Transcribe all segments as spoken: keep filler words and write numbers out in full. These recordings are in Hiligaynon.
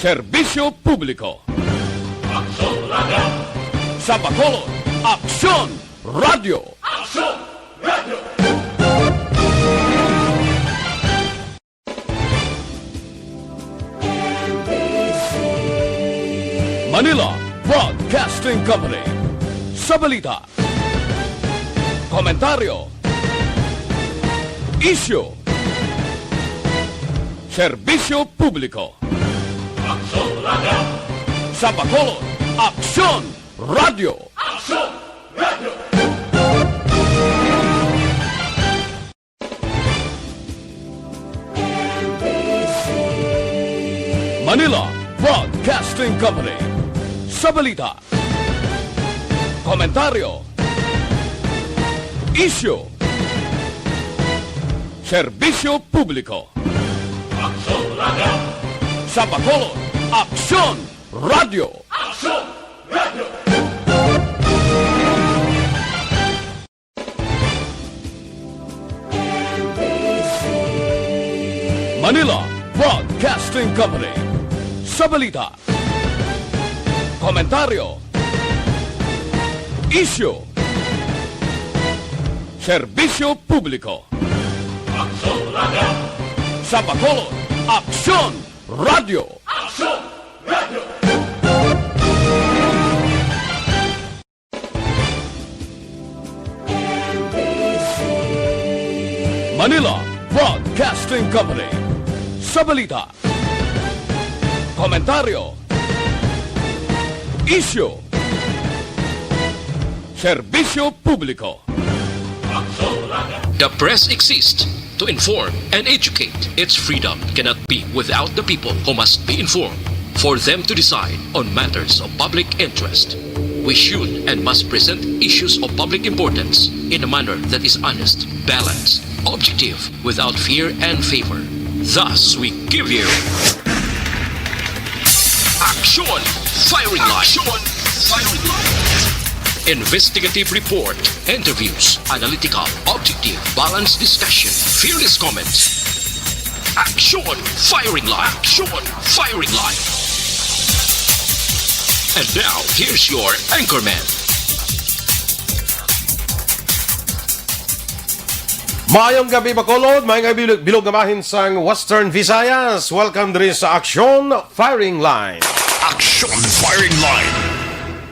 Serbisyo publiko. Aksyon Radio. Sa Bacolod, Aksyon Radio. Aksyon Radio. Manila Broadcasting Company. Sa balita, komentaryo, isyu, serbisyo publiko. Aksyon Radio. Sa Bacolod, Aksyon Radio. Aksyon Radio. Manila Broadcasting Company. Sa balita, komentaryo, isyu, serbisyo publiko. Aksyon Radio. Sa Bacolod, Aksyon Radio. Aksyon Radio. Manila Broadcasting Company. Sa balita, komentaryo, isyu, serbisyo publiko. Aksyon Radio. Sa Bacolod, Aksyon Radio. Aksyon Radio. Manila Broadcasting Company. Sa balita, komentaryo, isyu, serbisyo publiko. The press exists to inform and educate. Its freedom cannot be without the people who must be informed for them to decide on matters of public interest. We should and must present issues of public importance in a manner that is honest, balanced, objective, without fear and favor. Thus, we give you Action Firing Line. Action Firing Line. Investigative report, interviews, analytical, objective, balanced discussion, fearless comments. Action Firing Line. Action Firing Line. And now, here's your anchorman. Maayong gabi, Bacolod. Maayong gabi, bilog, bilog nga bahin sang Western Visayas. Welcome diri sa Action Firing Line. Action Firing Line.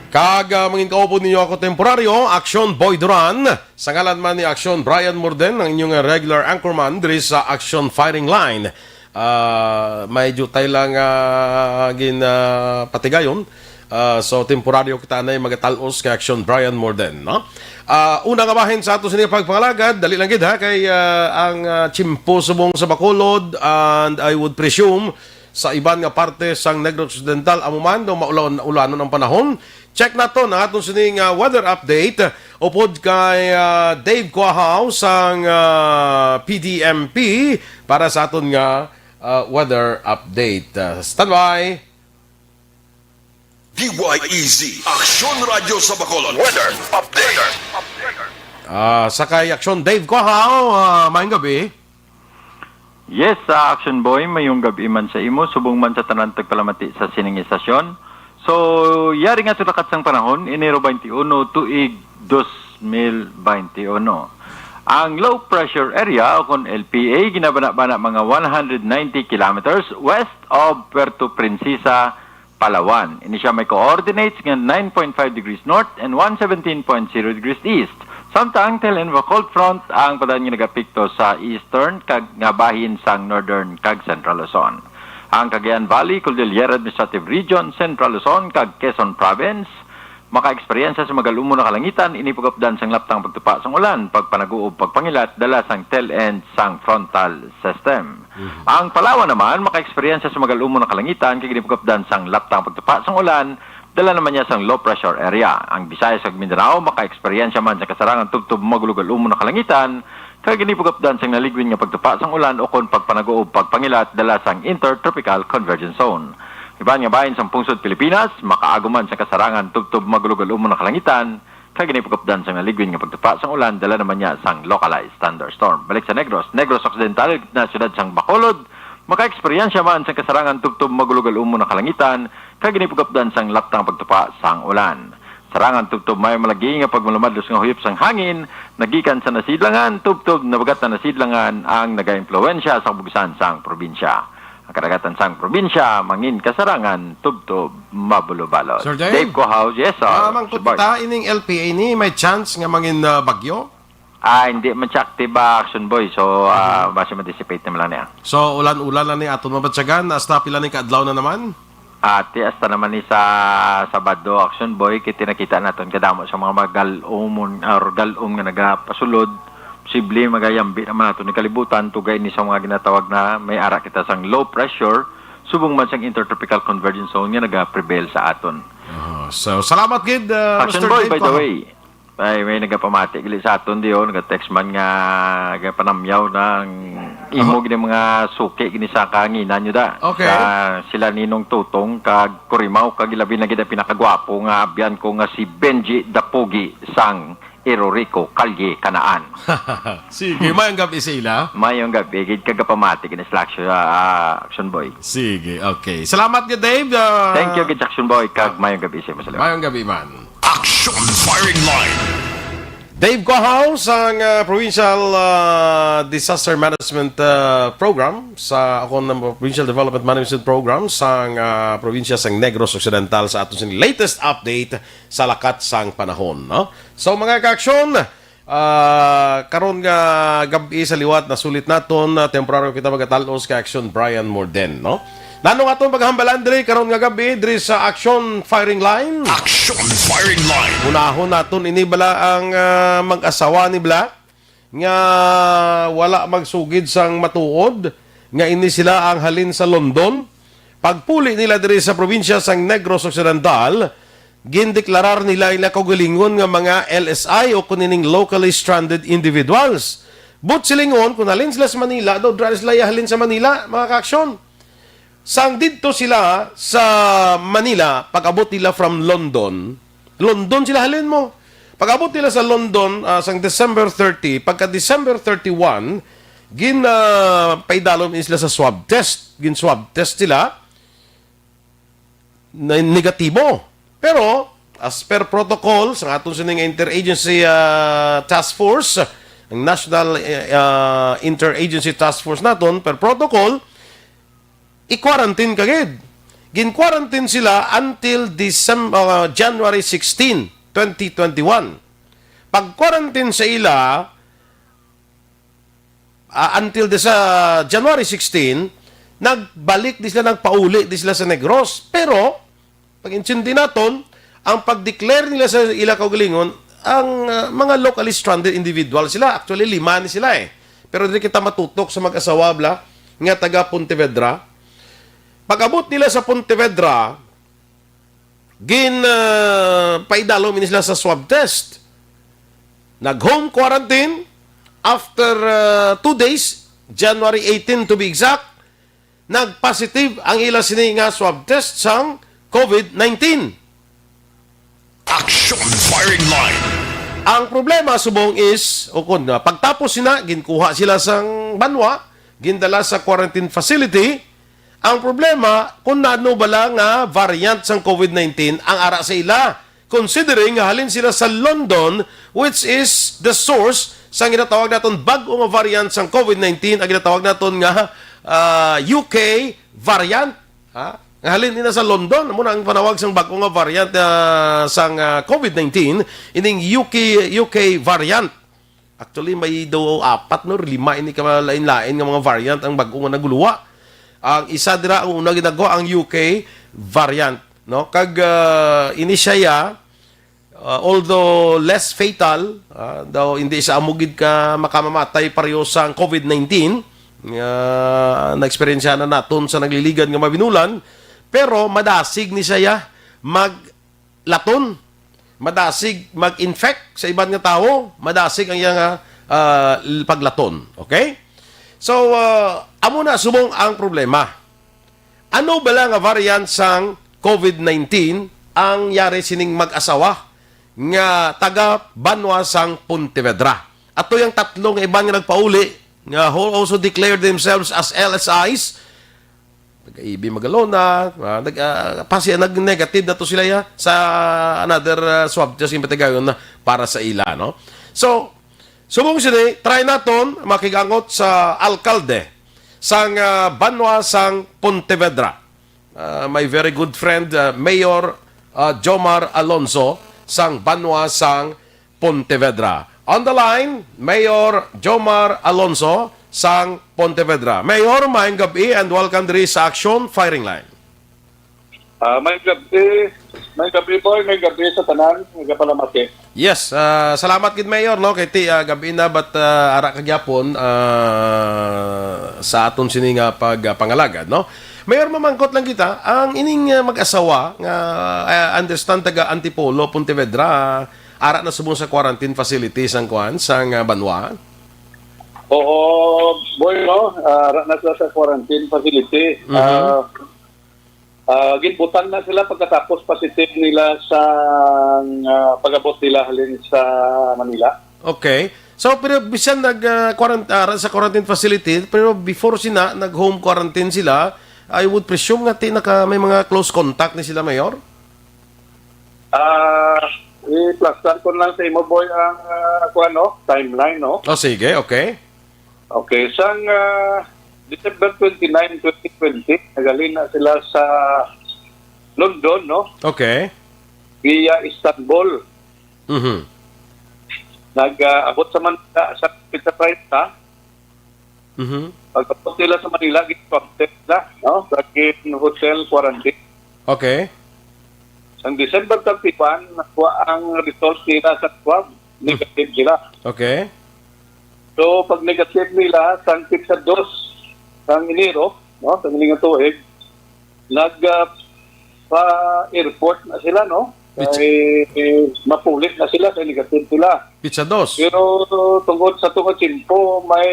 Kag, ah, mangin kaupod ninyo ako temporaryo, Action Boy Duran. Sa ngalan man ni Action Brian Morden, ang inyong, ah, regular anchorman diri sa Action Firing Line. Ah, may jutay lang, ah, gin, ah, patigayon. Ah, so, temporaryo kita na magatal-os kay Action Brian Morden, no? Ah, una nga bahin sa ato sini pagpangalagad, dali lang gid, ha, kay, ah, ang, ah, tiyempo subong sa Bacolod, and I would presume sa iban nga parte sang Negros Occidental, amo man daw maulaw-, ulanon ang panahon. Check naton ang aton sining, ah, weather update upod kay, ah, Dave Quahaw sang, ah, P D M P para sa aton nga, ah, weather update. Ah, standby. D Y E Z, Aksyon Radyo sa Bacolod. Weather update. Ah, sa kay Aksyon Dave Quahaw, ah, maayong gabi. Yes, sa Action Boy, mayong gab-i man sa imo, subong man sa tanan tagpalamati sa sining istasyon. So, yari nga tulakat sang panahon, Enero twenty-one, tuig dos mil twenty-one. Ang low pressure area, o kon L P A, ginabana-bana mga one hundred ninety kilometers west of Puerto Princesa, Palawan. Ini sia may coordinates nga nine point five degrees north and one seventeen point zero degrees east. Samtang tail end of a cold front ang padayon nga nagapekto sa eastern kag nga bahin sang northern kag central Luzon. Ang Cagayan Valley, Cordillera Administrative Region, Central Luzon, kag Quezon Province makaeksperyensya sa magal-umon nga kalangitan, ini pagupdan sang laptang pagtupa sang ulan, pagpanaguob, pagpangilat, dala sang tail end sang frontal system. Mhm. Ang Palawan naman makaeksperyensya sa magal-umon nga kalangitan kag ini pagupdan sang laptang pagtupa sang ulan, dala naman niya sang low pressure area. Ang Visayas kag Mindanao makaeksperyensya man sa kasarangan tubtob magulogal-umon nga kalangitan kag ini pagupdan sang naligwin nga pagtupa sang ulan ukon pagpanaguob, pagpangilat, dala sang intertropical convergence zone. Iban nga bahin sang pungsod Pilipinas makaagom man sa kasarangan tubtob magulogal-umon nga kalangitan kag ini pagupdan sang naligwin nga pagtupa sang ulan, dala naman niya sang localized thunderstorm. Balik sa Negros, Negros Occidental, na siyudad sang Bacolod, Makaeksperyensya man sang kasarangan tubtob magulogal-umon ang kalangitan, kag ginipugapdan sang laptang pagtupa sang ulan. Sarangan tubtob may malagi nga pagmalumadlos nga huyop sang hangin, nagikan sa nasidlangan, tubtob nabagat na nasidlangan ang nagaimpluwensya sa kabugsan sang probinsya. Ang kadagatan sang probinsya mangin kasarangan tubtob mabulobalot. Sir Dave? Dave Cohouse, yes, sir. Ah, mangkot Subay. Kita, ining L P A ini may chance nga mangin, ah, bagyo? Ah, hindi man siya active, ah, Action Boy. So, ah, Mhm. basi ma-dissipate naman lang niya. So, ulan-ulan lang ni aton mabatyagan. Hasta pila ni kaadlaw na naman? Ati, hasta naman ni sa Sabado, Action Boy, kay nakita naton kadamo sa mga magal-umon or gal-om nga nagapasulod. Posible magayambi naman naton ni kalibutan, tugay ni sa mga ginatawag na may ara kita sang low pressure, subong man sang intertropical convergence zone nga nagaprevail sa aton. Ah, so, salamat gid, ah, Action Mister Boy, Dave by the Cohouse. Way. Ay, may nagapamati gali sa aton di, oh, nagatext man nga, nga panamyaw na ang imo Aha. gini mga suki gini sa kahanginan nyo da. Okay. Sa sila Ninong Tutong kag Kurimaw kag ilabi na gid ang pinakagwapo nga abyan ko nga si Benji Dapugi sang Erorico, Kalye, Kanaan. Sige, mayong gabi sa ila. Mayong gabi gid kag gapamati gini sila Action, ah, Action Boy. Sige, okay. Salamat gid, Dave. Ah, Thank you gid, Action Boy, kag ah, mayong gabi sa imo, salamat. Mayong gabi man. Action Firing Line. Dave Cohouse sang, ah, Provincial, ah, Disaster Management, ah, Program sa akon, ah, Provincial Development Management Program sang, ah, probinsya sang Negros Occidental sa aton sini latest update sa lakat sang panahon, no? So, mga kaaksyon, ah, karon nga gab-i sa liwat nasulit naton, ah, temporaryo kita magatal-os kay Action Brian Morden, no? Nanong aton paghambalan diri karon nga gab-i diri sa Action Firing Line? Action Firing Line. Unahon naton ini bala ang, ah, mag-asawa ni bala nga wala magsugid sang matuod nga ini sila ang halin sa London. Pagpuli nila diri sa probinsya sang Negros Occidental, gindeklarar nila ila kaugalingon nga mga L S I o kun ining locally stranded individuals. But silingon, kung halin sila sa Manila, daw dra sila halin sa Manila, mga kaaksyon. Sang didto sila sa Manila, pag-abot nila from London, London sila halin mo. Pag-abot nila sa London, ah, sang December thirty, pagka December thirty-one, gin, ah, paidalom sila sa swab test. Gin swab test sila na negatibo. Pero, as per protocol, sa aton sining interagency, ah, task force, ang National, eh, ah, Interagency Task Force naton, per protocol, i-quarantine ka gid. Gin-quarantine sila until December, ah, January sixteen, twenty twenty-one. Pag-quarantine sa ila, ah, until the, sa January sixteen, nagbalik di sila, nagpauli di sila sa Negros. Pero, pag-intindi naton, ang pag-declare nila sa ila kaugalingon, ang, ah, mga locally stranded individual sila. Actually, lima ni sila eh. Pero dili kita matutok sa mag-asawa bala nga taga Pontevedra. Pag-abot nila sa Pontevedra, gin, ah, paidalom ini sila sa swab test. Nag-home quarantine. After, ah, two days, January eighteen to be exact, nag-positive ang ila sini nga swab test sang COVID nineteen. Action Firing Line. Ang problema subong is, o kun, ah, pagtapos sina, ginkuha sila sang banwa, gindala sa quarantine facility. Ang problema, kung nano bala nga variant sang COVID nineteen ang ara sa ila, considering nga halin sila sa London, which is the source sang ginatawag naton bag-o nga variant sang COVID nineteen, ang ginatawag naton nga, ah, U K variant, ha? Nga halin ina sa London, amo na ang panawag sang bag-o nga variant, ah, sang, ah, COVID nineteen, ining U K, U K variant. Actually, may daw apat, no, lima ini ka lain-lain nga mga variant ang bag-o nga naguluwa. Ang isa dira, ang una ginagwa, ang U K variant, no? Kag, ah, ini siya, ah, although less fatal, ah, daw hindi siya amo gid ka makamamatay pareho sa COVID nineteen nga naeksperyensyahan na naton sa nagliligan nga mabinulan, pero madasig ni siya maglaton, madasig mag-infect sa iban nga tawo, madasig ang iyang, ah, ah, paglaton. Okay? So, ah, amo na subong ang problema. Ano bala nga variant sang COVID nineteen ang yari sining mag-asawa nga taga banwa sang Pontevedra? Ato yang tatlo nga iban nga nagpauli nga who also declared themselves as L S Is, Taga A B Magalona, ah, nag, ah, pasi-, nag-negative na to sila, ya, sa another, ah, swab test yung patigayon na para sa ila, no? So, subong sini, try naton makigangot sa alkalde sang, ah, banwa sang Pontevedra. Ah, my very good friend, ah, Mayor, ah, Jomar Alonso sang banwa sang Pontevedra. On the line, Mayor Jomar Alonso sang Pontevedra. Mayor, maayong gab-i and welcome diri sa Action Firing Line. Ah, may gabi, may gabi, boy, may gabi sa tanan, nagapalamati. Yes, ah, salamat gid, Mayor, no, kay ti, ah, gab-i na, but, ah, ara ka gyapon, ah, sa aton sini nga pag, ah, pangalagad, no? Mayor, mamangkot lang kita, ang ining, ah, mag-asawa nga, ah, understand taga Antipolo, Pontevedra, ara na subong sa quarantine facility sang kuan, sang, ah, banwa? Oo, boy, no? Ah, ara na sila sa quarantine facility. Mhm. Ah, ah, ginbutang na sila pagkatapos positive nila sa, ah, pag-abot nila halin sa Manila. Okay. So, pero bisan nag, ah, quarant-, ah, sa quarantine facility, pero before sina, nag-home quarantine sila, I would presume nga ti naka, may mga close contact ni sila, Mayor? Ah, i-plastar ko lang sa imo, boy, ang, ah, kuwan, no? Timeline, no? Oh, sige, okay. Okay, sang, ah, December twenty-nine, twenty twenty, naghalin na sila sa London, no? Okay. Via Istanbul. Mhm. Nag, ah, abot sa Manila sa pito treinta. Mhm. Pag-abot nila sa Manila, gin-swab test na, no? Sa gin hotel quarantine. Okay. Sang December thirty-one, nakuha ang result nila sa swab. Negative sila. Okay. So, pag negative nila, sang pitsa dos sang Enero, no, sang ining tuig, nag, ah, pa airport na sila, no? Pits- Kay, eh, mapulit na sila, kay negative sila. Pitsa dos. Pero tungod sa tungod tiyempo, may,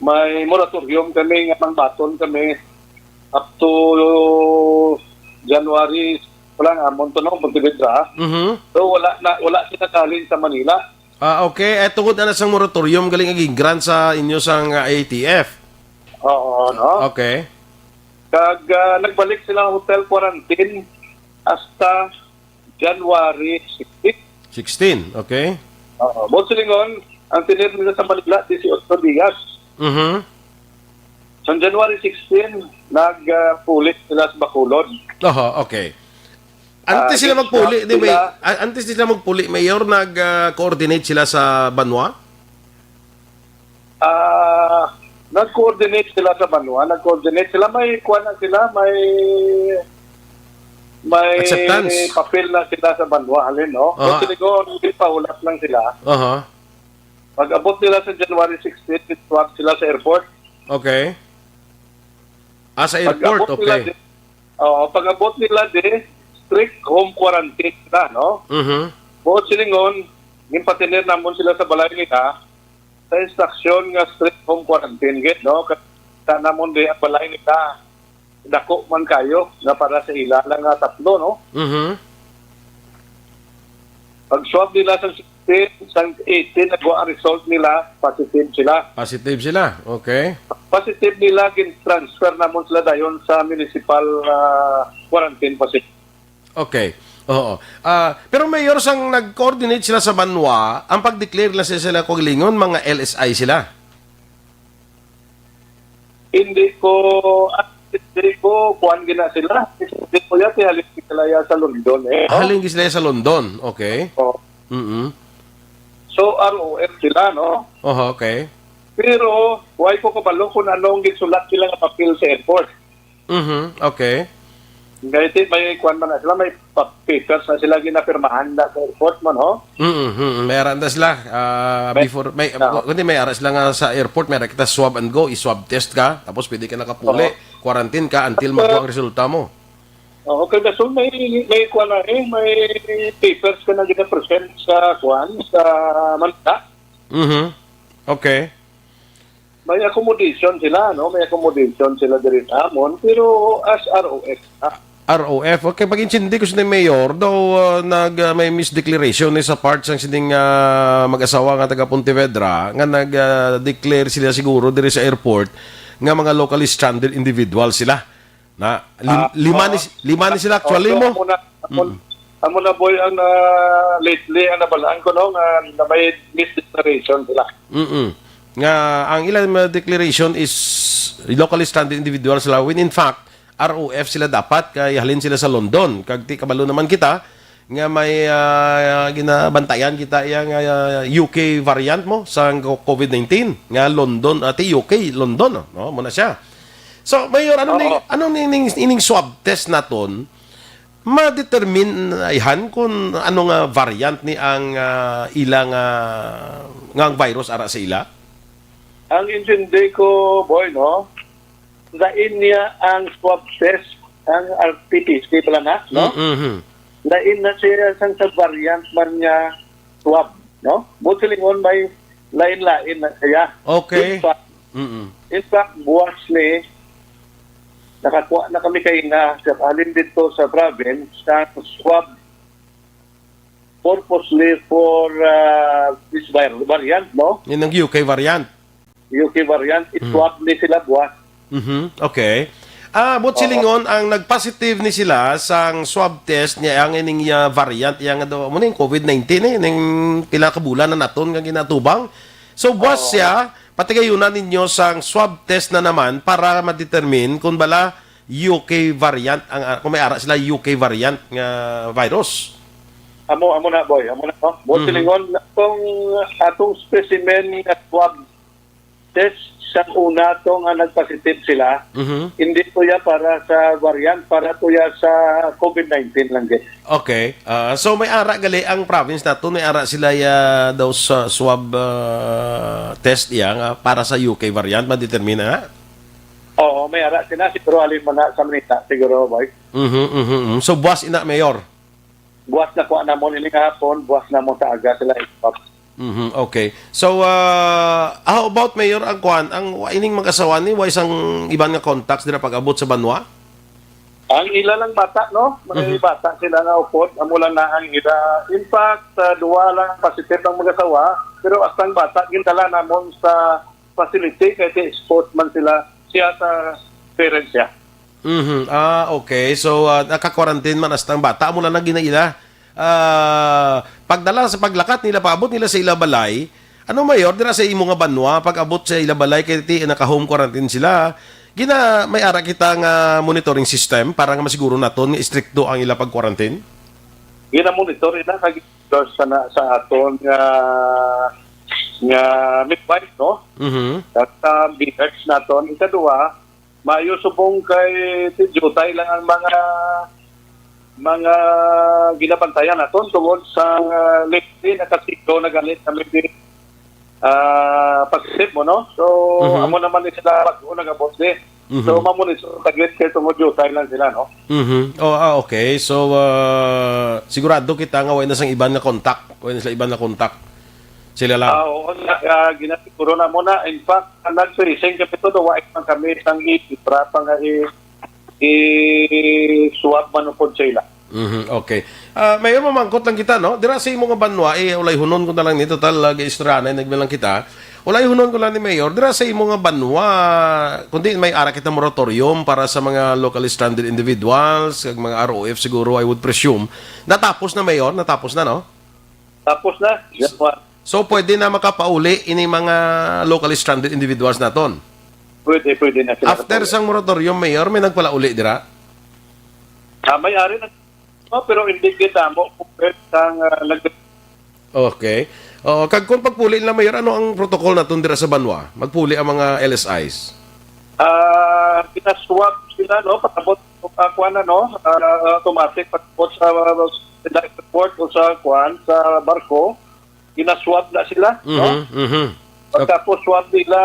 may moratorium kami nga mangbaton kami up to January, wala nga, Monto, no, Pontevedra. Mhm. So, wala na, wala sila kahalin sa Manila. Ah, okay. Eh, tungod ana sang moratorium, galing ang grant sa inyo sang, ah, A T F. Oo, no? Okay. Kag, ah, nagbalik sila hotel quarantine hasta January sixteen. Sixteen, okay. Oo. Buot silingon, ang tener nila sa Manila, dieciocho dias. Mhm. Sa January sixteen, nag, ah, pulit sila sa Bacolod. Oho, okay. Antes Ah, sila yes, magpuli, di ba? sila. A-, antes sila magpuli, Mayor, nag, ah, coordinate sila sa banwa? Ah, nag-coordinate sila sa banwa, nag-coordinate sila, may kuwan na sila, may, may Acceptance. papel na sila sa banwa, halin, no? Aha. Kung sinigon, ginpahulat lang sila. Aha. Pag-abot nila sa January sixteen, swab sila sa airport. Okay. Ah, sa airport, Pag-abot nila okay. di-, oo, pag-abot nila di, strict home quarantine sila, no? Mhm. Buot silingon, ginpatener namon sila sa balay nila, sa instruction nga strict home quarantine gid, no? Kay sa namon di ang balay nila, dako man kayo nga para sa ila lang nga tatlo, no? Mhm. Pag-swab nila sa sixteen, sa eighteen, nagwa ang result nila, positive sila. Positive sila, okay. Positive nila, gin-transfer namon sila dayon sa municipal, ah, quarantine facility. Okay. Oo. Ah, pero Mayor, sang nag-coordinate sila sa banwa, ang pag-declare lang sila, sila kaugalingon, mga L S I sila. Hindi ko, ah, hindi ko, kuwan gina sila. Hindi ko yati, halin sila ya sa London, eh, no? Halin sila sa London, okay. Oh. Mm-mm. So, R O F sila, no? Oho, okay. Pero, why ko kabalo kung anong gisulat nila nga papel sa airport? Mhm, okay. Kaya ti, may kuwan man na sila, may pa-, papers na sila ginapirmahan na sa airport man, ho? Mm, mm, may ara na sila. Ah, May before, may, ah. Kundi may ara sila nga sa airport, may ara kita swab and go, i-swab test ka, tapos pwede ka nakapuli, Oo. quarantine ka until Ah. magkuha ang resulta mo. Oo, kaya so may, may kuwan na eh, may papers ka na gina-present sa kuwan, sa Manila. Mhm. Okay. May accommodation sila, no? May accommodation sila diri sa amon, pero as R O F na. R O F. Okay, pag-intindi ko sa ni Mayor, daw, ah, nag, ah, may misdeclaration ni sa part sang sining, ah, mag-asawa nga taga Pontevedra, nga nag, ah, declare sila siguro diri sa airport nga mga locally stranded individual sila. Na lim- Ah, lima ni oo. lima ni sila actually Oo, mo. Amo na, amo, Mm. amo na, boy, ang, ah, lately ang nabalaan ko, no, nga, nga may misdeclaration sila. Mm. Nga ang ilang, uh, declaration is locally stranded individual sila, when in fact R O F sila dapat kay halin sila sa London. Kag ti kabalo naman kita nga may, ah, ginabantayan kita iya nga, ah, U K variant mo sa co- covid nineteen nga London, ati U K, London, no? Muna siya. So, Mayor, ano ni Oo. ano ni ning ining swab test naton ma-determine ihan kung ano nga variant ni ang, ah, ila nga, nga ang virus ara sa ila? Ang intindi ko, boy, no? Lain niya ang swab test, ang R T P C pala na, no? Mm-hmm. Lain na siya sang sa variant man nga swab, no? Buot silingon, may lain-lain na siya. Okay. In fact, Mm-mm. In fact, buwas ni, nakakuha na kami kay na sa halin dito sa province sa swab purposely for, ah, this vir- variant, no? Yun ang U K variant. U K variant, Mm. i-swab ni sila buwas. Mhm. Okay. Ah, buot Oo. silingon, ang nagpositive ni sila sang swab test niya ang ining, ah, variant iya nga daw mo ning covid nineteen, eh, ning pila ka bulan na naton nga ginatubang. So, buwas Oo. siya, patigayunan ninyo sang swab test na naman para ma-determine kung bala U K variant ang, ah, kung may ara sila U K variant nga virus. Amo, amo na, boy. Amo na, no? Buot Mhm. silingon, kung atong specimen nga swab test sa una to nga nagpositive sila, Mhm. hindi to ya para sa variant, para to ya sa covid nineteen lang, gid. Okay. Ah, so may ara gali ang province nato, may ara sila ya daw sa swab, ah, test iya nga para sa U K variant, ma-determine na? Oo, may ara sila. Siguro halin man na sa Manila, siguro, boy. Mhm, mhm, mhm. So, buwas ina, Mayor? Buwas na kuha namon ini kahapon, buwas namon sa aga sila i-swab. Mhm, okay. So, ah, how about, Mayor, ang kuan, ang wa- ining mag-asawa ni, wa isang iban nga contacts dira pag-abot sa banwa? Ang ila lang bata, no? May Mhm. bata sila nga upod, amo lang na ang ila. In fact, ah, duwa lang positive ang mag-asawa, pero astang bata, gindala namon sa facility kay ti-escort man sila, siya sa parents siya. Mhm. Ah, okay. So, ah, naka-quarantine man astang bata, amo lang na ginaila. Ah, pagdala sa paglakat nila, paabot nila sa ila balay. Ano, Mayor, dira sa imo nga banwa, pag-abot sa ila balay, kay ti naka-home quarantine sila, gina, may ara kita nga monitoring system para nga masiguro naton nga istrikto ang ila pag-quarantine? Gina-monitor ina kag sa na, sa aton nga, nga midwife, no? Mhm. At sa B H naton, ikaduha, maayo subong kay ti diutay lang ang mga, mga ginabantayan naton tungod sa, ah, lately nakasigaw na gani kami di, ah, positive mo, no? So, Mhm. amo naman ni sila bago nagabot di. Mhm. So, mamuni sa taglit kay tungod diutay lang sila, no? Mhm. Oh, ah, okay. So, ah, sigurado kita nga way na sang iban nga contact. Way na sila iban nga contact. Sila lang. Ah, oo, na, ah, ginasiguro na mo na. In fact, nag-tracing kami to, duwa man kami sang i-, para pa nga i-, i-swab man upod sa ila. Mhm, okay. Ah, Mayor, mamangkot lang kita, no? Dira sa imo nga banwa, eh, ulayhunon ko na lang ni, total, ah, gaistoryahanay na lang kita. Ulayhunon ko lang ni Mayor, dira sa imo nga banwa, kundi may ara kita moratorium para sa mga locally stranded individuals, kag mga R O F siguro, I would presume. Natapos na, Mayor? Natapos na, no? Tapos na. Yes, sir. So, pwede na makapauli ini mga locally stranded individuals naton? Pwede, pwede na sila. After sa moratorium, Mayor, may nagpalauli dira? Ah, may ari na. Oh, pero hindi kita mo compared sa, ah, nag- Okay. O, kag kung pagpuli nila, Mayor, ano ang protocol naton dira sa banwa? Magpuli ang mga L S Is? Ah, pinaswab sila, no? Pasabot, ah, kuwan na, no? Ah, automatic, pasabot sa, sa airport o sa, kuwan, sa barko. Ginaswab na sila, no? Mhm, mhm. Pagkapos swab nila,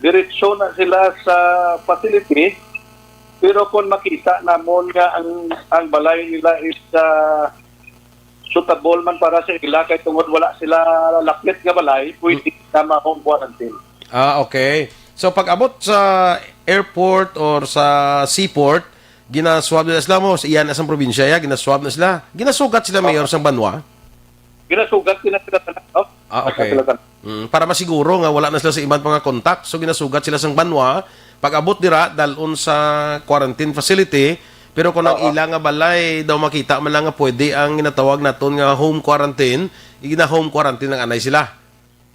diretso na sila sa facility. Pero kung makita namon nga ang, ang balay nila is, ah, suitable man para sa ila, kay tungod wala sila lapit nga balay, pwede na ma-home quarantine. Ah, okay. So, pag-abot sa airport or sa seaport, ginaswab nila sila mo, iya na sang probinsya, ya, ginaswab na sila. Ginasugat sila, Mayor, sang banwa? Ginasugat, ginasugat na, no? Ah, okay. Ginasugat na. Mm, para masiguro nga wala na sila sa iban pa nga contact, so ginasugat sila sang banwa. Pag-abot dira, dal-on sa quarantine facility. Pero kung ang Oo. ila nga balay daw makita man lang nga pwede ang ginatawag naton nga home quarantine, gina-home quarantine lang anay sila.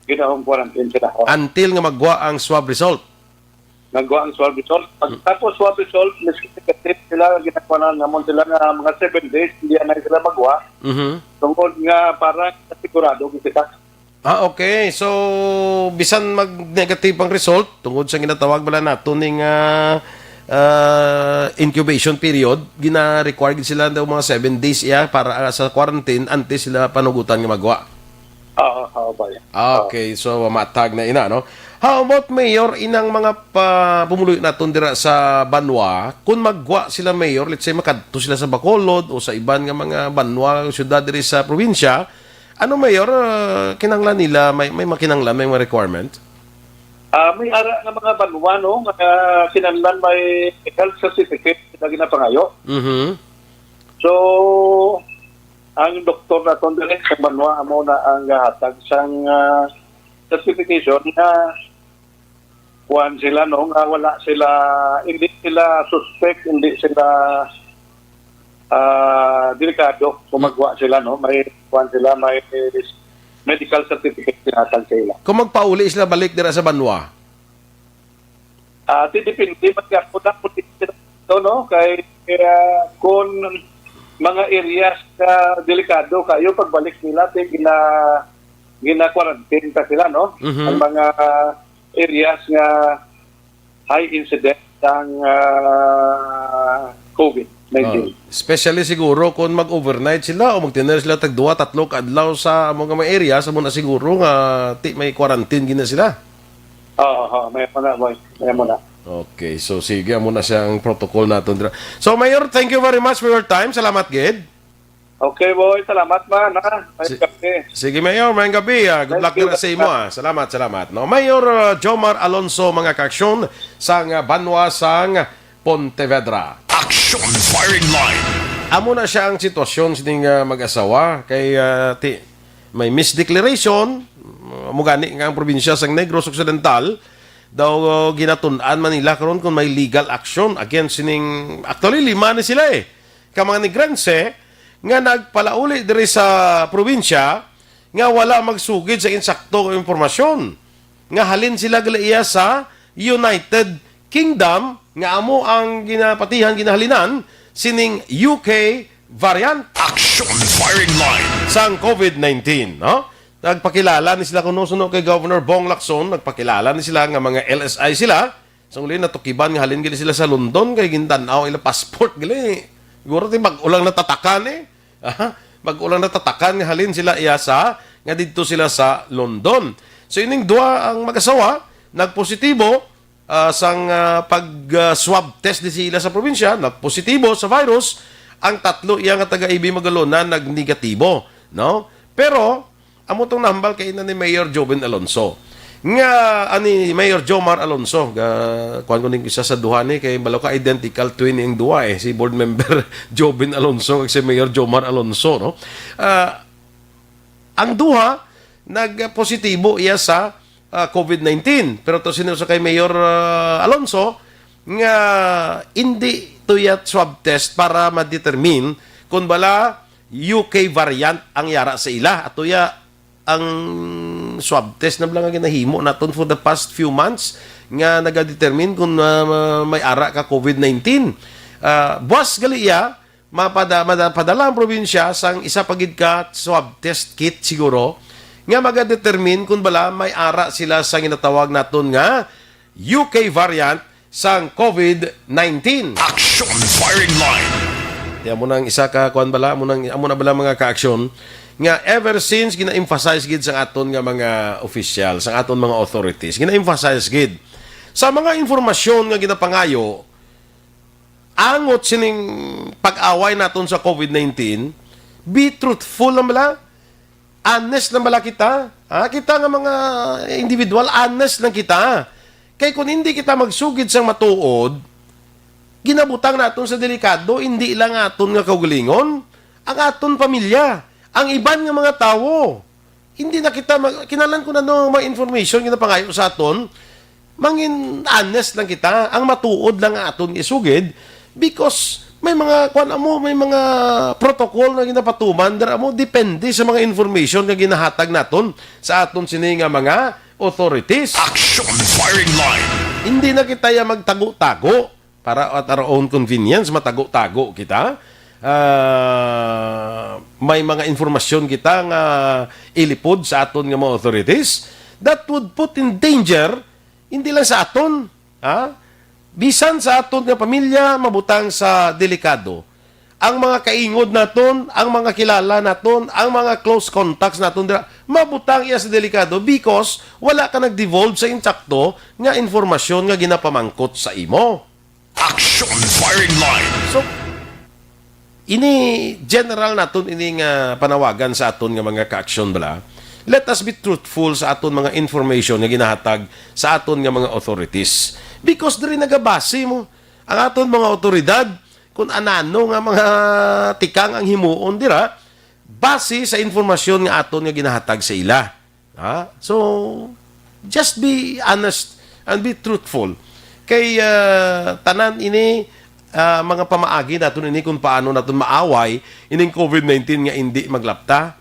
Gina-home quarantine sila. Oo. Until nga magwa ang swab result. Nagwa ang swab result. Pag Hmm. tapos swab result, miski negative sila, ginakuanan namon sila nga mga seven days, hindi anay sila magwa. Mhm. Tungod nga para sigurado kita. Ah, okay. So, bisan mag-negative ang result, tungod sa ginatawag bala nato ning, ah, ah, incubation period, gina-require gid sila daw mga seven days iya para, ah, sa quarantine antes sila panugutan nga magwa. Oo, oo, ba yan? Okay, so matag na ina, no? How about, Mayor, inang mga pa-, pumuluyo naton dira sa banwa, kung magwa sila, Mayor, let's say makadto sila sa Bacolod o sa iban nga mga banwa, syudad diri sa probinsya, ano, Mayor, ah, kinahanglan nila, may, may makinahanglan, may mga requirement? Ah, may ara nga mga banwa, no, nga kinahanglan may health certificate na ginapangayo. Mhm. So, ang doktor naton diri sa banwa amo na ang gahatag sang, ah, certification nga kuwan sila, no, nga wala sila, hindi sila suspect, hindi sila, ah, delikado kung magwa sila, no, may kuwan sila, may medical certificate tinatag sa ila. Kung magpauli sila balik dira sa banwa? Ah, ti depende man gihapon na kung dito, no, kay, ah, kung mga areas nga delikado kayo pagbalik nila, ti gina-, gina-quarantine pa sila, no? Mhm. Ang mga areas nga high incidence sang, ah, covid nineteen. Oh, especially siguro kung mag-overnight sila o magtinir sila tag duha, tatlo ka adlaw sa amo nga mga area, sa muna siguro nga ti may quarantine gina sila. Oo, oo, may muna, boy. May muna. Okay, so sige, amo na siyang protocol naton dira. So, Mayor, thank you very much for your time. Salamat gid. Okay, boy. Salamat man, ha. May Si-, kape. Sige, Mayor, mayong gabi, ah. Good Thank luck you. Dira sa imo, ah. Salamat, salamat. No, Mayor, ah, Jomar Alonso, mga kaaksyon, sang, ah, banwa sang Pontevedra. Action Firing Line. Amo na siya ang sitwasyon sining, ah, mag-asawa kay, ah, ti-, may misdeclaration, amo gani nga ang probinsya sang Negros Occidental daw, ah, ginatun-an man nila karon kung may legal action against sining, actually, lima ni sila, eh, ka mga Negrense nga nagpalauli diri sa probinsya nga wala magsugid sa insakto nga impormasyon nga halin sila gali iya sa United Kingdom, nga amo ang ginapatihan, ginahalinan sining U K variant Action Firing Line. Sang covid nineteen, no? Nagpakilala ni sila kuno suno kay Governor Bong Lacson, nagpakilala ni sila nga mga L S I sila. Sa uli, natukiban nga halin gali sila sa London, kay gintan-aw ila passport gali. Siguro ti bag-o lang natatakan, eh. Aha, bag-o lang natatakan nga halin sila iya sa, nga didto sila sa London. So, ining duha ang mag-asawa, nagpositibo, ah, sang, ah, pag, ah, swab test di sila sa probinsya, nagpositibo sa virus. Ang tatlo iya nga taga A B Magalona, nagnegatibo, no? Pero, amo tong nahambal kay ina ni Mayor Joven Alonso. Nga, ani Mayor Jomar Alonso, ga, kuwan ko ning isa sa duha ni, kay balaw ka identical twin ang duha, eh, si Board Member Joven Alonso kag si Mayor Jomar Alonso, no? Ah, ang duha, nagpositibo iya sa, ah, covid nineteen. Pero to sino sa kay Mayor, ah, Alonso, nga hindi to iya swab test para ma-determine kung bala U K variant ang yara sa ila. Ato ya ang swab test na lang nga ginahimo naton for the past few months nga nagadetermine kung, ah, may ara ka covid nineteen. Ah, buwas gali iya, mapada-, mada-, padala ang probinsya sang isa pa gid ka swab test kit siguro nga magadetermine kung bala may ara sila sa ginatawag naton nga U K variant sang covid nineteen. Action Firing Line. Di amo nang isa ka kuan bala, amo nang, amo na bala mga kaaksyon nga ever since gina-emphasize gid sang aton nga mga opisyal, sang aton mga authorities, gina-emphasize gid sa mga informasyon nga ginapangayo angot sining pag-away naton sa covid nineteen, be truthful lang bala. Honest lang bala kita? Ha? Kita nga mga individual, honest lang kita. Kay kung hindi kita magsugid sang matuod, ginabutang naton sa delikado, hindi lang aton nga kaugalingon, ang aton pamilya, ang iban nga mga tawo. Hindi na kita mag-, kinahanglan ko na no mga information nga ginapangayo sa aton. Mangin honest lang kita, ang matuod lang ang aton isugid, because may mga, kuwan mo, may mga protocol na ginapatuman, dira mo, depende sa mga information nga ginahatag naton sa aton sini nga mga authorities. Action Firing Line. Hindi na kita ya magtago-tago para at our own convenience, matago-tago kita. Ah, may mga informasyon kita nga ilipod sa aton nga mga authorities that would put in danger, hindi lang sa aton, ha? Bisan sa aton nga pamilya, mabutang sa delikado. Ang mga kaingod naton, ang mga kilala naton, ang mga close contacts naton dira, mabutang iya sa delikado because wala ka nag-divulge sa insakto nga informasyon nga ginapamangkot sa imo. Action Firing Line. So, ini general naton ini nga panawagan sa aton nga mga ka-aksyon bala. Let us be truthful sa aton mga information nga ginahatag sa aton nga mga authorities. Because diri nagabase mo ang aton mga otoridad kung anano nga mga tikang ang himuon dira base sa informasyon nga aton nga ginahatag sa ila. Ha? So, just be honest and be truthful. Kay, ah, tanan ini, ah, mga pamaagi naton ini kung paano naton maaway ining covid nineteen nga indi maglapta.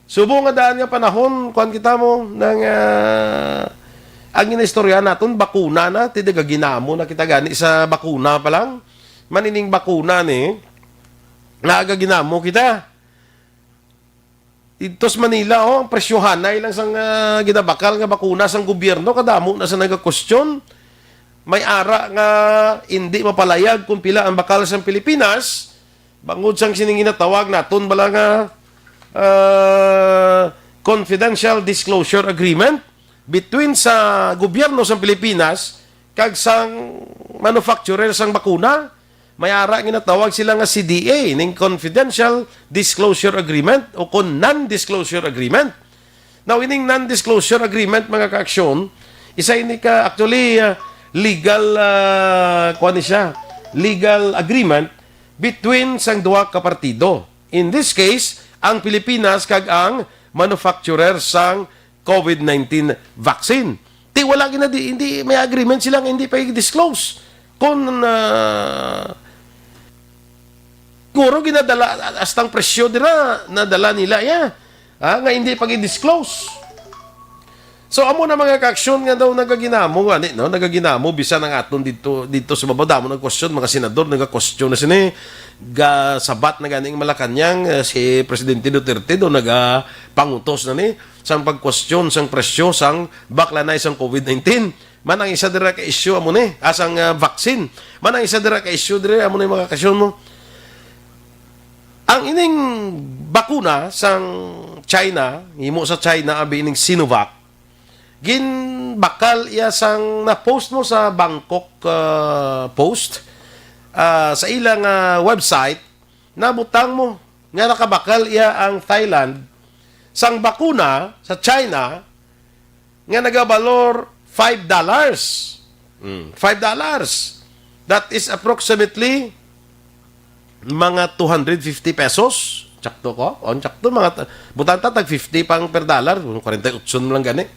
Subong nga daan nga panahon, kuwan kita mo, nang, ah, ang ginaistorya naton, bakuna na, ti nagaginamo na kita gani sa bakuna pa lang. Man ining bakuna ni, nagaginamo kita. Dito sa Manila, oh, ang presyohanay lang sang, ah, ginabakal nga bakuna sang gobyerno, kadamo na sa nagakwestiyon. May ara nga indi mapalayag kung pila ang bakal sang Pilipinas, bangod sang sining ginatawag naton bala nga, ah, confidential disclosure agreement between sa gobyerno sang Pilipinas kag sang manufacturer sang bakuna. May ara ginatawag sila nga C D A, ning Confidential Disclosure Agreement o kon Non-Disclosure Agreement. Now, ining Non-Disclosure Agreement, mga kaaksyon, isa ini ka, actually, ah, legal, ah, kuwan ni siya, legal agreement between sang duha ka partido. In this case, ang Pilipinas kag ang manufacturer sang covid nineteen vaccine. Ti wala gina-, di, hindi may agreement sila nga hindi pa i-disclose. Kung, ah, siguro ginadala, hasta ang presyo dira, nadala nila, ya. Ah, nga hindi pag-i-disclose. So, amo na mga kaaksyon nga daw nagaginamo, gani, no? Nagaginamo, bisan ang aton dito, dito sa baba, damo nag-question, mga senador, nag-question na sini, gasabat na gani ang Malacañang, eh, si Presidente Duterte daw nagapangutos na ni, sang pag-question, sang presyo, sang baklanay, sang covid nineteen. Man ang isa dira ka issue, amo ni, ah, sang, ah, vaccine. Man ang isa dira ka issue dira, amo ni mga kaaksyon mo. Ang ining bakuna sang China, himo sa China, abi ining Sinovac, ginbakal iya sang na-post mo sa Bangkok, ah, Post, ah, sa ilang, ah, website, nabutang mo nga nakabakal iya ang Thailand sang bakuna sa China nga nagabalor five dollars. Mm, five dollars. That is approximately mga two hundred fifty pesos. Tsakto ko? On tsakto, mga ta-, butang ta, tag fifty pang per dollar, kung forty-eight mo lang gani.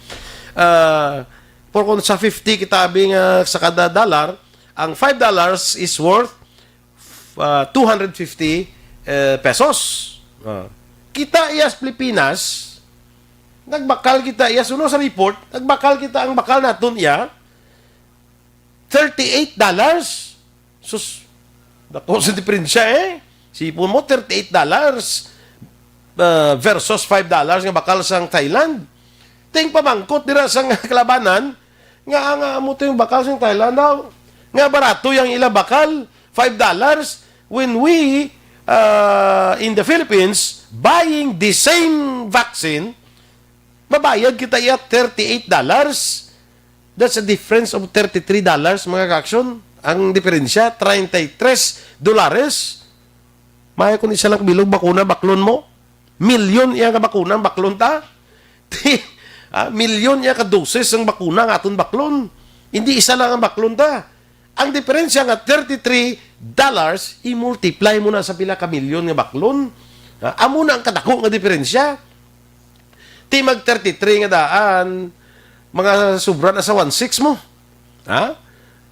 Ah, pero kung sa fifty kita abi nga sa kada dollar, ang five dollars is worth, ah, two hundred fifty, eh, pesos. Ah. Kita iya sa Pilipinas, nagbakal kita iya, suno sa report, nagbakal kita ang bakal naton iya, thirty-eight dollars. Sus, dako sa diferensya, eh. Sipon mo, thirty-eight dollars, uh, versus five dollars nga bakal sang Thailand. Ting pamangkot dira sang kalabanan, nga ang, uh, amo to yung bakal sang Thailand daw. Nga barato yung ila bakal, five dollars. When we, uh, in the Philippines, buying the same vaccine, mabayad kita iya thirty-eight dollars. That's a difference of thirty-three dollars, mga kaaksyon. Ang diferensya, treinta y tres dolares. Maya kung isa lang bilog bakuna, baklon mo. Milyon iya nga bakuna ang baklon ta. Ah, milyon iya ka doses ang bakuna ang aton baklon. Hindi isa lang ang baklon ta. Ang diferensya nga thirty-three dollars, i-multiply mo na sa pila ka milyon nga baklon. Ah, amo na ang kadako nga diferensya. Ti mag thirty-three nga daan, mga sobra na sa one six mo. Ha?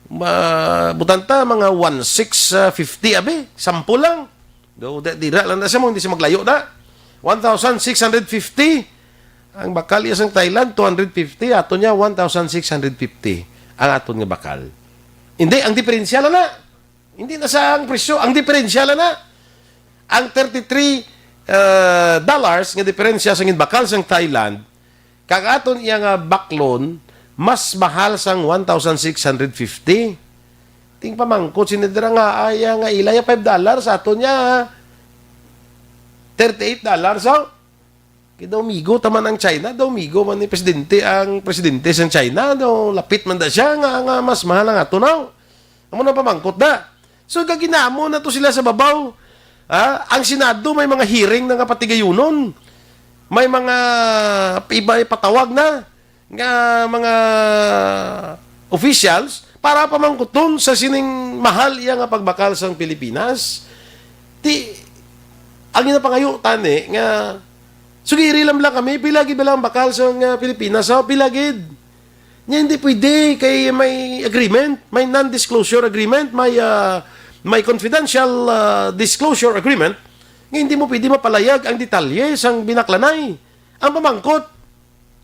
Ma-, butang ta, mga one six fifty, abi. Sample lang. Do, di, dira lang na siya mo, hindi siya maglayo na. One thousand six hundred fifty. Ang bakal iya sang Thailand, two hundred fifty. Ato niya, one thousand six hundred fifty. Ang aton nga bakal. Hindi, ang diferensya lang na. Hindi na sa ang presyo. Ang diferensya lang na. Ang thirty-three, uh, dollars nga diferensya sa ginbakal sang Thailand, kag aton iya nga baklon, mas mahal sang one thousand six hundred fifty. Ting pamangkot sini dira nga, ay, nga ila ya five dollars, aton niya thirty-eight dollars, oh. Kay daw migo ta man ang China, daw migo man ni presidente ang presidente sang China, daw lapit man da siya nga, nga mas mahal ang ato, no? Amo na pamangkot da. So, gaginamo na to sila sa babaw. Ah, ang Senado may mga hearing na nga patigayunon. May mga, iba ipatawag na nga mga officials para pamangkuton sa sining mahal iya nga pagbakal sang Pilipinas. Ti, ang ginapangayo tani nga, sugiri lang lang kami, pila gid ba lang bakal sang, ah, Pilipinas? So, pila gid? Nya hindi pwede kay may agreement, may non-disclosure agreement, may, ah, may confidential, ah, disclosure agreement, nga hindi mo pwede mapalayag ang detalye sang binaklanay. Ang pamangkot,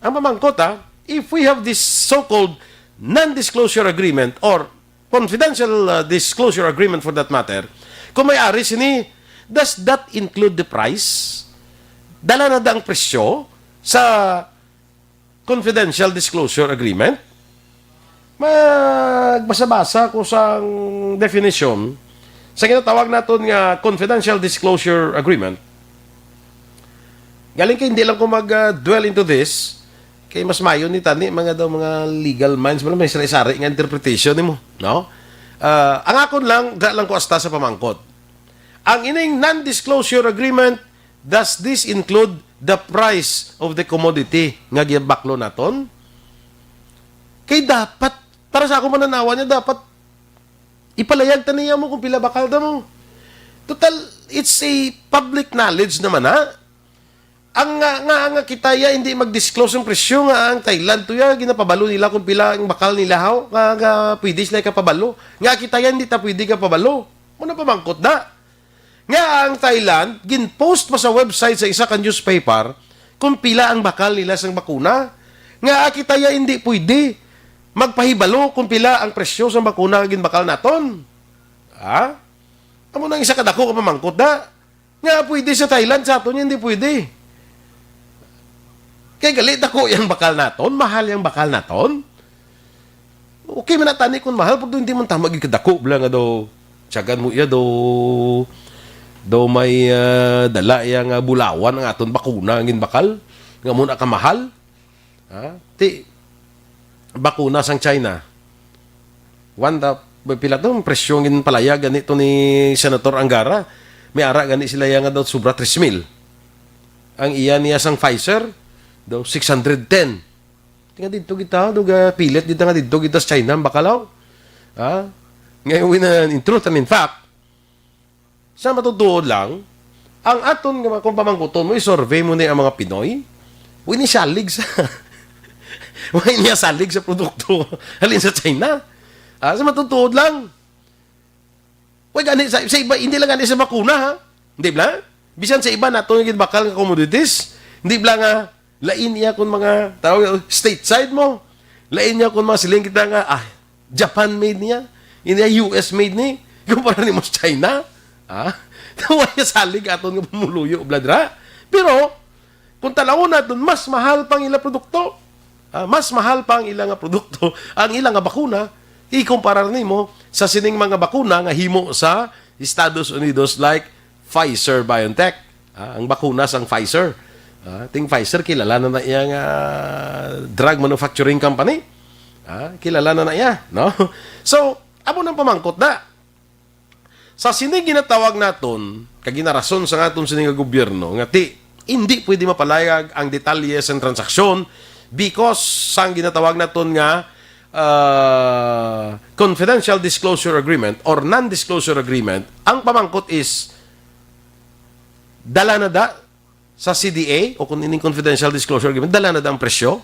ang pamangkot, ah, if we have this so-called non-disclosure agreement or confidential, ah, disclosure agreement for that matter, kung may ari sini, does that include the price? Dala na da ang presyo sa confidential disclosure agreement? Magbasa-basa ko sang definition sa ginatawag naton nga confidential disclosure agreement. Galing kay hindi lang ko mag-dwell into this, kay mas mayo ni tani mga daw mga legal minds, wala may sari-sari nga interpretation nimo, no? Ah, ang akon lang, ga lang ko asta sa pamangkot. Ang ining non-disclosure agreement, does this include the price of the commodity nga gibaklo naton? Kay dapat, para sa akong mananawa niya, dapat ipalayag ta niya mo kung pila bakal ta mo. Total, it's a public knowledge naman, ha? Ang nga, nga, nga kita ya hindi mag-disclose ang presyo nga ang Thailand to ya, ginapabalo nila kung pila ang bakal nila, haw? Nga, nga pwede sila ikapabalo. Nga kita ya hindi ta pwede kapabalo. Muna pamangkot na. Nga ang Thailand, gin-post pa sa website sa isa ka newspaper kung pila ang bakal nila sang bakuna. Nga kita ya hindi pwede magpahibalo kung pila ang presyo sang bakuna nga ginbakal naton. Ha? Amo nang isa ka dako ka pamangkot da. Nga pwede sa Thailand, sa aton hindi pwede. Kay gali dako yang bakal naton, mahal yang bakal naton. Okay man na tani kung mahal, pero hindi man tama gid kadako bala nga daw tiyagan mo iya daw, daw may, ah, dala iya nga bulawan ang aton bakuna nga ginbakal nga mo na kamahal. Ha? Ti bakuna sang China. One da, pila to ang presyo ang ginpalayag gani to ni Senator Angara. May ara gani sila iya nga daw sobra tres mil. Ang iya niya sang Pfizer daw six hundred ten. Tinga didto kita, do ga pilit dito nga didto kita sa China, bakalaw. Ha? Ngayon, in, in truth and in fact, sa matutuod lang, ang aton nga mga, kung pamangkuton mo, i-survey mo ni ang mga Pinoy, wa ni salig sa, wa niya salig sa produkto halin sa China. Ah, sa matutuod lang. Wa gani sa, sa iba, hindi lang gani sa bakuna, ha? Hindi ba? Bisan sa iba nato nga ginbakal nga commodities, hindi ba nga lain niya kung mga tawag, stateside mo. Lain niya kung mga siling kita nga, ah, Japan made niya. Hindi U S made ni. Kumpara ni mo sa China. Ha? Tawa niya salig aton nga pumuluyo, bladra. Pero, kung tanawon naton, mas mahal pang ila produkto. Ah, mas mahal pa ang ila nga produkto, ang ila nga bakuna, ikumpara nimo sa sining mga bakuna nga himo sa Estados Unidos like Pfizer-BioNTech. Ah, ang bakuna sang Pfizer. Ah, ting Pfizer, kilala na na iya nga drug manufacturing company. Ah, kilala na na iya, no? So, amo nang pamangkot na. Sa sini ginatawag naton, kag ginarason sa aton sini nga gobyerno, nga ti, hindi pwede mapalayag ang detalye sang transaksyon because sang ginatawag naton nga, ah, confidential disclosure agreement or non-disclosure agreement, ang pamangkot is, dala na da, sa C D A o kung ining confidential disclosure agreement, dala na da ang presyo.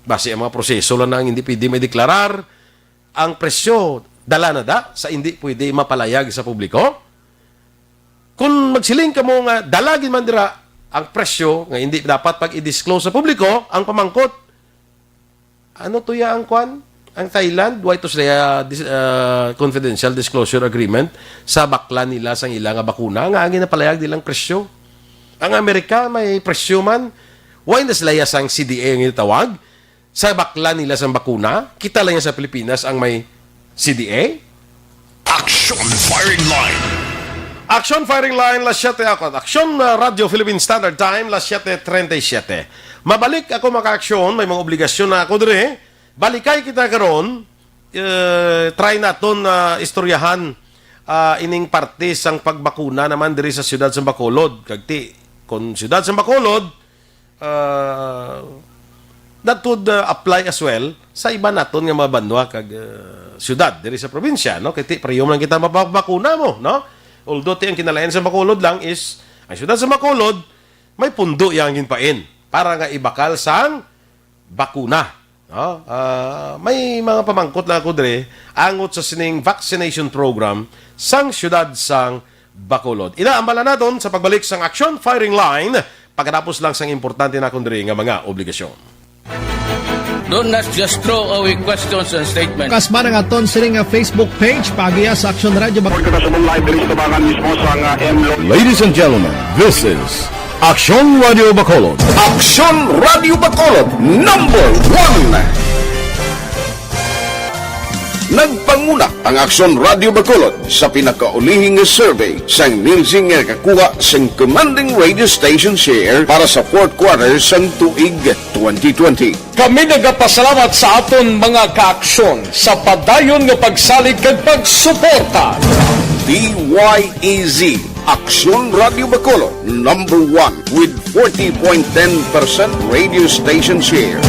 Basi ang mga proseso lang na ang hindi pwede may deklarar, ang presyo, dala na da sa hindi pwede mapalayag sa publiko. Kung magsiling ka mo nga dala gid man dira ang presyo nga hindi dapat pag i-disclose sa publiko, ang pamangkot, ano to ya ang kwan? Ang Thailand, why to sila dis- ah, confidential disclosure agreement sa bakla nila sang ila nga bakuna nga ang ginapalayag nilang presyo? Ang Amerika may presyo man. Why na sila ya sang C D A ang gitawag? Sa bakla nila sang bakuna, kita lang yan sa Pilipinas ang may C D A. Action Firing Line. Action Firing Line, las siyete ako. Action, uh, Radio Philippine Standard Time, las siyete treinta y siete. Mabalik ako, mga ka-aksyon, may mga obligasyon na ako diri. Balikay kita karon, eh, try naton na istoryahan, ah, ining parte sang pagbakuna naman diri sa siyudad sa Bacolod. Kag ti, kon siyudad sa Bacolod, ah, that would, ah, apply as well sa iba naton nga mga banwa kag, ah, siyudad diri sa probinsya, no? Kay ti, pareho man kita mapabakuna mo, no? Although ti ang kinalain sa Bacolod lang is ang siyudad sa Bacolod may pundo yang ginpain para nga ibakal sang bakuna, no? Ah, may mga pamangkot lang ako diri angot sa sining vaccination program sang siyudad sang Bacolod. Ina ang bala naton sa pagbalik sang Action Firing Line, pagkatapos lang sang importante na diri nga mga obligasyon. Do not just throw away questions and statements. Kasman ang aton sini nga Facebook page, pagiya sa Action Radio Bacolod. Kita sa live diri sa tubangan mismo sa nga M Lo- Ladies and gentlemen, this is Action Radio Bacolod. Action Radio Bacolod, number one. Nagpanguna ang Action Radio Bacolod sa pinakaulihi nga survey sang Nielsen nga nakakuha sing commanding radio station share para sa fourth quarter sang tuig twenty twenty. Kami nagapasalamat sa aton mga kaaksyon sa padayon nga pagsalig kag pagsuporta. D Y E Z, Aksyon Radio Bacolod, number one with forty point ten percent radio station share.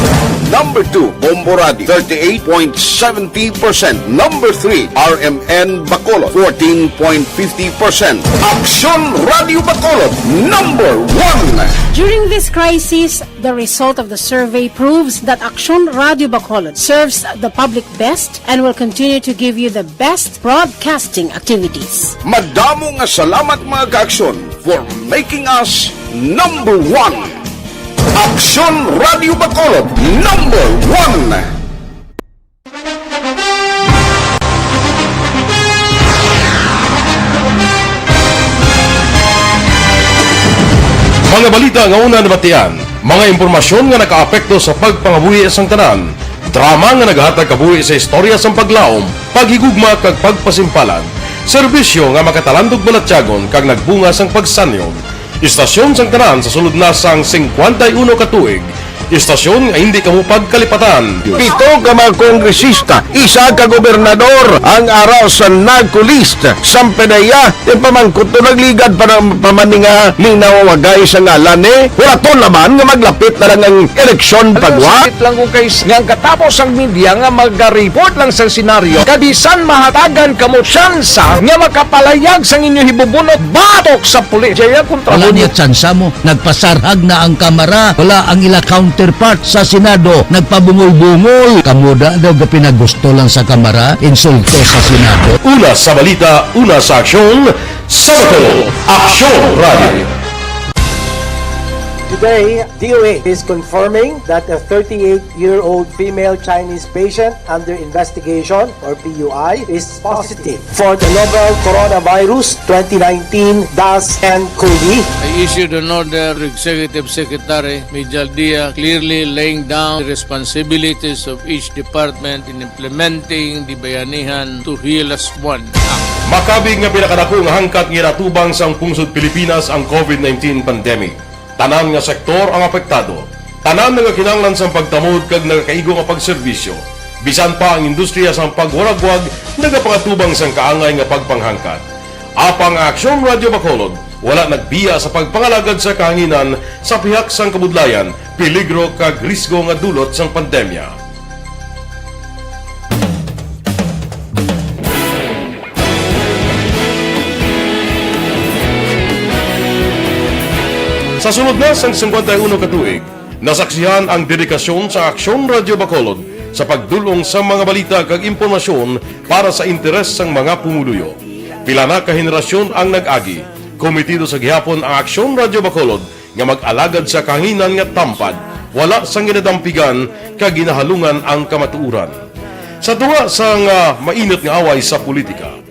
Number two, Bombo Radio, thirty-eight point seventy percent. Number three, R M N Bacolod, fourteen point fifty percent. Aksyon Radio Bacolod, number one. During this crisis, the result of the survey proves that Aksyon Radio Bacolod serves the public best and will continue to give you the best broadcasting activities. Madamo nga salamat, mga kaaksyon, for making us number one. Aksyon Radio Bacolod, number one. Mga balita nga una nabatian, mga impormasyon nga nakaapekto sa pagpangabuhi sang tanan, drama nga naghatag kabuhi sa istorya sang paglaom, paghigugma kag pagpasimpalan, serbisyo nga makatalandog balatyagon kag nagbunga sang pagsanyon. Istasyon sang tanan sa sulod na sang singkwenta y uno ka tuig. Istasyon nga hindi kamo pagkalipatan. Pito ka mga kongresista, isa ka gobernador ang ara sa NAGCO list. Sampedeya, ipamangkot to, nagligad pa ng pamaninga, linaw wagay sa ngalan ni. Wala to naman nga maglapit na lang ang eleksyon. Ano, pagwa? Sakit lang kung kay s-, nga ang katapos ang media nga mag-report lang sa senaryo, kabisan mahatagan kamo tsansa nga makapalayag sang inyo hibubunot batok sa pulis. Jaya kontra. Wala mo niya tsansa mo. Nagpasarhag na ang Kamara. Wala ang ila counterpart sa Senado. Nagpabungol-bungol. Kamo da daw gapinagusto lang sa Kamara, insulto sa Senado. Una sa balita, una sa aksyon, sa Bacolod, Aksyon Radio. Today, D O H is confirming that a thirty-eight-year-old female Chinese patient under investigation, or P U I, is positive for the novel coronavirus twenty nineteen dash N cov. I issued an order to Executive Secretary Mijal Dia, clearly laying down the responsibilities of each department in implementing the Bayanihan to Heal As One Act. Makabig nga pinakadako nga hangkat nga ginatubang sang pungsod Pilipinas ang COVID nineteen pandemic. Tanan nga sektor ang apektado. Tanan nagakinahanglan sang pagtamod kag nagakaigo nga pagserbisyo. Bisan pa ang industriya sang pagwaragwag nagapangatubang sang kaangay nga pagpanghangkat. Apang ang Aksyon Radio Bacolod wala nagbiya sa pagpangalagad sa kahanginan sa pihak sang kabudlayan, peligro kag risgo nga dulot sang pandemya. Sa sulod na sang singkwenta y uno ka tuig, nasaksihan ang dedikasyon sa Aksyon Radyo Bacolod sa pagdul-ong sa mga balita kag impormasyon para sa interes sang mga pumuluyo. Pila na ka henerasyon ang nag-agi. Komitido sa gihapon ang Aksyon Radyo Bacolod nga mag-alagad sa kahanginan nga tampad, wala sang ginadampigan kag ginahalungan ang kamatuoran. Sa tunga sang, ah, mainit nga away sa politika.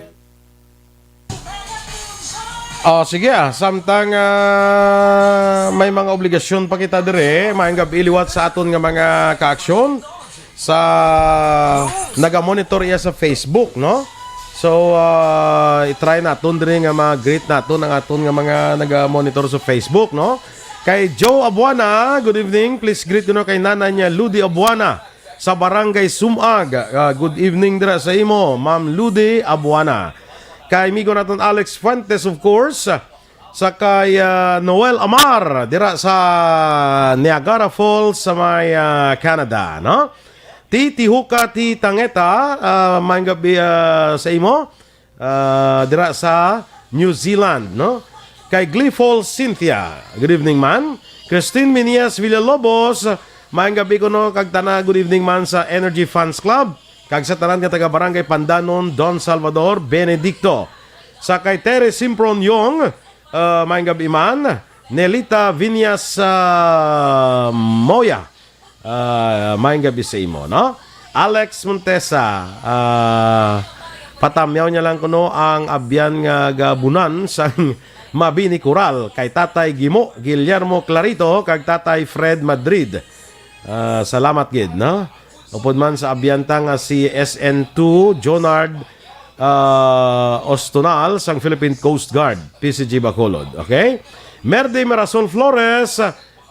Oh, sige, ah, samtang, ah, may mga obligasyon pa kita dire, maayong gab-i liwat sa aton nga mga kaaksyon sa naga-monitor iya sa Facebook, no? So, ah, i-try naton dire nga ma-greet naton ang aton nga mga naga-monitor sa Facebook, no? Kay Joe Abuana, good evening. Please greet kuno kay nanay niya, Ludi Abuana, sa Barangay Sumag. Ah, good evening dira sa imo, Ma'am Ludi Abuana. Kay amigo naton Alex Fuentes, of course, sa kay, ah, Noel Amar dira sa Niagara Falls sa may, ah, Canada, no? Ti Tihuka, Ti Tangeta, ah, maayong gab-i, ah, sa imo. Ah, dira sa New Zealand, no? Kay Gleeful Cynthia, good evening, man. Christine Minias Villalobos, maayong gab-i kuno kag tana, good evening, man, sa Energy Fans Club. Kag sa tanan nga taga Barangay Pandanon, Don Salvador Benedicto. Sa kay Terry Simpron Yong, ah, maayong gab-i, man. Nelita Viñas, ah, Moya, ah, maayong gab-i sa imo, no? Alex Montesa, ah, patamyaw niya lang kuno ang abyan nga gabunan sang Mabini Coral kay Tatay Gimo Guillermo Clarito kag Tatay Fred Madrid. Ah, salamat gid, no? Upod man sa abyan ta nga si S N two Jonard, ah, Ostonal sang Philippine Coast Guard, P C G Bacolod. Okay? Merdy Mirasol Flores,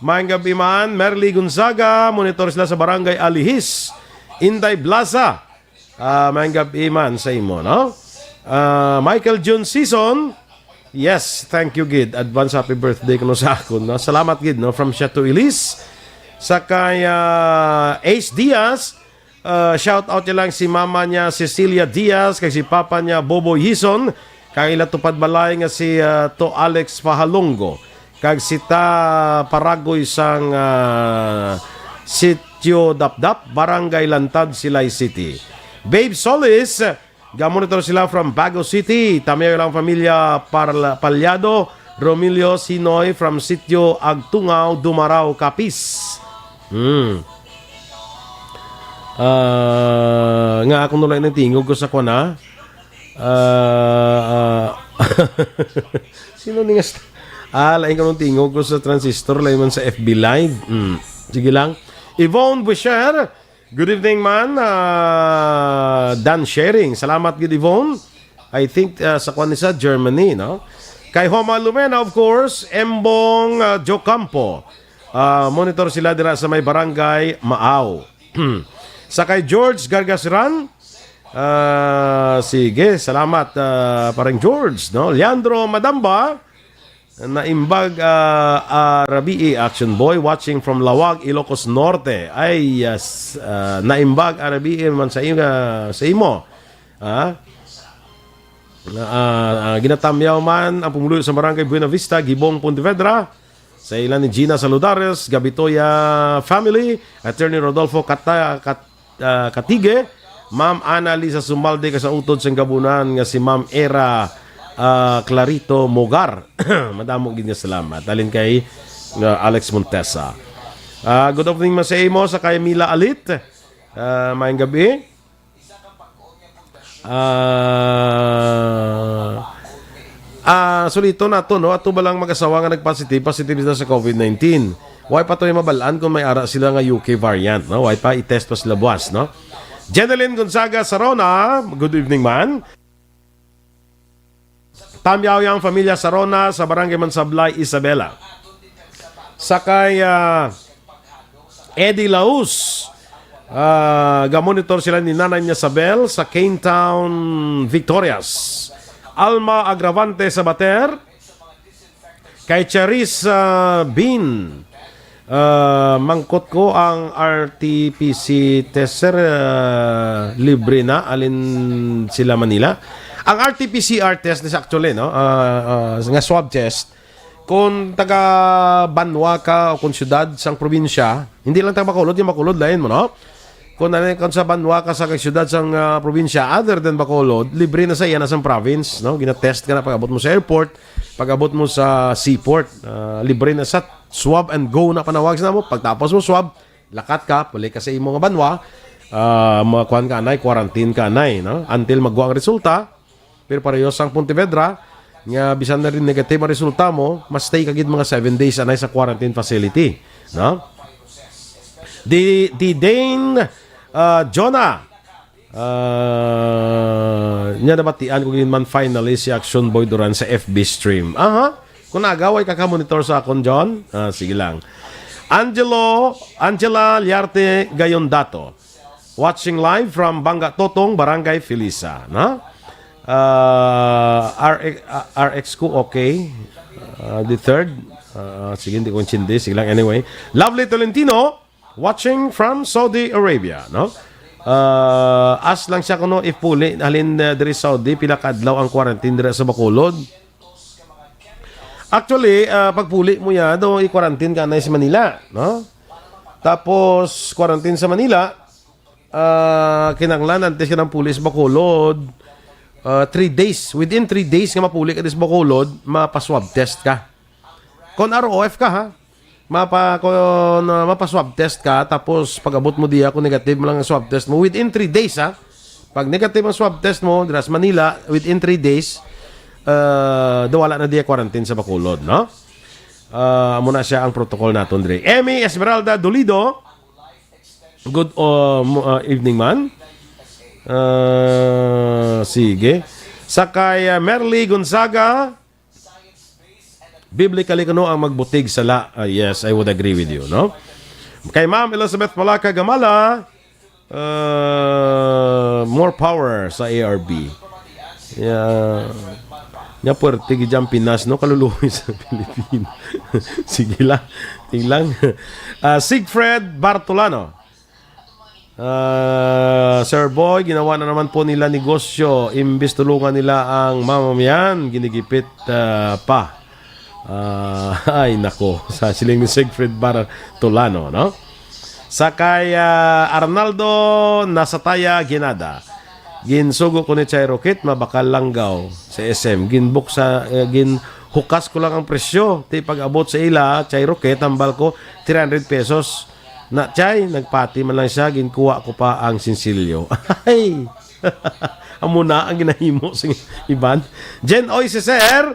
maayong gab-i, man. Merly Gonzaga, monitor sila sa Barangay Alihis, Inday Blaza. Ah, maayong gab-i, man, sa imo, no? Ah, Michael June Season, yes, thank you gid. Advance happy birthday kuno sa akon, no? Salamat gid, no? From Chateau Elise. Sa kay, ah, Ace Diaz, ah, shout out niya lang si mama niya Cecilia Diaz kag si papa niya Boboy Hison, kag ila tupad balay nga si, ah, To Alex Fahalongo, kag si Ta Paragoy sang, ah, Sitio Dapdap, Barangay Lantad, Silay City. Babe Solis, ga-monitor sila from Bago City. Tamyaw lang pamilya Parla-, Palyado, Romilio Sinoy from Sitio Agtungaw, Dumarao, Capiz. Hmm. Ah, nga ako nulay ng tingog ko sa kwan, ha? Ah, ah. Sino ni nga st-, ah, lain ko nung tingog ko sa transistor, lain man sa F B Live. Hmm. Sige lang. Yvonne Boucher, good evening, man. Ah, Dan Sharing. Salamat gid, Yvonne. I think, ah, sa kwan ni sa Germany, no? Kay Homa Lumena, of course, Embong, ah, Jocampo. Ah, monitor sila dira sa may barangay Maaw. Sa kay George Gargasiran, ah, sige, salamat, ah, parang George, no? Leandro Madamba, naimbag, ah, ah, Rabii, Action Boy, watching from Lawag, Ilocos Norte. Ay, yes, ah, naimbag, ah, Rabii, man sa imo, sa imo. Ah? Ah, ah, ginatamyaw man ang pumuluyo sa Barangay Buena Vista, Gibong, Pontevedra. Sa ila ni Gina Saludares, Gabitoya family, Attorney Rodolfo Kata-, Kat-, ah, Katige, Ma'am Ana Lisa Sumalde, kag sa utod sang gabunan nga si Ma'am Era, ah, Clarito Mogar. Madamo gid nga salamat. Halin kay, ah, Alex Montesa. Ah, good evening man sa imo, sa kay Mila Alit. Ah, maayong gabi. Ah, ah, sulito nato, no? Ato ba lang mag-asawa nga nag-positive, positive sila sa COVID nineteen? Way pa to yung mabalaan kung may ara sila nga U K variant, no? Way pa, i-test pa sila buwas, no? Jeneline Gonzaga Sarona, good evening, man. Tamyaw yang familia Sarona sa Barangay Mansablay, Isabela. Sa kay, ah, Eddie Laus, ah, ga-monitor sila ni Nanay niya Sabel sa Cane Town, Victorias. Alma Agravante Sabater, kay Charissa Bean, ah, mangkot ko ang R T P C test, sir, ah, libre na, halin sila Manila. Ang R T P C R test is actually, no, ah, ah, nga swab test, Kung taga banwa ka o kung siyudad sang probinsya, hindi lang taga Bacolod, yung Bacolod, lain mo, no? Kung, ano, kung sa banwa ka sa kag siyudad sang, ah, probinsya, other than Bacolod, libre na sa iya na sang province, no? Gina-test ka na pag-abot mo sa airport, pag-abot mo sa seaport, ah, libre na sa swab and go na panawag sa mo. Pagtapos mo swab, lakat ka, balik ka sa imo nga banwa, ah, makuan ka anay, quarantine ka anay, no? Until magwa ang resulta, pero pareho sang Pontevedra, nga bisan na rin negative ang resulta mo, mas stay ka gid mga seven days anay sa quarantine facility, no? Di, di Dane, ah, Jonah, ah, niya nabatian ko gid man finally si Action Boy Duran sa F B stream. Aha. Kung nagaway ka ka monitor sa akon, John, ah, sige lang. Angelo, Angela Liarte Gayondato. Watching live from Banga Totong, Barangay Felisa, na? Ah, R X, ah, R X ko, okay. Ah, the third. Ah, sige, hindi ko intindi. Sige lang, anyway. Lovely Tolentino, watching from Saudi Arabia, no? Ah, as lang siya kuno if puli, halin, ah, diri Saudi, pila ka adlaw ang quarantine diri sa Bacolod? Actually, ah, pagpuli mo ya, do i-quarantine ka na sa Manila, no? Tapos, quarantine sa Manila, ah, kinahanglan antes ka nang puli sa Bacolod, ah, three days. Within three days nga mapuli ka sa Bacolod, mapa-swab test ka. Kung R O F ka, ha? Mapa, kung, ah, mapa-swab test ka, tapos pag-abot mo diya, kung negative mo lang ang swab test mo, within three days, ha? Pag negative ang swab test mo, dira sa Manila, within three days, ah, do wala na diya quarantine sa Bacolod, no? Ah, amo na siya ang protocol naton diri. Emmy Esmeralda Dolido, good, uh, mo-, uh, evening, man. Ah, sige. Sa kay, uh, Merly Gonzaga, biblically kuno ang magbutig sala. Ah, yes, I would agree with you, no? Kay Ma'am Elizabeth Palaka Gamala, uh, more power sa A R B. Yeah. Nya puwerte gid ang Pinas, no? Kaluluoy sa Pilipino. Sige lang. Ting lang. Ah, Siegfried Bartolano. Ah, Sir Boy, ginawa na naman po nila negosyo. Imbis tulungan nila ang mamamayan, ginigipit, ah, pa. Ah, ay, nako. Sa siling ni Siegfried Bartolano, no? Sa kay, ah, Arnaldo Nasataya Ginada. Ginsugo ko ni Chay Roquet, mabakal langgaw sa S M. Ginbuksa, eh, ginhukas ko lang ang presyo. Ti pag-abot sa ila, Chay Roquet, hambal ko, three hundred pesos. Na, Chay, nagpati man lang siya, ginkuha ko pa ang sinsilyo. Ay! Amo na ang ginahimo sa iban. Jen Oy, si Sir.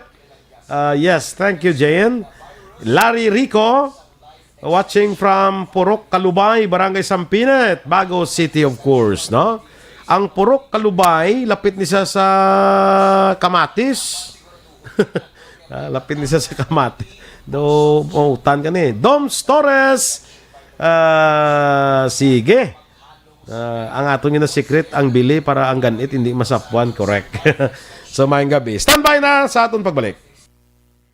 Ah, yes, thank you, Jen. Larry Rico, watching from Purok Kalubay, Barangay Sampinet, Bago City, of course, no? Ang Purok Kalubay, lapit ni siya sa Kamatis. Ah, lapit ni siya sa Kamatis. Do, oh, tan ka ni. Doms Torres, ah, sige. Ah, ang aton nga secret, ang bili para ang ganit hindi masapwan, correct. So, maayong gabi. Standby na sa aton pagbalik.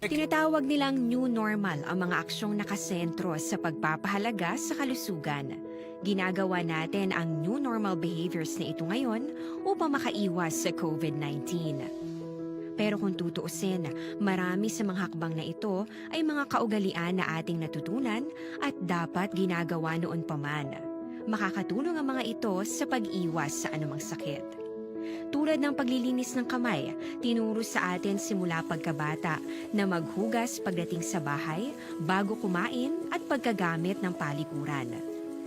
Tinatawag nilang new normal ang mga aksyong nakasentro sa pagpapahalaga sa kalusugan. Ginagawa natin ang new normal behaviors na ito ngayon upang makaiwas sa COVID nineteen. Pero kung tutuusin, marami sa mga hakbang na ito ay mga kaugalian na ating natutunan at dapat ginagawa noon pa man. Makakatulong ang mga ito sa pag-iwas sa anumang sakit. Tulad ng paglilinis ng kamay, tinuro sa atin simula pagkabata na maghugas pagdating sa bahay, bago kumain at pagkagamit ng palikuran.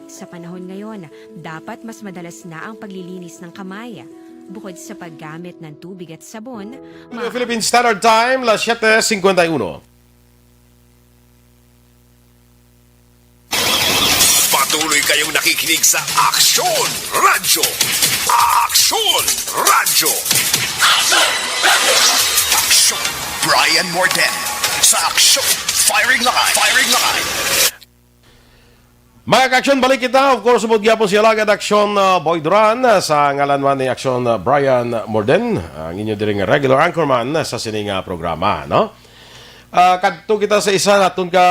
Sa panahon ngayon, dapat mas madalas na ang paglilinis ng kamay, bukod sa paggamit ng tubig at sabon, Philippine Standard Time, las siete cincuenta y uno. Patuloy kayong nakikinig sa Aksyon Radyo. Aksyon Radyo. Aksyon. Brian Morden sa Aksyon. Firing line. Firing line. Mga ka-aksyon, balik kita. Of course, subod gyapon si Alagad Aksyon, uh, Boy Duran, uh, sa ngalan man ni Aksyon, uh, Brian Morden, ang inyo diri nga regular anchorman, uh, sa sini nga programa, no? Ah, kadto kita sa isa naton ka,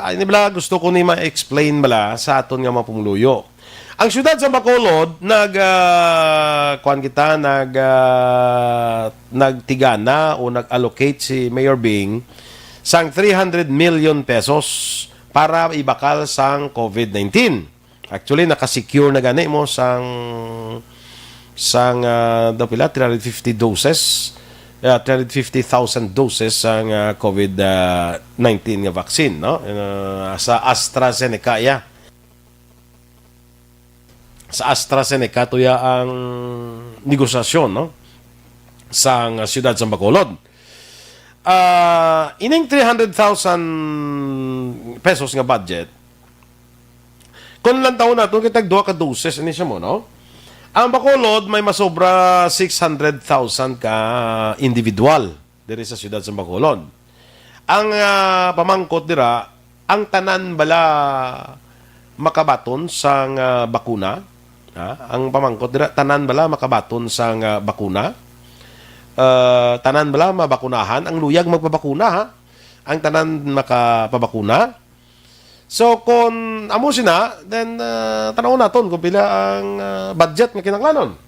ay, ni bala, gusto ko ni ma-explain bala sa aton nga mga pumuluyo. Ang siyudad sa Bacolod, nag, ah, kuwan kita, nag, ah, nagtigana o nag-allocate si Mayor Bing sang three hundred million pesos para ibakal sang COVID nineteen. Actually, nakasecure na gani mo sang, sang, ah, daw pila, three hundred fifty doses, ah, three hundred fifty thousand doses sang, ah, COVID, ah, nineteen nga vaccine, no? Ah, sa AstraZeneca, ya. Sa AstraZeneca, tuya ang negosasyon, no? Sang siyudad sang Bacolod. Ah, ining three hundred thousand pesos nga budget, kung lantawon nato, kay tag duha ka doses ini siya mo, no? Ang Bacolod may masobra six hundred thousand ka individual diri sa siyudad sa Bacolod. Ang, ah, pamangkot dira, ang tanan bala makabaton sang, ah, bakuna? Ha? Ang pamangkot dira, tanan bala makabaton sang, ah, bakuna? Ah, tanan bala mabakunahan? Ang luyag magpabakuna, ha? Ang tanan makapabakuna? So, kung amo sina, then, ah, tan-awon naton kung pila ang, ah, budget nga kinahanglanon.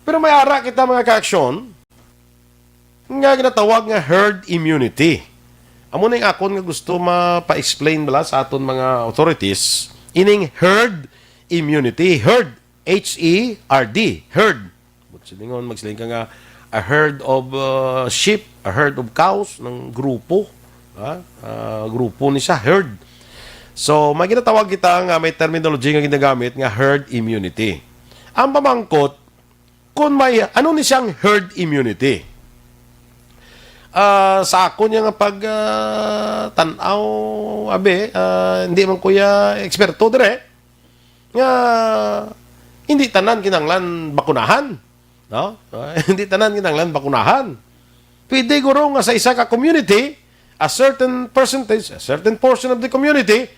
Pero may ara kita, mga kaaksyon, nga ginatawag nga herd immunity. Amo na yung akon nga gusto mapa-explain bala sa aton mga authorities, ining herd immunity. Herd, H E R D, herd. Magsilingon, magsiling ka nga, a herd of, uh, sheep, a herd of cows, ng grupo. Ha? Ah, grupo ni siya, herd. So, may ginatawag kita nga may terminology nga ginagamit nga herd immunity. Ang pamangkot, kung may, ano ni siyang herd immunity? Ah, sa ako niya nga pag, ah, tan-aw, abi, ah, hindi man kuya eksperto dire, nga hindi tanan kinahanglan bakunahan, no? Ah, hindi tanan kinahanglan bakunahan. Pwede guro nga sa isa ka community, a certain percentage, a certain portion of the community,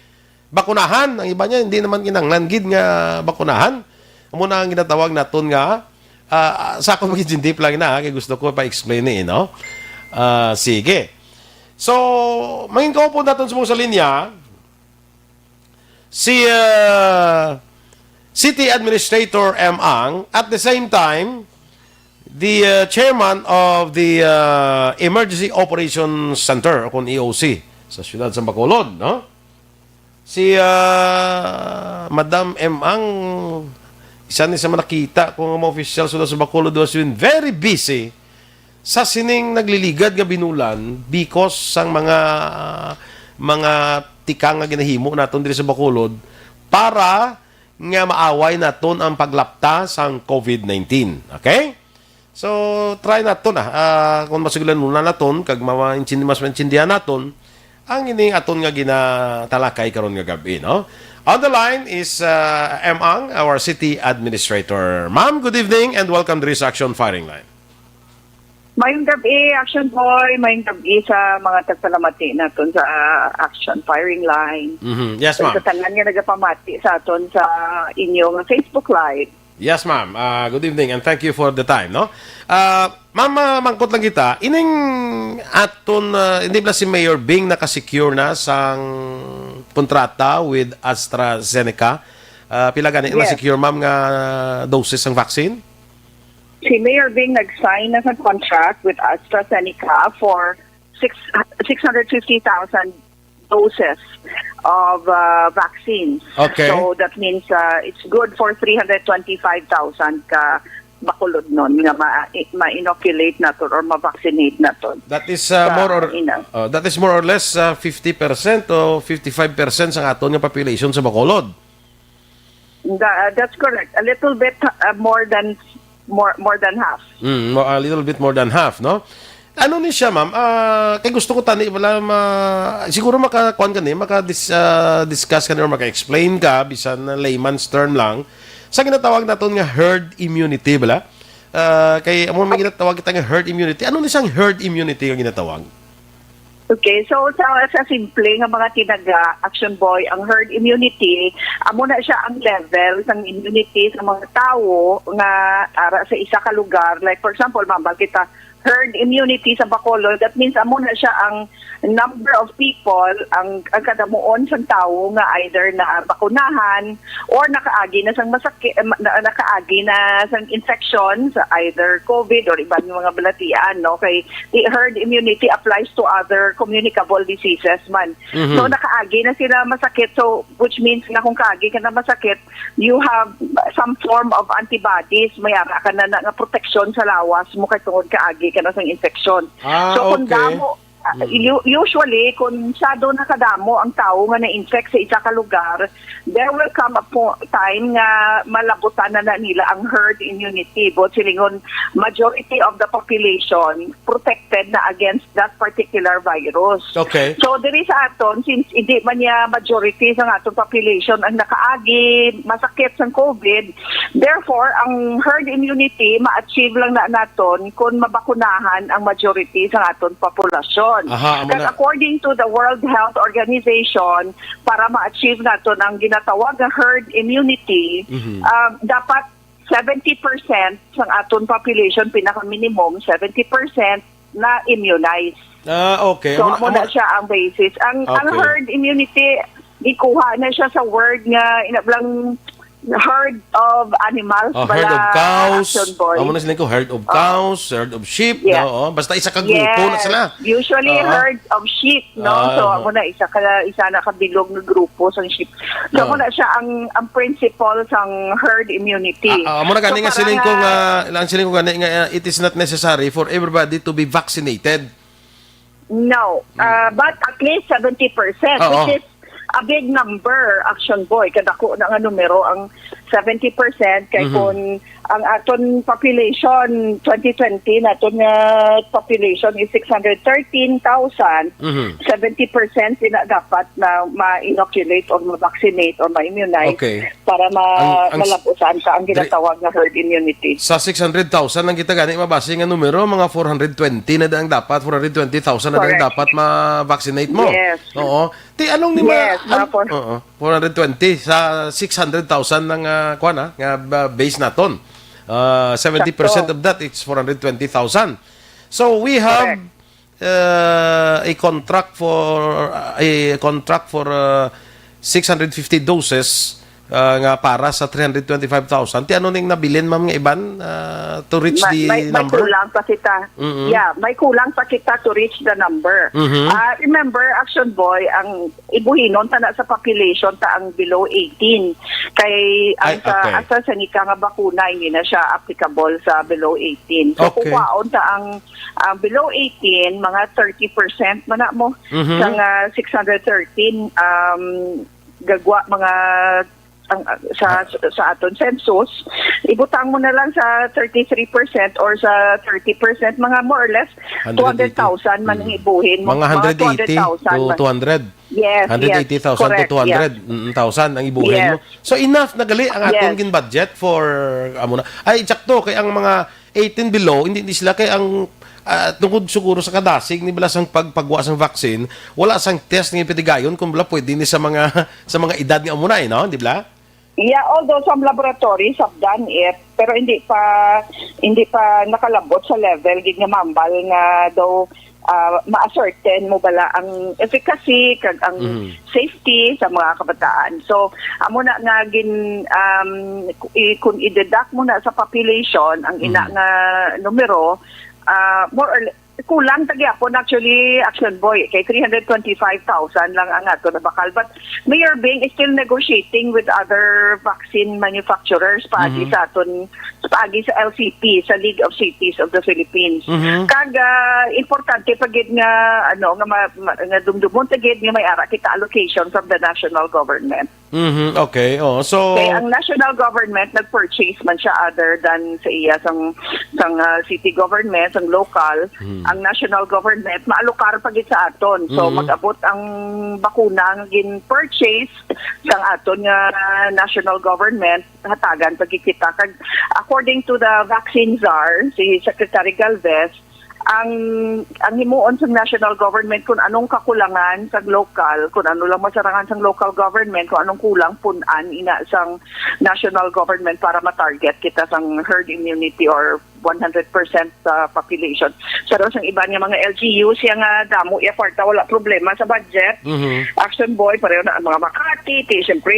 bakunahan. Ang iba niya, hindi naman kinahanglan gid nga bakunahan. Amo na ang ginatawag naton nga, ah, sa ako magintindi pa lang na, kay gusto ko pa-explain ni, no? Ah, sige. So, mangin kaupod naton sa mong sa linya, si, ah, City Administrator M. Ang, at the same time, the, uh, chairman of the, uh, Emergency Operations Center, o kung E O C, sa siyudad sa Bacolod, no? Si, uh, Madam M. Ang, isa ni sa mga nakita ko nga mga opisyal sa, sa Bacolod was been very busy sa sining nagliligad nga binulan because sang mga, mga tikang nga ginahimo naton diri sa Bacolod para nga maaway naton ang paglapta sang COVID nineteen. Okay? So, try naton, ah, ah, kung masugilanon naton, kag ma-, maintindi-, mas maintindihan naton, ang ini aton nga ginatalakay karon nga gab-i, no? On the line is, ah, M. Ang, our city administrator. Ma'am, good evening and welcome diri sa Action Firing Line. Mayong gabi, Action Boy. Mayong gabi sa mga tagpalamati naton sa, ah, Action Firing Line. Mhm. Yes, ma'am. Sa tanan nga nagapamati sa aton sa inyo nga Facebook Live. Yes, ma'am. Ah, good evening and thank you for the time, no? Ah, ma'am, ah, mangkot lang kita. Ining aton, ah, hindi ba si Mayor Bing nakasecure na sang kontrata with AstraZeneca? Ah, pila gani Yes. na-secure, ma'am, nga doses sang vaccine? Si Mayor Bing nag-sign na sa contract with AstraZeneca for six, six hundred fifty thousand doses of, uh, vaccines. Okay. So, that means, uh, it's good for three hundred twenty-five thousand ka Bacolodnon nga ma-, ma-inoculate naton or ma-vaccinate naton. That is, uh, Sa more or, ina. Uh, that is more or less, uh, fifty percent o fifty-five percent sa aton nga population sa Bacolod. Tha-, that's correct. A little bit, uh, more than, more, more than half. Mm, mo-, a little bit more than half, no? Ano ni siya, ma'am? Ah, kay gusto ko tani wala ma-, siguro maka-, kuwan ka ni, maka-dis-, ah, discuss ka ni or maka-explain ka, bisan na layman's term lang, sa ginatawag naton nga herd immunity, bala? Ah, kay amo may ginatawag kita nga herd immunity. Ano ni siyang herd immunity nga ginatawag? Okay, so sa, sa simple nga mga tinaga, Action Boy, ang herd immunity, amo na siya ang level sang immunity sa mga tawo nga ara sa isa ka lugar. Like, for example, mambal kita, herd immunity sa Bacolod, that means amo na siya ang number of people, ang, ang kadamuon sang tawo nga either nabakunahan or nakaagi na sang masakit, na, nakaagi na sang infection sa either COVID or iban nga mga balatian, no? Kay the herd immunity applies to other communicable diseases man. Mhm. So, nakaagi na sila masakit. So, which means nga kung kaagi ka na masakit, you have some form of antibodies. May ara ka na, na nga proteksyon sa lawas mo kay tungod kaagi ka na sang infection. Ah, So, kung okay. damo, ah, Mm. u- usually, kung masyado na kadamo ang tawo nga na-infect sa isa ka lugar, there will come a po- time nga malabutan na, na nila ang herd immunity. But silingon, majority of the population protected na against that particular virus. Okay. So, diri sa aton, since hindi man niya majority sa aton population ang nakaagi, masakit sang COVID, therefore, ang herd immunity ma-achieve lang na naton kung mabakunahan ang majority sa aton populasyon. Aha, amo Kag na. according to the World Health Organization, para ma-achieve naton ang ginatawag nga herd immunity, Mhm. ah, dapat seventy percent sang aton population, pinaka-minimum, seventy percent na immunized. Ah, okay. So, Amo na, amo na amo na. siya ang basis. Ang, ang Okay. herd immunity, gikuha na siya sa word nga, ina lang, herd of animals, Oh, herd of bala, cows. Action Boy. Amo na sila ko, herd of Oh. cows, herd of sheep, Yes. no? Oh, basta isa ka grupo na Yes. sila. Usually, Oo. herd of sheep, no? Ah, So, aha. amo na, isa ka, isa na ka bilog nga grupo sang sheep. So, Ah. amo na siya ang, ang principle sang herd immunity. Ah, ah, amo na gani So, nga para siling ko nga nga, ang siling ko gani nga, uh, it is not necessary for everybody to be vaccinated. No. Mm. Uh, but at least seventy percent, Oo. which is a big number, Action Boy. Kadako na nga numero ang seventy percent. Kay Mhm. kung ang aton population, twenty twenty, naton nga population is six hundred thirteen thousand, Mhm. seventy percent ina dapat na ma-inoculate or ma-vaccinate or ma-immunize Okay. para ma-, Ang, ang s-, malabusan ka ang dre- ginatawag nga herd immunity. Sa six hundred thousand ang kita gani mabase nga numero, mga four hundred twenty na daan dapat, four hundred twenty thousand na daan Correct. dapat ma-vaccinate mo. Yes. Oo. Ti, anong ni ma-, Yes, an-, mga four- oo, four hundred twenty sa six hundred thousand nga, kuwan, ah, nga, ah, base naton. Ah, seventy percent Sakto. of that, it's four hundred twenty thousand. So, we have, Correct. uh, a contract for, a contract for, uh, six hundred fifty doses, uh, nga para sa three hundred twenty-five thousand. Ti ano ning nabilin, ma'am, nga iban, uh, to reach Ma-, the may, may number? kulang pa kita. Mm-mm. Yeah, may kulang pa kita to reach the number. Mhm. Ah, remember, Action Boy, ang ibuhinon ta na sa population ta ang below eighteen. Kay ang Ay, sa okay. AstraZeneca nga bakuna, hindi na siya applicable sa below eighteen. So, Okay. kukuhaon ta ang, ang below eighteen, mga thirty percent man na mo, Mhm. sa nga six hundred thirteen, um, gagwa mga ang, sa, sa aton census, ibutang mo na lang sa thirty-three percent or sa thirty percent, mga more or less Hundred eighty. two hundred thousand man ang Mm. ibuhin mo. Mga Mga hundred eighty two hundred thousand to man. two hundred. Yes, yes. Hundred eighty thousand to Correct, two hundred, yeah. mm, thousand ang ibuhin Yes. mo. So, enough na gali ang aton Yes. gin-budget for, amo na. Ay, eksakto, kay ang mga eighteen below, hindi, hindi sila kay ang, ah, tungod siguro sa kadasig ni bala sang pagpagwa sang vaccine, wala sang test nga pwede gayod kung bala pwede ni sa mga, sa mga edad nga amo na, eh, no? Di bala? Yeah, although some laboratories have done it, pero hindi pa, hindi pa nakalabot sa level gid nga mambal nga daw, ah, ma-ascertain mo bala ang efficacy kag ang Mhm. safety sa mga kabataan. So, amo na nga gin-, um, ku-, i-, kung i-deduct mo na sa population ang ina Mhm. nga numero, ah, more or less, kulang ta gyapon actually, Action Boy, kay three hundred twenty-five thousand lang ang ato nabakal. But Mayor Bing is still negotiating with other vaccine manufacturers paagi Mhm. sa aton, paagi sa L C P, sa League of Cities of the Philippines. Mhm. Kag, ah, importante pa gid nga, ano, nga ma-, ma-, nga dumdumon ta gid nga may ara kita allocation from the national government. Mhm, okay. Oh, so Kay ang national government nag-purchase man siya other than sa iya sang, sang, ah, city government, sang local, Hmm. ang national government maalokar pa gid sa aton. So, Mhm. mag-abot ang bakuna nga gin-purchase sang aton nga national government, hatagan pa gid kita. Kag according to the vaccine czar, si Secretary Galvez, ang, ang himuon sa national government kung anong kakulangan sa local, kung ano lang masarangan sa local government, kung anong kulang, pun-an ina sang national government para ma-target kita sang herd immunity or one hundred percent sa population. Sa daw sang iban nga mga L G Us, yang, ah, damo iya kwarta, wala problema sa budget. Mhm. Action Boy, pareho na ang mga Makati, ti, siyempre,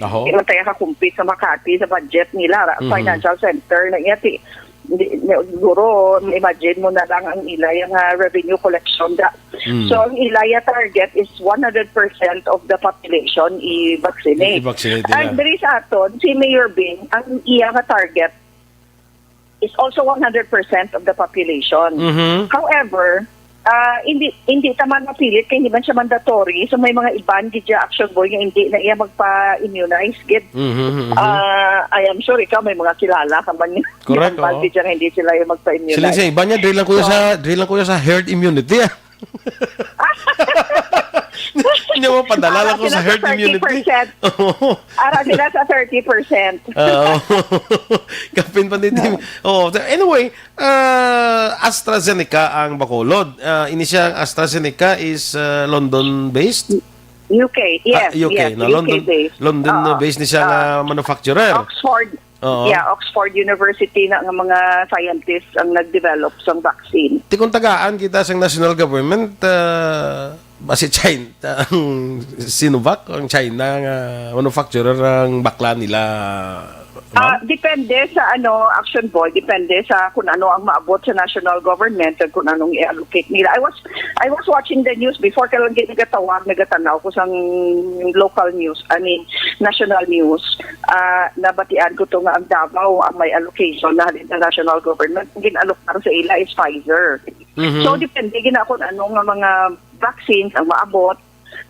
Aho. Di man tayo ka-compete sa Makati sa budget nila, ra-, Mhm. financial center na iya, ti, di, di, siguro, imagine mo na lang ang ila, yung, ah, revenue collection da. Mm. So, ang ila iya target is one hundred percent of the population i-vaccinate. I-vaccinate nila. And diri sa aton, si Mayor Bing, ang iya nga target is also one hundred percent of the population. Mhm. However, ah, hindi, hindi ta man mapilit kay hindi man siya mandatory. So, may mga iban gid siya, Action Boy, nga hindi na iya magpa-immunize gid. Mhm, mhm. Ah, I am sure ikaw may mga kilala ka man nga Correct, iban oo. gid siya nga hindi sila yung magpa-immunize. Siling sa iba niya, diri lang kuya So, sa, diri lang kuya sa herd immunity, ah. Hindi mo padala Ara lang ko sila sa sa herd immunity. thirty percent. Oo. Ara sila sa thirty percent. Oo. Kapin pa dito. Oh, so anyway, uh, AstraZeneca ang Bacolod. Uh, ini siya, AstraZeneca is uh, London-based? U K, Ah, yes, U K, yes, no? U K London, based. London Oo. na based ni siya nga Oo. manufacturer. Oxford, Oo. yeah, Oxford University na nga mga scientists ang nag-develop sang vaccine. Ti kung tagaan kita sang national government, ah, basi China, ang Sinovac, ang China nga manufacturer ang bakla nila, Ah, ma'am? depende sa ano, Action Boy, depende sa kung ano ang maabot sa national government ug kung anong i-allocate nila. I was I was watching the news before, kaya lang gid nagatawag, nagatanaw ko sang local news, I mean, national news. Ah, nabatian ko to nga ang Davao ang may allocation na halin sa national government. Ang gin-allocate sa ila is Pfizer. Mhm. So, depende gina kung ano nga mga vaccines ang maabot,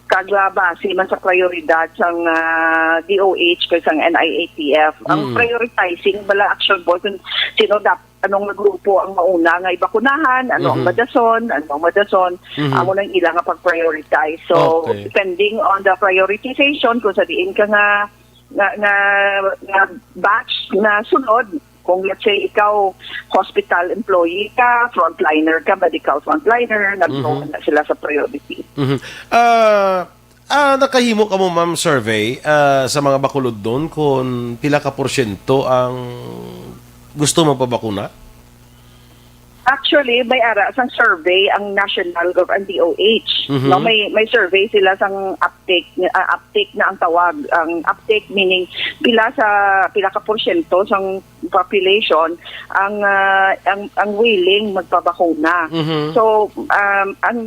kag, ah, base man sa prioridad sang, ah, D O H kag sang N I A T F. Ang Mm. prioritizing bala, Action Boy, kung sino dapat, anong grupo ang mauna nga ibakunahan, ano ang Mhm. madason, ano ang madason, Mhm. amo nang ila nga pag-prioritize. So, Okay. depending on the prioritization, kung sa diin ka nga, nga, nga, nga batch na sunod, kung let's say ikaw hospital employee ka, frontliner ka, medical frontliner, nag-, Mhm. na sila sa priority. Mhm. Ah, ah, nakahimo ka mo, ma'am, survey, ah, sa mga bakulod doon kung pila ka porsyento ang gusto magpabakuna? Actually, may ara sang survey ang national gov-, ang D O H. Mhm. No, may, may survey sila sang uptake, ah, uptake na ang tawag. Ang uptake meaning pila sa, pila ka porsyento sang population ang, ah, ang, ang willing magpabakuna. Mhm. So, um, ang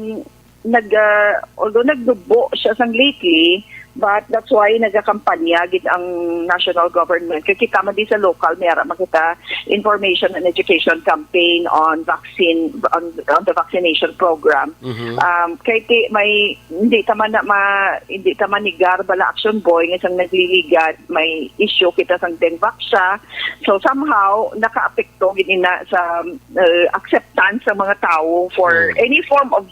nag, ah, although nagnubo siya sang lately, but that's why nagakampanya gid ang national government. Kay kita man di sa local, may ara man kita information and education campaign on vaccine, on, on the vaccination program. Mhm. Um, kay ti, may, hindi ta man na ma-, hindi ta manigar bala, Action Boy, nga sang nagliligad, may issue kita sang Dengvaxia. So somehow, nakaapekto gid ina sa, uh, acceptance sa mga tawo for Mm. any form of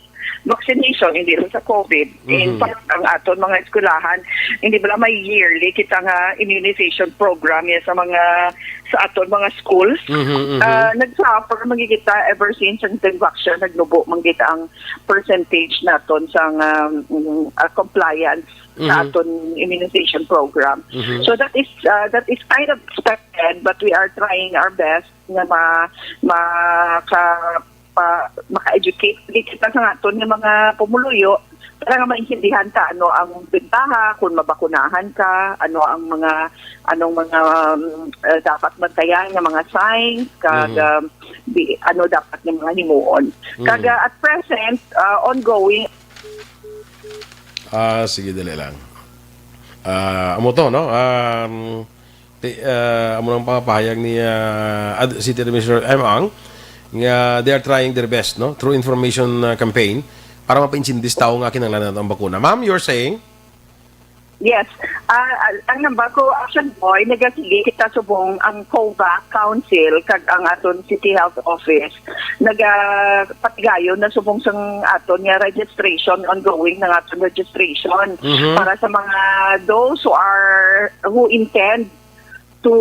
vaccination, hindi lang sa COVID. In Mhm. fact, ang aton mga eskwelahan, hindi bala may yearly kita nga immunization program ya sa mga, sa aton mga schools. Mhm, mhm. Ah, nag-suffer man gid kita ever since ang Dengvaxia, nagnubo man gid ang percentage naton sa nga, mm, ah, compliance sa Mhm. aton immunization program. Mhm. So that is, ah, that is kind of expected, but we are trying our best nga ma-, maka-, pa-, maka-educate gid kita sa aton nga mga pumuluyo para nga maintindihan ta ano ang bentaha kung mabakunahan ka, ano ang mga, anong mga, um, eh, dapat bantayan nga mga signs, kag, Mhm. um, di, ano dapat nga mga himuon. Mhm. Kag, ah, at present, ah, ongoing. Ah, sige, dali lang. Ah, amo to, no? Um, Ti-, ah, amo nang pangapahayag ni, ah, Ad-, City Administrator M. Ang nga they are trying their best, no, through information, ah, campaign para mapaintindi sa tawo nga kinahanglan nato ang bakuna. Ma'am, you're saying? Yes. Ah, ah, ang nambag ko, Action Boy, nagasigi kita subong ang COVAC Council kag ang aton City Health Office nagapatigayon na subong sang aton nga registration, ongoing na nga aton registration Mhm. para sa mga those who are, who intend to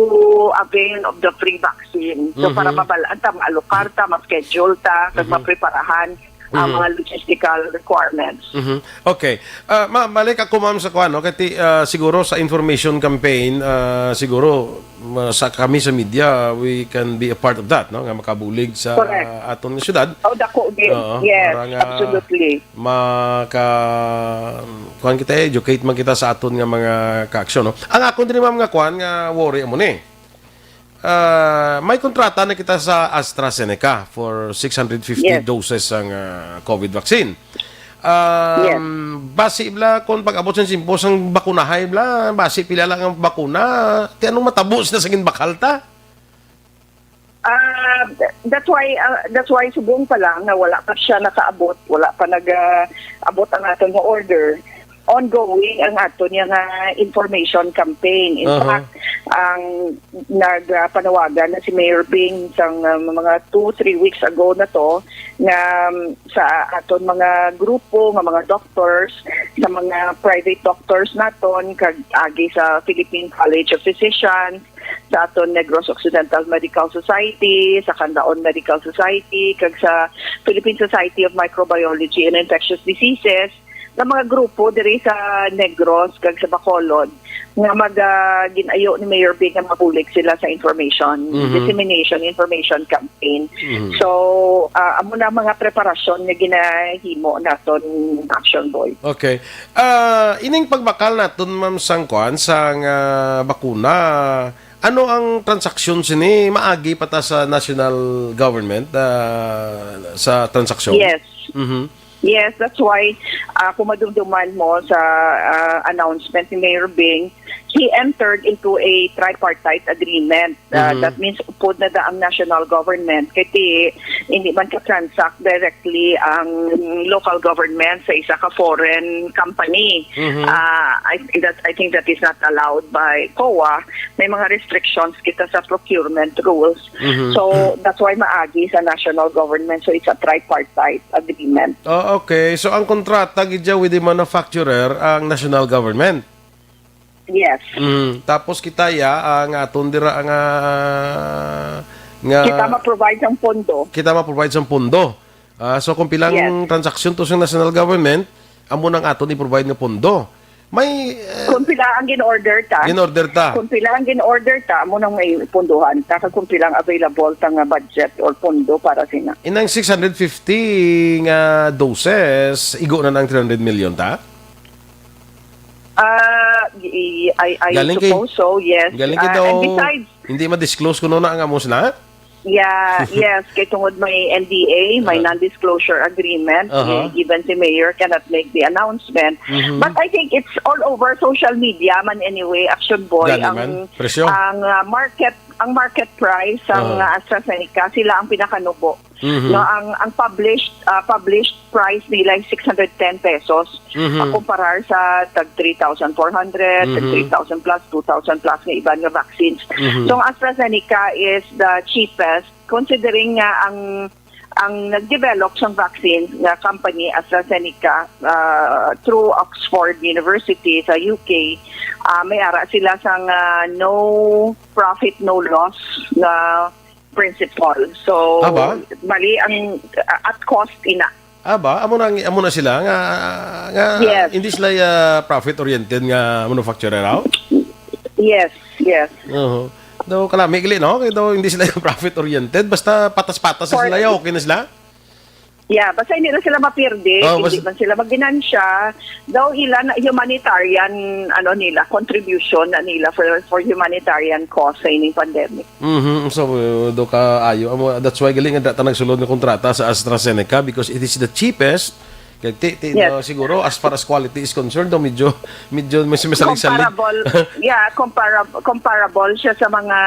avail of the free vaccine. So, Mhm. para mabal-an ta, maalokar ta, ma-schedule ta, kag Mhm. mapreparahan ang Mhm. mga logistical requirements. Mhm. Okay. Ah, ma-, balik ako, ma'am, sa kuwan, no? Kay ti-, ah, siguro sa information campaign, ah, siguro ma-, sa kami sa media, we can be a part of that, no? Nga makabulig sa Correct. aton nga syudad. Oh, dako, di-, Oo, yes, para nga absolutely. maka-, kuwan kita, educate man kita sa aton nga mga kaaksyon, no? Ang akon diri, ma'am, nga kuwan, nga worry amo ni. Ah, may kontrata na kita sa AstraZeneca for six hundred fifty Yes. doses ang, ah, COVID vaccine. Um, Yes. basi bala, kung pag-abot sa simpo sang bakunahay bala, basi pila lang ang bakuna, ti anong matabo sina sa ginbakal ta? Ah, th-, that's why, ah, that's why subong pa lang nga wala pa siya nakaabot, wala pa nag, ah, abot ang aton nga order. Ongoing ang aton nga information campaign. In Aha. fact, ang nagpanawagan na si Mayor Bing sang, ah, mga two, three weeks ago na to, nga, um, sa aton mga grupo nga mga doctors, sa mga private doctors naton, kag agi sa Philippine College of Physicians, sa aton Negros Occidental Medical Society, sa Canlaon Medical Society, kag sa Philippine Society of Microbiology and Infectious Diseases, nga mga grupo diri sa Negros kag sa Bacolod nga mag, ah, gin-ayo ni Mayor Bing nga mabulig sila sa information, Mhm. dissemination, information campaign. Mhm. So, ah, amo na mga preparasyon nga ginahimo naton, Action Boy. Okay. Ah, ining pagbakal naton, ma'am, sang kuan, sang, ah, bakuna, ano ang transaksyon sini? Maagi pa ta sa national government, ah, sa transaksyon? Yes. Mhm. Yes, that's why, ah, kung madumduman mo sa, ah, announcement ni Mayor Bing, he entered into a tripartite agreement. Ah, Mhm. that means, upod na da ang national government. Kay ti, hindi man ka-transact directly ang local government sa isa ka foreign company. Mhm. Ah, I, that, I think that is not allowed by COA. May mga restrictions kita sa procurement rules. Mhm. So, that's why maagi sa national government. So, it's a tripartite agreement. Oh, okay. So, ang kontrata gid siya with the manufacturer, ang national government? Yes. Mm. Tapos kita ya, ah, nga aton dira nga, nga Kita ma-provide sang pondo. kita ma-provide sang pondo. Ah, so, kung pilang Yes. transaksyon to sa national government, amo nang aton i-provide nga pondo. May, eh, Kung pila ang gin-order ta. gin-order ta. Kung pila ang gin-order ta, amo nang may punduhan ta. Kag kung pila ang available ta nga budget or pondo para sina. Inang six hundred fifty nga doses, igo na ang three hundred million ta? Ah, y-, y-, I, I Galing kay, suppose so, yes. galing kay Ah, daw, and besides, hindi ma-disclose kuno na ang amo sila? Yeah, yes, kay tungod may N D A, may Ah. non-disclosure agreement, Aha. eh, even si Mayor cannot make the announcement. Mhm. But I think it's all over social media man anyway, Action Boy, Gani ang, man. Presyo. ang, ah, market, ang market price sang, Aha. ah, AstraZeneca, sila ang pinakanubo. Mhm. No, ang, ang published, ah, published price nila ay six hundred ten pesos. Mhm. Ah, kumparar sa tag three thousand four hundred, tag Mhm. three thousand plus, two thousand plus nga iban nga vaccines. Mhm. So, ang AstraZeneca is the cheapest, considering nga ang, ang nag-develop sang vaccine nga company AstraZeneca, ah, through Oxford University sa U K, ah, may ara sila sang, ah, no profit, no loss na principle. So, Aba? bali ang, uh, at cost ina. Aba, amo na, amo na sila nga, nga Yes. hindi sila, ah, profit oriented nga manufacturer, aw? Yes, yes. Oo. Daw kalami gali, no? Kay daw hindi sila profit oriented, basta patas-patas For sila, ya, okay na sila. Yeah, basta hindi na sila mapirdi, Oh, hindi bas- man sila magginansya. Daw ila na humanitarian, ano nila, contribution na nila for, for humanitarian cause sa ining pandemic. Mhm, so, uh, do ka ayo. Amo, that's why gali nga da ta nagsulod nga kontrata sa AstraZeneca because it is the cheapest. Kay ti, ti, Yes. no, siguro, as far as quality is concerned, do, medyo, medyo mas masalig-salig. Comparable, yeah, comparab-, comparable siya sa mga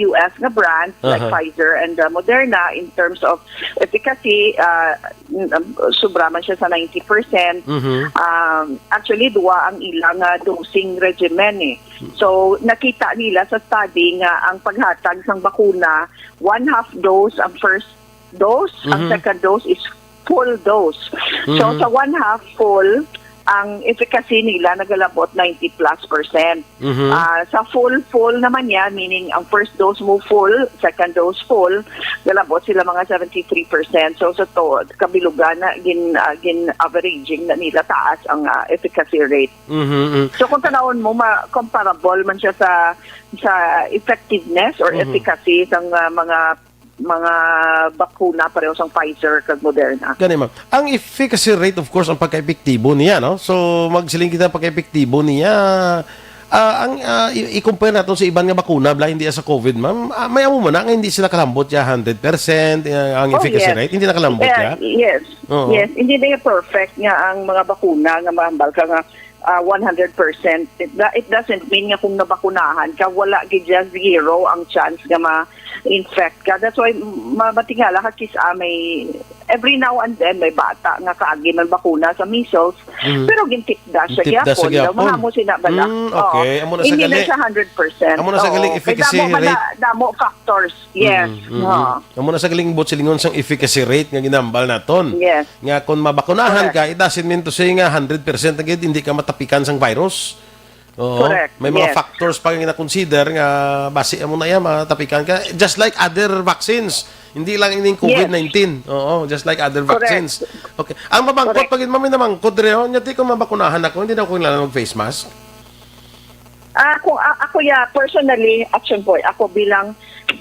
U S nga brands like Aha. Pfizer and, uh, Moderna in terms of efficacy. Uh, n-, um, sobra man siya sa ninety percent. Mhm. Um, actually, duwa ang ilang, uh, dosing regimen eh. So, nakita nila sa study nga ang paghatag sang bakuna, one half dose ang first dose, ang Mhm. second dose is full dose. So, Mhm. sa one half full, Ang efficacy nila nagalabot ninety plus percent. Mhm. Ah, sa full, full naman niya, meaning ang first dose mo full, second dose full, galabot sila mga seventy-three percent. So, sa to, kabilugan na, gin, ah, gin-averaging na nila taas ang, ah, efficacy rate. Mhm, mhm. So, kung tanawon mo, ma-, comparable man siya sa, sa effectiveness or Mhm. efficacy sang, ah, mga, mga bakuna pareho sang Pfizer kag Moderna. Gani, ma'am. Ang efficacy rate, of course, ang pagka-epektibo niya, no? So, magsiling kita pagka-epektibo niya, ah, ang, ah, i-, i-compare nato sa iban nga bakuna, bala, hindi sa COVID, ma'am. Ah, may amo man na nga hindi sila kalambot ya hundred percent, ah, ang Oh, efficacy yes. rate, hindi na kalambot Yeah, ya? yes. Oo. Yes, hindi na perfect nga ang mga bakuna nga mahambal ka nga, ah, one hundred percent. It, do- it doesn't mean nga kung nabakunahan ka, wala gid siya zero ang chance nga ma-infect ka. That's why ma-, matingala ka, kis-a may, every now and then may bata nga kaagi man bakuna sa measles, Mm. pero gintipda siya Gintipda siya gyapon. Daw gyapon. Mahamo sina bala. Mm, Oo. okay. Amo na sa Hindi na gali. siya hundred percent. Amo na sa Oo. galing Kay efficacy damo man rate. na, damo factors. Yes. Mm, mm, Oo. mm. Amo na sa galing buot silingon sang efficacy rate nga ginambal naton. Yes. Nga kung mabakunahan Correct. ka, it doesn't mean to say nga hundred percent na gid hindi ka matapikan sang virus. Oo. Correct. May mga Yes. factors pa nga gina-consider nga basi amo na iya, matapikan ka. Just like other vaccines. Hindi lang ining Yes. COVID nineteen. Oo, just like other Correct. vaccines. Okay. Ang mamangkot Correct. pa gid, ma'am, may namangkot diri, oh. Nya, ti, kung mabakunahan ako, hindi na ako kailangan mag-face mask? Ah, kung a-, ako, ya, personally, Action Boy, ako bilang,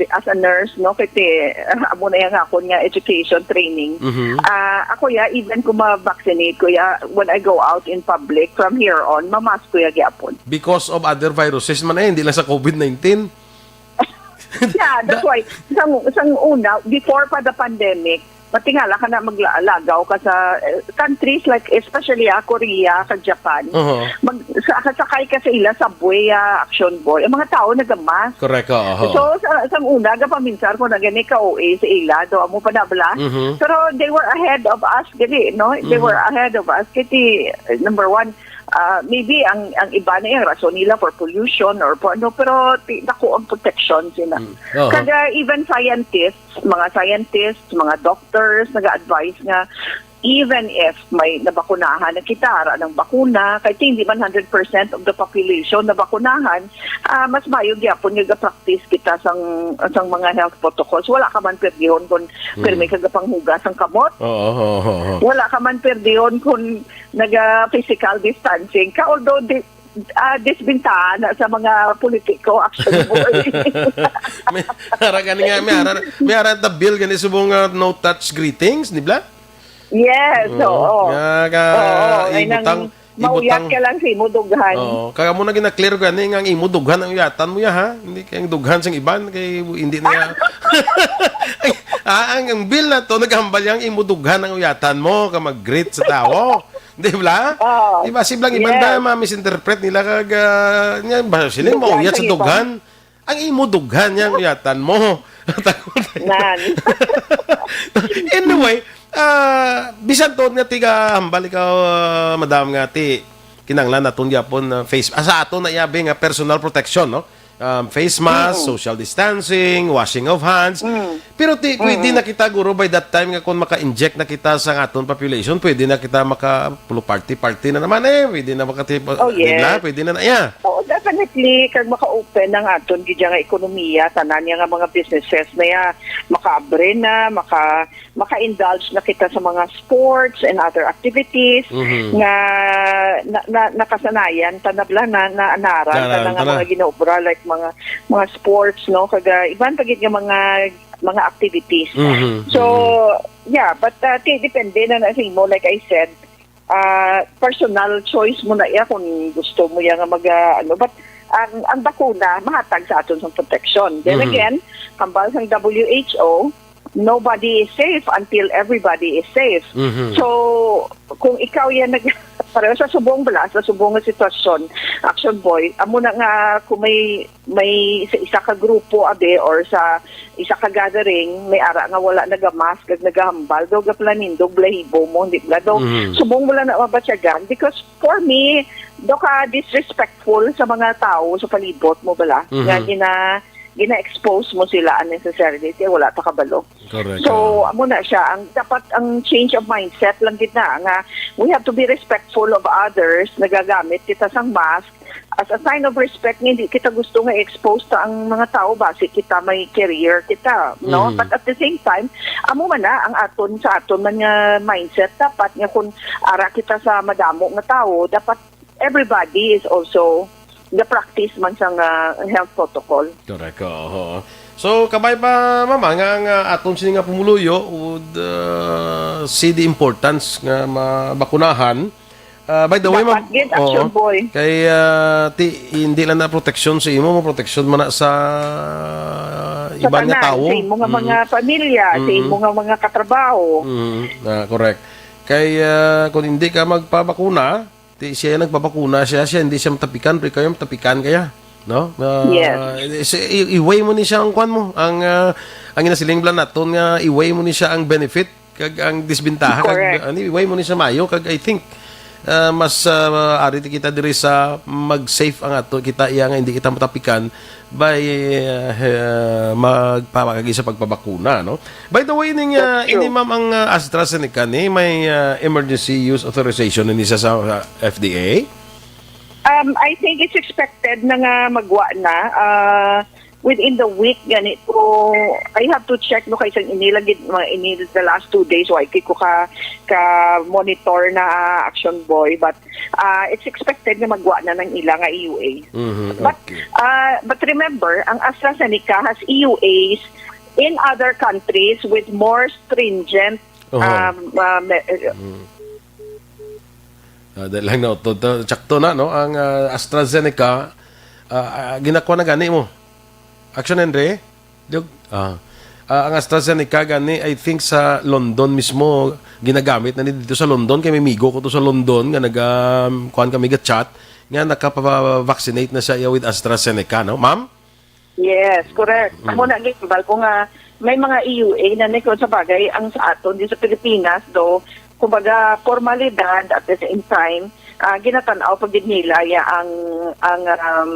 as a nurse, no, kay ti, amo na yang akon nga education training. Mhm. Ah, ako, ya, even kung ma-vaccinate ko, ya, when I go out in public, from here on, mamask ko, ya, gyapon. Because of other viruses man, eh, hindi lang sa COVID nineteen. Yeah, that's Da- why, sang, sang una, before pa the pandemic, matingala ka na maglagaw ka sa, eh, countries like, especially, ah, Korea, kag Japan. Uh-huh. Mag-, sa, kasakay ka sa ila subway, ah, Action Boy. Ang mga tao nagamask. Correct, oo. So, sa, sang una, gapaminsar ko na gani ka O A sa ila, do amo pa na bala. Mhm. Pero they were ahead of us, gani, no? They Mhm. were ahead of us. Kasi, eh, number one, ah, maybe ang, ang iba na yung rason nila for pollution or po ano, pero ti-, dako ang protection sila. Mm. Oo. Kag even scientists, mga scientists, mga doctors, nag-advise nga even if may nabakunahan na kita, ara ng bakuna, kahit hindi man hundred percent of the population nabakunahan, ah, mas mayo gyapon nga ga-practice kita sang, sang mga health protocols. Wala ka man perdihon kung Mm. pirmi ka gapanghugas ang kamot. Oo, oo, oo, oo. Wala ka man perdihon kung naga-physical distancing ka. Although, di, ah, disbintaha na sa mga politiko, Action Boy. May, ara gani nga, may ara, may ara ta bill gani subong nga no touch greetings, di ba? Yes, Oo. oo. Nga ka, Oo, ay ibutang, nang mauyat ibutang. ka lang sa imo dughan. Oo, kaya mo na gina-clear gani nga ang imo dughan ang uyatan mo ya, ha? Hindi kay ang dughan sang iban kay hindi na ya. Ay, ah, ang, ang bill na to naghambal yang imo dughan ang uyatan mo ka mag-greet sa tawo. Di ba? Oo. Di ba, siblang iban Yes. ba, ma-misinterpret nila kag, ah, nga ba, sila Dughan mauyat sa sa iban. dughan? Ang imo dughan yang uyatan mo. Nan. Anyway, ah, bisan tuod nga tiga hambal ikaw, ah, madam, nga ti kinanglan naton gyapon, ah, face, ah, sa aton na yabi nga personal protection, no? Um, face mask, Mm. social distancing, washing of hands. Mm. Pero ti, pwede Mm. na kita, guro, by that time nga kung maka-inject na kita sa aton population, pwede na kita maka-party-party na naman eh. Pwede na makati-, Oh, di ba? yes. Pwede na na, yeah. Oo, definitely. Kag maka-open ang aton gid nga ekonomiya, tanan niya nga mga businesses na ya, makaabre na, maka, maka-indulge na kita sa mga sports and other activities Mhm. nga na, na, nakasanayan ta na bala na, na anaran ta Anaran na nga ta na. mga ginaobra, like mga, mga sports, no? Kag, ah, iban pa gid nga mga, mga activities. Mhm. So, Mhm. yeah, but, ah, ti-, depende na na sa imo, like I said, ah, personal choice mo na iya kung gusto mo iya nga mag, ah, ano, but ang, ang bakuna mahatag sa aton sang protection. Then Mhm. again, hambal sang W H O, nobody is safe until everybody is safe. Mhm. So, kung ikaw yan nag-, pareho sa subong bala, sa subong nga sitwasyon, Action Boy, amo na nga kung may, may sa isa ka grupo, abi, or sa isa ka gathering, may ara nga wala nagamask kag nagahambal, daw gapalanindog balahibo mo, hindi bala, daw Mhm. subong mo lang na mabatyagan. Because for me, daw ka disrespectful sa mga tao sa palibot mo bala. Mhm. Nga gina-, gina-expose mo sila unnecessarily, kay wala ta kabalo. Correct. So, ah, amo na siya. Ang dapat, ang change of mindset lang gid na, nga we have to be respectful of others. Nagagamit kita sang mask as a sign of respect nga hindi kita gusto nga i-expose ta ang mga tao basi kita may carrier kita, no? Mm. But at the same time, amo man na ang aton, sa aton man nga mindset, dapat nga kung ara kita sa madamo nga tao, dapat everybody is also the practice man sang, ah, health protocol. Correct, oo. So, kabay pa, mama, nga, nga aton sini nga pumuluyo would, uh, see the importance nga mabakunahan. Uh, by the way, Dapat ma'am, gid, Action oo, Boy. Kay, uh, ti, hindi lang na proteksyon sa imo, mo proteksyon man na sa Sa iban nga tanan, tawo. Sa imo nga Mm. mga pamilya, sa Mm. imo nga mga katrabaho. Mm. Ah, correct. Kay, uh, kung hindi ka magpabakuna, ti siya nagpabakuna siya, siya hindi siya matapikan, pero ikaw yung matapikan kaya, no? Ah, Yes. i-, i-, i-weigh mo ni siya ang kwan mo, ang, ah, ang inasiling bala naton nga i-weigh mo ni siya ang benefit kag ang disbentaha, kag Correct. Ano, i-weigh mo ni siya mayo, kag I think, ah, mas, ah, ari ti kita diri sa mag-safe ang ato kita iya nga hindi kita matapikan by, uh, magpamagagi sa pagpabakuna, no? By the way, ning, uh, That's true. Ini, ma'am, ang, uh, AstraZeneca ni may, uh, emergency use authorization ni sa, sa F D A? Um, I think it's expected na nga magwa na, uh, within the week gani. So, I have to check, no, kay sang ini lagi, mga ini the last two days, why ko ka, ka monitor na, Action Boy, but ah, it's expected na magwa na ng ila nga E U A. Mhm, But, okay. ah, but remember, ang AstraZeneca has E U As in other countries with more stringent, Oho. um, uh, me- uh, Mm. Ah, dahil lang, no, to, to, tsakto na, no? Ang, ah, AstraZeneca, ah, ah, ginakuha na gani mo. Action, Henry? Dug-, ah. Ah, ang AstraZeneca gani, I think sa London mismo, ginagamit na ni dito sa London. Kay may migo ko to sa London nga naga, um, kuwan kami ga-chat, nga nakapa-vaccinate na siya with AstraZeneca, no? Ma'am? Yes, correct. Mm. Amo na, gimbal ko nga may mga E U A na ni, kung sa bagay, ang sa aton di sa Pilipinas, do, kumbaga, formalidad at the same time, ah, ginatan-aw pa gid nila ya ang, ang, um,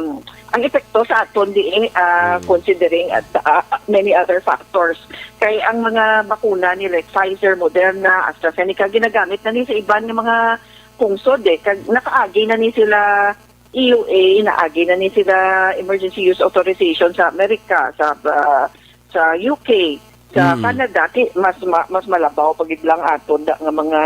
ang epekto sa aton di, eh, ah, Mm. considering at, ah, many other factors. Kay ang mga bakuna ni, like, Pfizer, Moderna, AstraZeneca, ginagamit na ni sa iban nga mga pungsod, eh. Kag nakaagi na ni sila E U A, naagi na ni sila emergency use authorization sa Amerika, sa, ah, sa U K, sa Mm. Canada, ki-, mas ma-, mas malabaw pa gid lang aton da nga mga,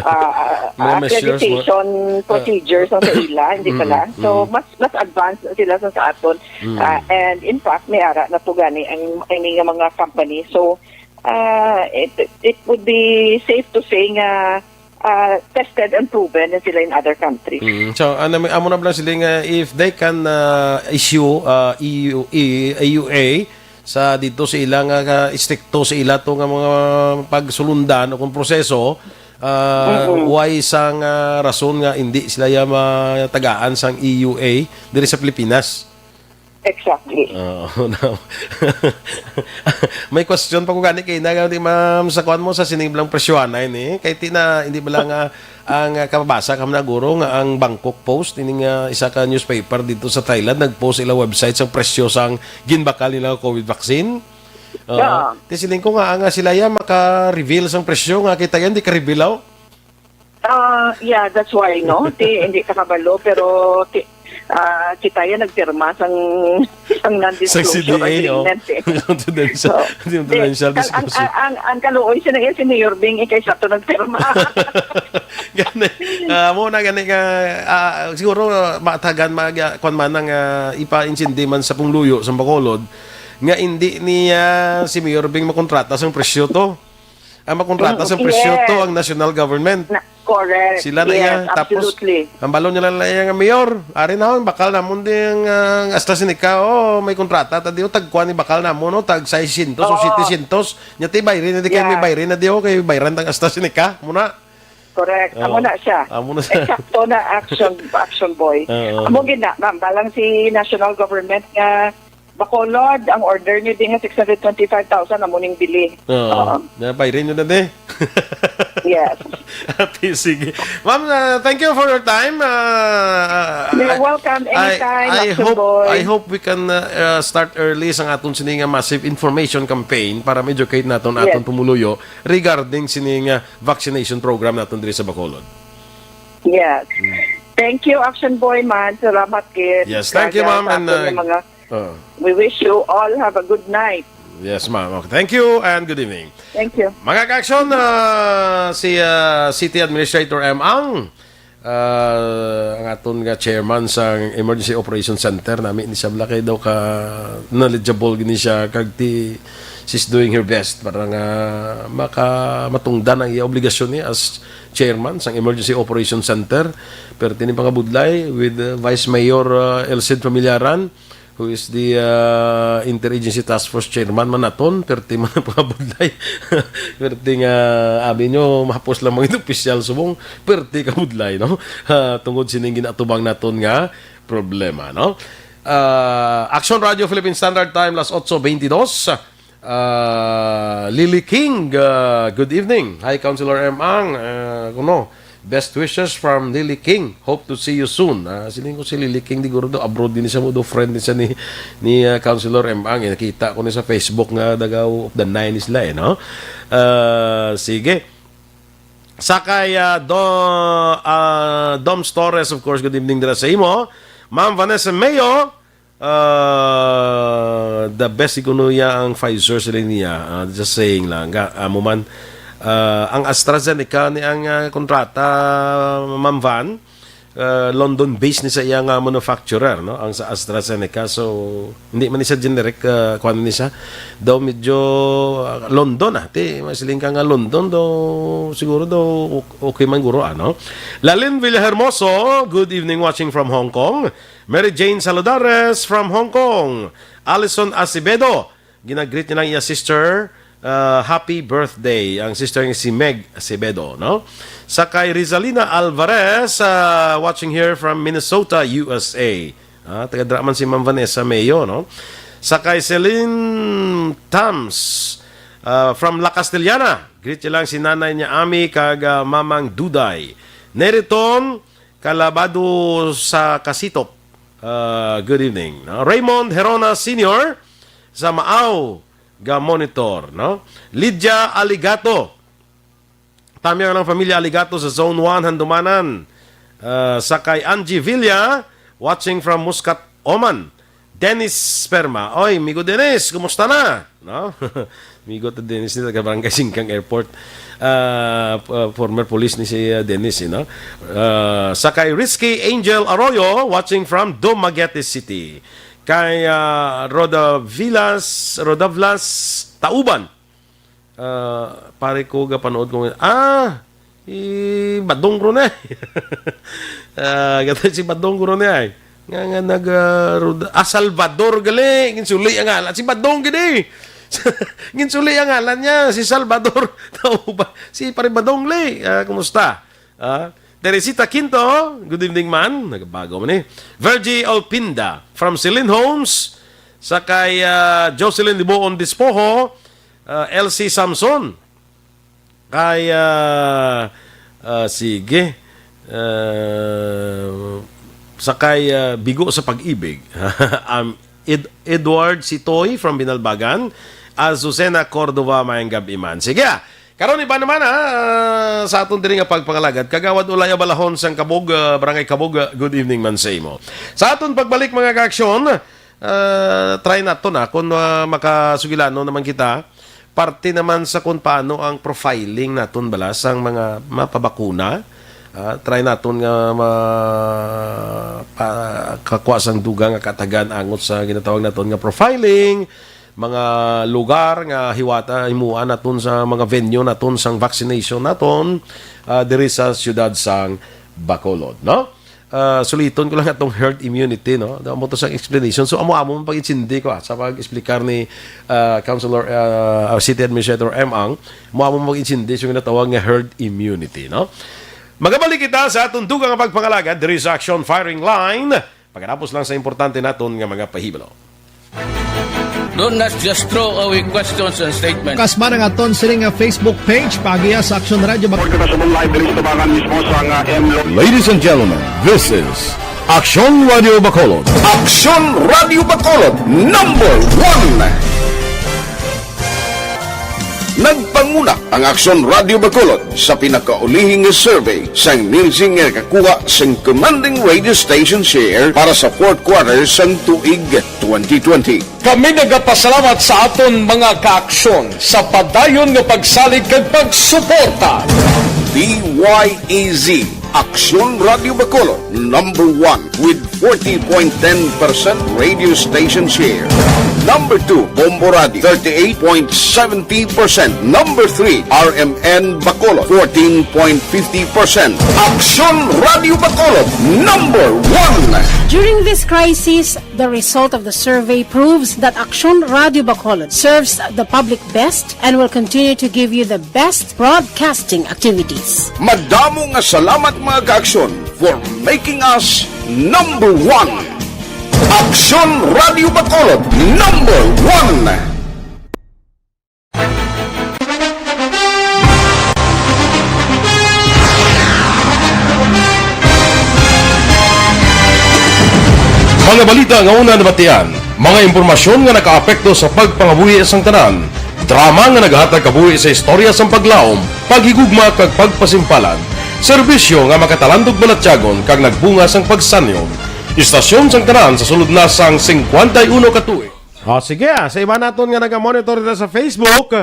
ah, ah, Mga measures mo. accreditation Ah. procedures ang sa ila, hindi Mm, pala. So, mm. mas, mas advanced na sila sa, sa aton. Mm. Ah, and in fact, may ara na to gani ang, ang nga mga company. So, ah, it, it would be safe to say nga, ah, tested and proven na sila in other countries. Mm. So, ano, amo na lang sila nga if they can, ah, issue, ah, E U, E-, E U A, sa dito sa ila nga ka-, istrikto sa ila to nga mga pagsulundan o kung proseso, ah, Mm-mm. why sang, ah, rason nga hindi sila ya matagaan sang E U A diri sa Pilipinas? Exactly. Oo, now, may question pa ko gani kay na, di, ma'am, sa kuan mo sa sining bala nga presyohan na ini. Kay ti na, hindi bala nga ang, ah, kababasa ka man na, guro, nga ang Bangkok Post, ini nga isa ka newspaper dito sa Thailand, nag-post ila website sa presyo sang ginbakal nila COVID vaccine. Oo. Yeah. Ti siling ko nga, ang, ah, sila ya maka-reveal sang presyo nga kita yan, di ka-reveal, aw? Ah, yeah, that's why, no? Ti, hindi ka kabalo, pero ti, ah, kita yan nagpirma sang, sang non-disclosure Sang C D A, oh. agreement, eh. Confidential, So, confidential di, ang, ang, discussion. ang, ang, ang kaluoy siya na yan, si Mayor Bing, ikay sa to nagpirma. Gani, ah, mo na gani nga, ah, siguro, ah, matagan, mag-, ah, kwan man ang, ah, ipa-intindi man sa pungluyo, sa Bacolod, nga hindi niya si Mayor Bing makontrata sang presyo to. Ang makontrata Mm, sa presyo yes. to ang national government. Na, correct. Sila na Yes, iya. Tapos, absolutely. ang balon nila na iya nga mayor, ari na, oh, bakal namon di ang, ah, AstraZeneca. Oh, may kontrata ta di, oh, tagkuan ni bakal namon, oh, tag seiscientos o Oo. setecientos. Nya ti bayri na di kay may Yeah. bayri na di, oh, kay bayran tag AstraZeneca muna. Correct. Oo. Amo na siya. Amo na siya. Eksakto na action, action boy. Oo. Amo gid na, ma'am, balang si national government nga Bacolod, ang order niyo din nga six hundred twenty-five thousand, amo ning bili. Oo. Oo. Na, bayrin nyo na, de. Yes. Ati, sige. Ma'am, uh, thank you for your time. Uh, You're I- welcome. I, Anytime, I Action hope Boy. I hope we can uh, uh, start early sa aton sini nga massive information campaign para ma-educate naton Yes. aton pumuluyo regarding sini nga vaccination program naton diri sa Bacolod. Yes. Thank you, Action Boy man. Salamat gid. Yes, thank you, Kaya ma'am, sa and, aton uh, nga mga, Uh, we wish you all have a good night. yes, ma'am. Okay, thank you and good evening. Thank you. Mga ka-action, ah, si ah, City Administrator M. Ang, ah, ang aton nga chairman sa Emergency Operation Center, nami ni siya bala kay daw ka knowledgeable gini siya kag ti she's doing her best para nga maka matungdan ang iya obligasyon ni as chairman sang Emergency Operation Center. Pero tini pangabudlay with uh, Vice Mayor uh, Elcid Familiaran, who is the uh, Interagency Task Force Chairman man naton, perti man ang pangabudlay. Perti nga, abi nyo, mahapos lang mga opisyal subong, perti kabudlay, no? Ah, tungod sining ginatubang naton nga problema, no? Ah, Action Radio Philippine Standard Time, las otso veintidós. Ah, Lily King, ah, good evening. Hi, Councilor M. Ang. Ah, kuno, best wishes from Lily King. Hope to see you soon. Ah, siling ko si Lily King, di guro do, abroad din siya mo do, friend din siya ni, ni ah, Councilor M. Ang. Eh, nakita ko ni sa Facebook nga Dagaw of the Nine sila eh, no? Ah, sige. Sakay ah, do, ah, Doms Torres, of course, good evening dira sa imo. Ma'am Vanessa Mayo, ah, the best kuno iya ang Pfizer sila niya. Ah, just saying lang. Ga, amo man, ah, ang AstraZeneca ni ang ah, kontrata, Ma'am Van, ah, London-based ni sa iya nga manufacturer, no? Ang sa AstraZeneca. So, hindi man ni siya generic, ah, kuwan ni siya. Daw medyo ah, London, ah. Ti, masiling ka nga London, daw, siguro daw ok- okay man guro, ano? Lalin Villahermoso, good evening, watching from Hong Kong. Mary Jane Saludares from Hong Kong. Alison Acevedo, ginagreet niya lang iya sister, ah, happy birthday. Ang sister niya si Meg Acevedo, no? Sa kay Rizalina Alvarez, ah, watching here from Minnesota, U S A. Ah, taga dra man si Ma'am Vanessa Mayo, no? Sa kay Celine Tams, ah, from La Castellana, greet niya lang si Nanay niya Ami kag ah, Mamang Duday. Neriton Kalabado sa Kasitop. Ah, good evening. No? Raymond Herona Senior sa Maaw ga monitor, no? Lydia Aligato. Tamyang ng pamilya Aligato sa Zone one, Handumanan. Ah, sa kay Angie Villa, watching from Muscat, Oman. Dennis Sperma. Oy, Migo Dennis, kumusta na? No? Migo to Dennis ni taga Barangay Singkang Airport. Ah, p- ah, former police ni si ah, Dennis, you know? Ah, sa kay Risky Angel Arroyo, watching from Dumaguete City. Kay ah, Roda Villas, Roda Vlas Tauban. Ah, pare ko, gapanood ko. Ah, si Badong ro na. Ah, gato si Badong ro na ay. Nga nga nag ah, Roda- ah, Salvador gali, ginsuli ang ngalan. Si Badong gidi. Ginsuli ang ngalan niya, si Salvador. Tao ba? Si Pare Badong li. Ah, kumusta? Ah, Teresita Quinto, good evening man. Nagabago man eh. Virgie Olpinda from Celine Homes. Sa kay ah, Jocelyn Liboon Dispoho, ah, L C Samson. Kay ah, ah, sige. Ah, sa kay ah, Bigo sa Pag-ibig. Am Ed- Edward Sitoy from Binalbagan. Azucena Cordova, mayang gabi man. Sige ah. Karon iba naman ha, ah, sa aton diri nga pagpangalagad, Kagawad Ulay Abalahon sang Kabog, ah, Barangay Kabog, ah, good evening man sa imo. Sa aton pagbalik mga kaaksyon, ah, try nato na kung ah, makasugilano naman kita parte naman sa kung paano ang profiling naton bala sang mga mapabakuna. Ah, try naton nga ma pa, kakwa sang dugang nga katagan angot sa ginatawag naton nga profiling, mga lugar nga hiwata himuan naton sa mga venue naton sang vaccination naton ah, diri sa siyudad sang Bacolod, no? Ah, suliton ko lang atong herd immunity, no? Amo to sang explanation. So amo-amo man pag-intindi ko ah, sa pag-explicar ni ah, Councilor ah, City Administrator M. Ang, amo-amo man pag-intindi sa ginatawag nga herd immunity, no? Magabalik kita sa atong dugang nga pagpangalagad diri sa Action Firing Line. Pagkatapos lang sa importante naton nga mga pahibalo. Do not just throw away questions and statements. Kasman ang aton sini nga Facebook page, paagiha sa Aksyon Radyo Bacolod. Kita sa live diri sa tabangan mismo sa nga M Lo- Ladies and gentlemen, this is Aksyon Radio Bacolod. Aksyon Radio Bacolod, number one. Nagpanguna ang Aksyon Radio Bacolod sa pinakaulihing survey sang Nielsen nga nakakuha sang commanding radio station share para sa fourth quarter sang tuig twenty twenty. Kami nagapasalamat sa aton mga kaaksyon sa padayon nga pagsalig kag pagsuporta. D Y E Z, Aksyon Radio Bacolod, number one with forty point ten percent radio station share. Number two, Bombo Radio, thirty-eight point seventy percent. Number three, R M N Bacolod, fourteen point fifty percent. Aksyon Radio Bacolod, number one. During this crisis, the result of the survey proves that Aksyon Radio Bacolod serves the public best and will continue to give you the best broadcasting activities. Madamo nga salamat, mga kaaksyon, for making us number one. Aksyon Radio Bacolod, number one. Mga balita nga una nabatian, mga impormasyon nga nakaapekto sa pagpangabuhi sang tanan, drama nga naghatag kabuhi sa istorya sang paglaom, paghigugma kag pagpasimpalan, serbisyo nga makatalandog balatyagon kag nagbunga sang pagsanyon, istasyon sang tanan sa sulod na sang singkwenta y uno ka tuig. O, sige, ah, sa iban naton nga naga-monitor dira sa Facebook,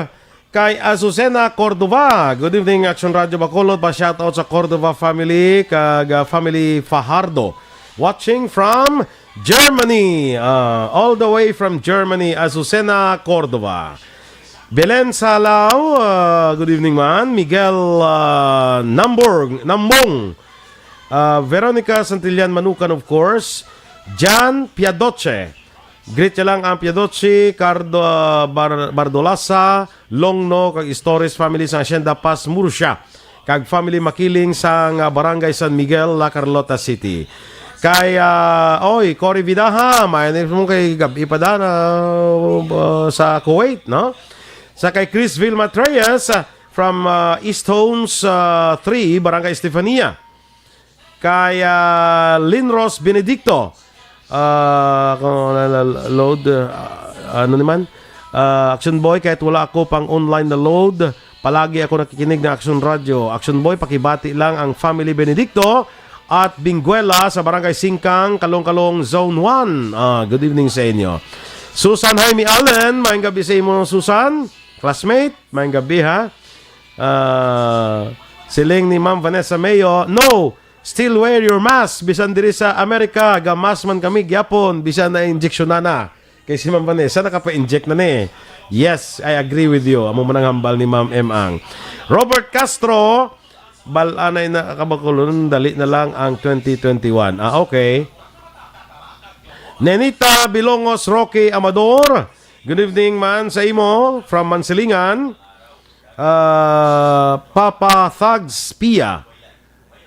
kay Azucena Cordova. Good evening, Action Radio Bacolod. Pa-shoutout sa Cordova family, kag, ah, family Fajardo. Watching from Germany. Ah, all the way from Germany, Azucena Cordova. Belen Salao, ah, good evening, man. Miguel, ah, Nambor-, Nambong. Ah, Veronica Santillan Manukan, of course. Jan Piadoche. Greet niya lang ang Piadochi, Cardo, ah, Bar-, Bardolasa, Longno, kag Istores family sa Hacienda Paz, Murcia, kag family Makiling sa nga Barangay San Miguel, La Carlota City. Kay, ah, oy, Cory Vidaha, may ni mo kay gab-i pa da na, ah, sa Kuwait, no? Sa kay Chris Vilma Treyes, ah, from, ah, East Homes, ah, three, Barangay Estefania. Kay, ah, Linros Benedicto. Ah, kung na, na, load, ah, ano naman? Ah, Action Boy, kahit wala ako pang online na load, palagi ako nakikinig ng Action Radio. Action Boy, pakibati lang ang family Benedicto at Benguela sa Barangay Singkang, Kalong-Kalong, Zone one. Ah, good evening sa inyo. Susan Jaime Allen, maayong gabi sa imo, Susan. Classmate, maayong gabi, ha? Ah, siling ni Ma'am Vanessa Mayo, "No, still wear your mask. Bisan diri sa Amerika, ga-mask man kami gyapon, bisan na injeksyonan na." Kay si Ma'am Vanessa, nakapa-inject na ni. Yes, I agree with you. Amo man ang hambal ni Ma'am M. Ang. Robert Castro, bal-anay na kabakulon, dali na lang ang twenty twenty-one. Ah, okay. Nenita Bilongos, Rocky Amador, good evening man sa imo from Mansilingan. Ah, Papa Thugs Pia,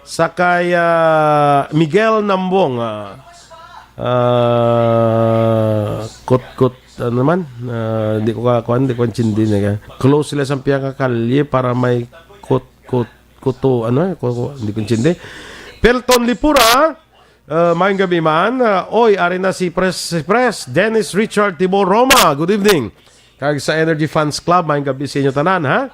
sa kay, ah, Miguel Nambong, ah, ah, kut-kut, ano naman? Ah, di ko ka-, kuwan, di ko intindi na ka. Close sila sa piyang kalye para may kut-kut, kuto, ano, eh, ku-, ku-, di ko intindi. Pelton Lipura, ah, maayong gabi man. Ah, oy, ari na si Pres, si Pres, Dennis Richard Tibor Roma. Good evening. Kag sa Energy Fans Club, maayong gabi sa inyo tanan, ha?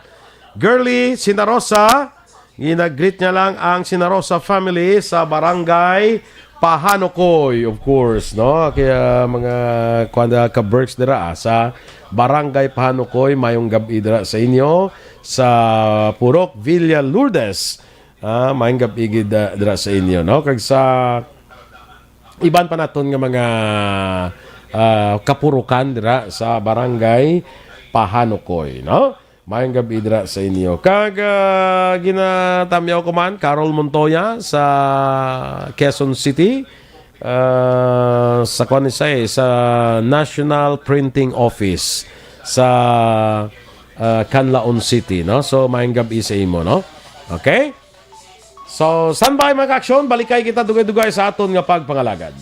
Girly Sinarosa, ginag-greet niya lang ang Sinarosa family sa Barangay Pahanukoy, of course, no? Kaya mga, kuwan, ka-Berks dira, ah, sa Barangay Pahanukoy, maayong gabi dira sa inyo, sa Purok Villa Lourdes. Ah, maayong gabi gid, ah, dira sa inyo, no? Kag sa iban pa naton nga mga, ah, kapurukan dira sa Barangay Pahanukoy, no? Maayong gabi dira sa inyo. Kag, ah, ginatamyaw ko man, Carol Montoya sa Quezon City, ah, sa, kuwan ni siya, eh, sa National Printing Office sa, ah, Canlaon City, no? So, maayong gabi sa imo, no? Okay? So, standby, mga ka-aksyon. Balikay kita dugay-dugay sa aton nga pagpangalagad.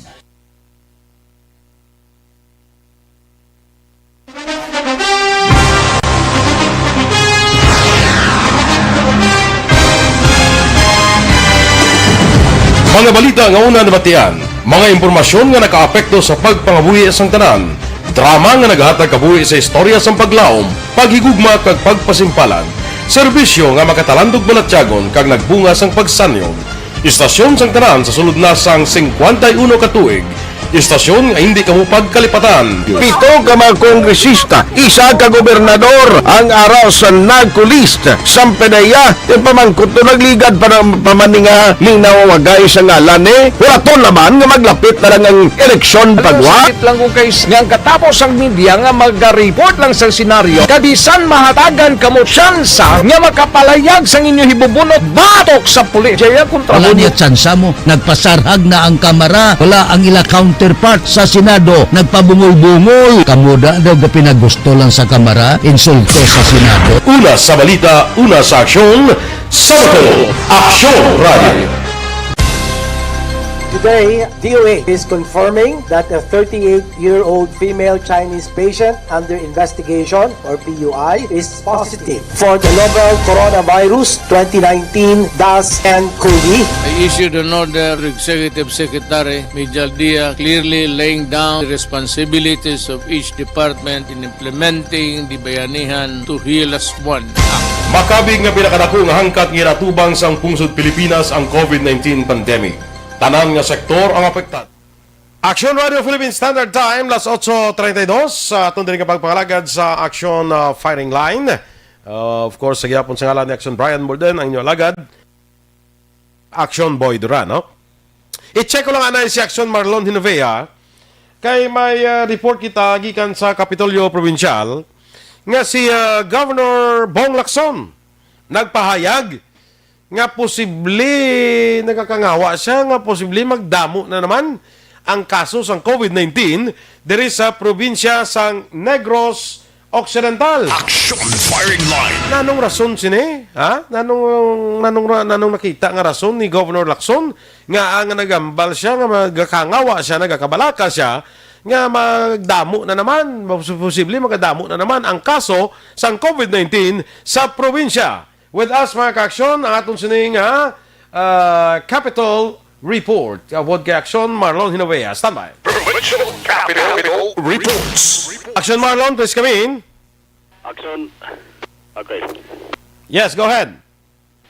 Mga balita nga una nabatian, mga impormasyon nga nakaapekto sa pagpangabuhi sang tanan, drama nga nagahatag kabuhi sa istorya sang paglaom, paghigugma kag pagpasimpalan, serbisyo nga makatalandog balatyagon kag nagbunga sang pagsanyog. Istasyon sang tanan sa sulod na sang singkwenta y uno ka tuig, istasyon nga hindi kamo pagkalipatan. Pito ka mga kongresista, isa ka gobernador ang ara sa NAGCO list. Sang P D E A, ti pamangkot to nagligad pa na, pa man ni nga minawagay sa ngalan ni. Hulaton naman nga maglapit na lang ang eleksyon pagwa. Sakit lang kung kay s-, nga ang katapos ang media nga maga-report lang sa senaryo, kabisan mahatagan kamo tsansa nga makapalayag sang inyo hibubunot batok sa pulis. Jaya kontra Wala mo niya tsansa mo. Nagpasarhag na ang Kamara. Wala ang ila counterpart sa Senado. Nagpabungol-bungol. Kamo da daw ga pinagusto lang sa Kamara, insulto sa Senado. Una sa balita, una sa aksyon, sa Bato, Aksyon Radio. Today, D O H is confirming that a thirty-eight-year-old female Chinese patient under investigation, or P U I, is positive for the novel coronavirus twenty nineteen dash N COVID. I issued an order to Executive Secretary Mijal Dia, clearly laying down the responsibilities of each department in implementing the Bayanihan to Heal Us One Act. Makabig nga pinakadako nga hangkat nga ginatubang sang pungsod Pilipinas ang COVID nineteen pandemic. Tanan nga sektor ang apektado. Aksyon Radio Philippine Standard Time, las otso treinta y dos. Sa aton diri nga pagpangalagad sa Aksyon, ah, Firing Line. Ah, of course, sa gihapon sa ngalan ni Aksyon Brian Bolden, ang inyo alagad, Aksyon Boy Duran, no? I-check ko lang anay si Aksyon Marlon Hinovea, kay may, ah, report kita gikan sa Kapitolyo Provincial nga si, ah, Governor Bong Lacson nagpahayag nga posible nagakangawa siya nga posible magdamo na naman ang kaso sang COVID nineteen diri sa probinsya sang Negros Occidental. Action Firing Line. Nanong rason sini? Ha? Nanong, nanong ra-, nanong nakita nga rason ni Governor Lacson nga ang nagambal siya nga magakangawa siya, nagakabalaka siya nga magdamo na naman, posible magadamo na naman ang kaso sang COVID nineteen sa probinsya? With us, mga kaaksyon, ang aton sini nga, ah, Capitol Report. Abot kay Aksyon Marlon Hinovea. Standby. Provincial Capitol Reports. Aksyon Marlon, please come in. Aksyon. Okay. Yes, go ahead.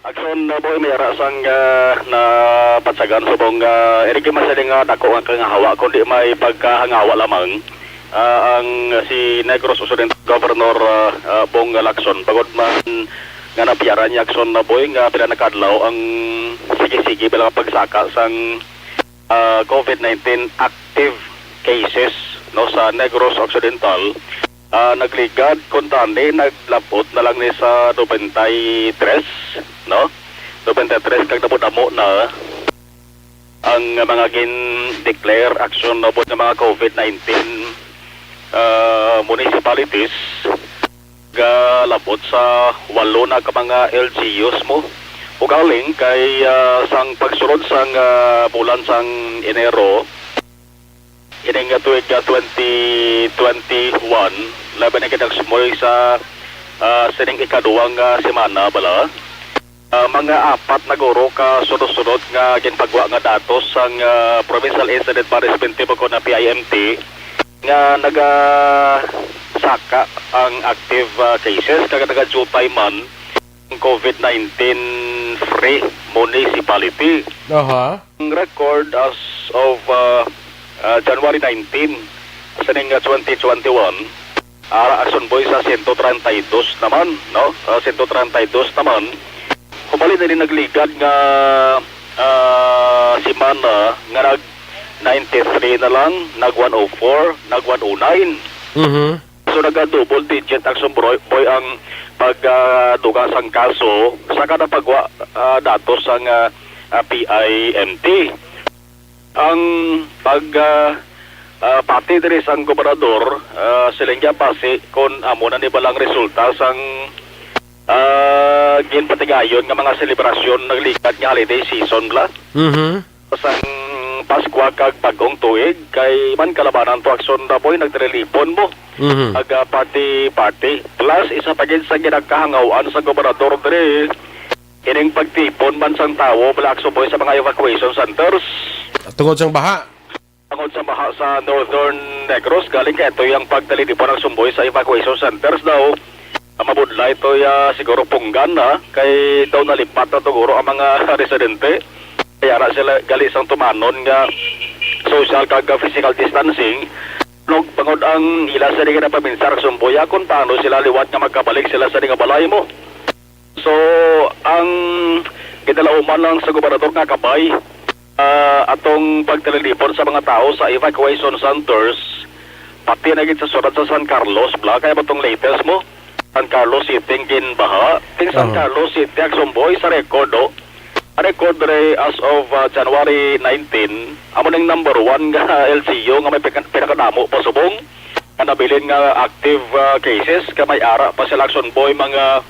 Aksyon, uh, Boy, may ara sang, uh, napatsagan subong, uh, indi man sila nga dako nga kangahawa, kundi may pagkahangawa lamang. Ah, ang si Negros Occidental Governor, ah, ah, Bong Lacson, bangod man nga napiyaran ni Aksyon na Boy nga pila na ka adlaw ang sige-sige bilang pagsaka sang, ah, COVID nineteen active cases, no, sa Negros Occidental, ah, nagligad kuntani naglabot na lang ni sa nobenta y tres, no? Nobenta y tres kag damo-damo na ang mga gin-declare action na nga mga COVID nineteen, ah, municipalities, galabot sa walo na ka mga L G Us mo. Ugaling kay, ah, sang pagsulod sang, ah, bulan sang Enero, ining, ah, tuig, ah, twenty twenty-one, labi na gid ang sumoy sa, ah, sining ikaduwang, ah, semana bala. Ah, mga apat na guro ka sunod-sunod nga ginpagwa nga datos sang, ah, Provincial Incident Management Team o kon P I M T nga nagasaka ang active, ah, cases kag nagajutay man ang COVID nineteen free municipality. Aha. Ang record as of, ah, ah, January nineteen, sining, ah, twenty twenty-one, ara, Action Boy, sa sento treinta y dos naman, no? Ah, sento treinta y dos naman. Humali na rin nagligad nga, ah, semana nga nag ninety-three na lang, nag one oh four, nag one oh nine. Mhm. So, naga-double digit, Action Boy, Boy, ang pag, ah, duga sang kaso sa kada pagwa, ah, datos sang, ah, ah, P I M T. Ang pag, ah, ah, pati diri sang gobernador, ah, siling niya basi kon amo na ni balang resulta sang, ah, ginpatigayon nga mga selebrasyon nagligad nga holiday season bala. Mhm. Sang Paskwa kag Bag-ong Tuig, kay man kalabanan to, Action Boy, nagtirelipon mo. Mhm. Ag, ah, party-party. Plus, isa pa gid sa ginagkahangawan sa gobernador diri, Ining pagtipon man sang tawo, bala, Aksyon Boy, sa mga evacuation centers. Tungod sang baha. Tungod sa baha sa Northern Negros, galing kay ito yung pagtalipon, Aksyon Boy, sa evacuation centers daw. Ang mabudlay to ya siguro punggan na, kay daw nalipat na to guro ang mga residente. Kaya na sila gali sang tumanon nga social kag physical distancing. Nung bangod ang ila sa nga paminsar, Aksyon Boy, kung paano sila liwat nga magkabalik sila sa nga balay mo. So, ang ginalauman lang sa gobernador nga kabay, ah, atong pagtalipon sa mga tao sa evacuation centers, pati na gid sa syudad sa San Carlos, bla, kaya ba tong latest mo? San Carlos City ang ginbaha. Ting San Aha. Carlos City, Aksyon Boy, sa record, oh. Ang record diri as of, ah, January nineteen, amo ning number one nga L G U nga may pika-, pinakadamo pa subong nga nabilin nga active, ah, cases, ka may ara pa sila, Aksyon Boy, mga,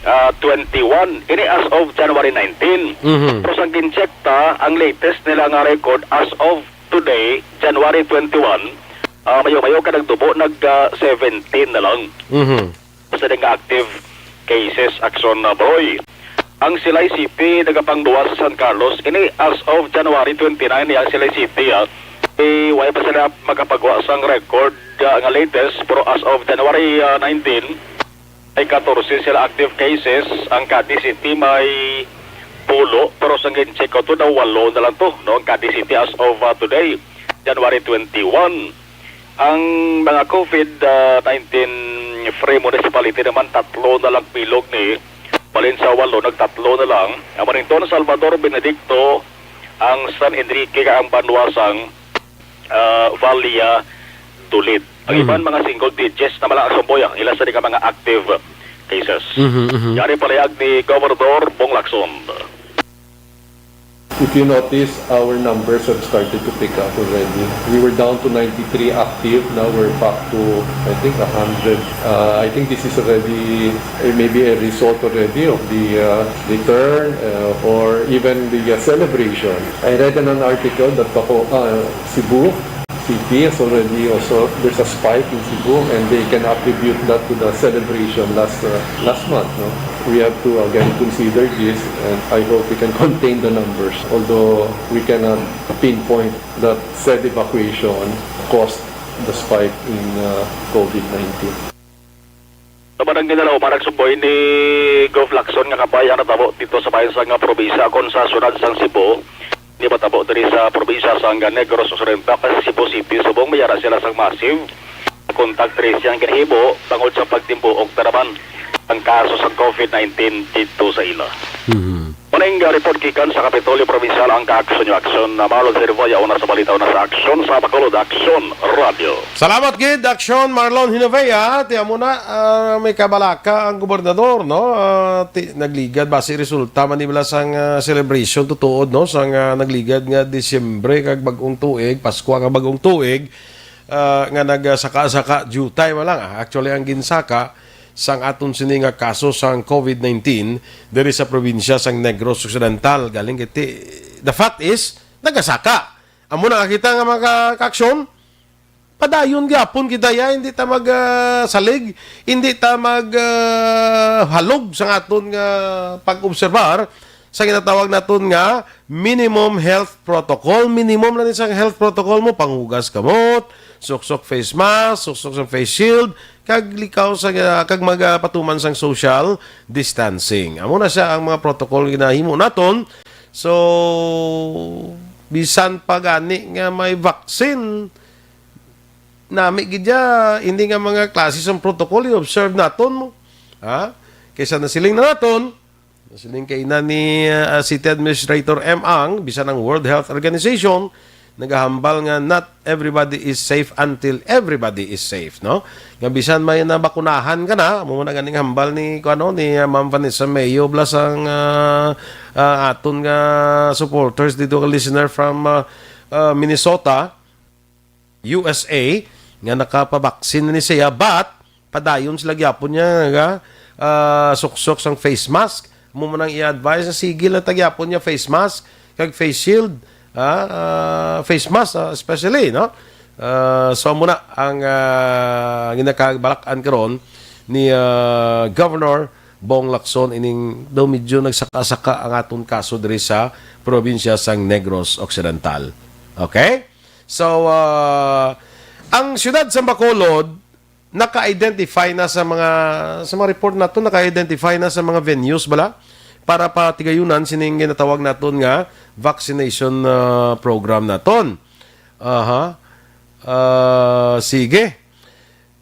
ah, twenty-one. Ini as of January nineteen. Mhm. Pero sang gin-check ta, ang latest nila nga record as of today, January twenty-one, ah, mayo-mayo ka nagtubo, nag, ah, seventeen na lang. Mhm. Sa nga active cases, Aksyon, ah, Boy. Ang Silay City nagapangduwa sa San Carlos. Ini as of January twenty-nine ni ang Silay City, ah. Eh, wala pa sila makapagwa sang record, ah, nga latest, pero as of January, ah, nineteen, ay katorse sila active cases. Ang Cadiz City may pulo, pero sa gin-check ko to, daw walo na lang to, no? Ang Cadiz City as of, ah, today, January twenty-one. Ang mga COVID, ah, nineteen free municipality naman, tatlo na lang bilog ni, balin sa walo, nagtatlo na lang. Amo ning Don Salvador, Benedicto, ang San Enrique, kag ang Banwasang, ah, Valladolid. Ang Mhm. iban, mga single digits na, bla, Aksyon Boy, ang ila sa nga mga active cases. Mhm, mhm. Yari palayag ni Gobernador Bong Lacson. If you notice, our numbers have started to pick up already. We were down to ninety-three active. Now we're back to, I think, a hundred. Uh, I think this is already, eh, maybe a result already of the, uh, return, uh, or even the, uh, celebration. I read in an article that Baco-, uh, Cebu City is already also, there's a spike in Cebu, and they can attribute that to the celebration last, uh, last month, no? We have to again consider this, and I hope we can contain the numbers, although we cannot pinpoint that said evacuation caused the spike in, uh, COVID nineteen. Sa barangay na Lauma, nagsuboy ni Gov Lacson nga kabay ang natabo dito sa bayan sa nga probinsya, kon sa syudad sang Cebu, ni matabo diri sa probinsya sang Negros Occidental, kay sa Cebu City, subong may ara sila sang massive contact tracing ang ginhimo bangod sa pagtimbuok na naman ang kaso sa COVID nineteen dito sa ila. Mhm. Maning, uh, report gikan sa Kapitolyo Provincial ang ka-aksyon niyo aksyon na Marlon Herboya, una sa balita, una sa aksyon sa Bacolod, Aksyon Radio. Salamat gid, Aksyon Marlon Hinovea. Ti amo na, ah, may kabalaka ang gobernador, no? Ah, ti, nagligad, basi resulta man ni bala sang, ah, celebration, tutuod, no? Sang, ah, nagligad nga Disyembre kag bag-ong tuig, Paskwa kag bag-ong tuig, ah, nga nagsaka-saka, jutay man lang, ah. Actually, ang ginsaka sang aton sini nga kaso sang COVID nineteen diri sa probinsya sang Negros Occidental. Galing kay ti-, the fact is, nagasaka. Amo na nga kita nga mga ka-aksyon, padayon gyapon kita ya, hindi ta mag, ah, salig, hindi ta mag, ah, halog sa aton nga pag-obserbar sa ginatawag naton nga minimum health protocol. Minimum lang ni sa health protocol mo, panghugas kamot, suksok face mask, suksok sa face shield, kag likaw sa, kag magapatuman sang social distancing. Amo na siya ang mga protocol nga ginahimo naton. So, bisan pa gani nga may vaccine, nami gid ya, hindi nga mga klase sang protocol i-observe naton mo. Ha? Kaysa nasiling na naton, nasiling kay na ni, uh, City Administrator M. Ang, bisan ang World Health Organization, nagahambal nga not everybody is safe until everybody is safe, no? Nga bisan may nabakunahan ka na, amo na ganing hambal ni, kuno, ni, uh, Ma'am Vanessa Mayo, bla sang, uh, uh, aton nga supporters dito, nga listener from, uh, uh, Minnesota, U S A, nga nakapabaksin na ni siya, but padayon sila gyapon niya nga, ah, suksok sang face mask. Amo man ang i-advise, sige lang ta gyapon niya face mask kag face shield, ah, ah, face mask, ah, especially, no? Ah, so, amo na ang, ah, ginakabalakan karon ni, ah, Governor Bong Lacson, ining daw medyo nagsaka-saka ang aton kaso diri sa probinsya sang Negros Occidental. Okay? So, ah, ang siyudad sa Bacolod naka-identify na sa mga, sa mga report nato, naka-identify na sa mga venues bala para patigayunan sining ginatawag naton nga vaccination, ah, program naton. Aha. Ah, sige.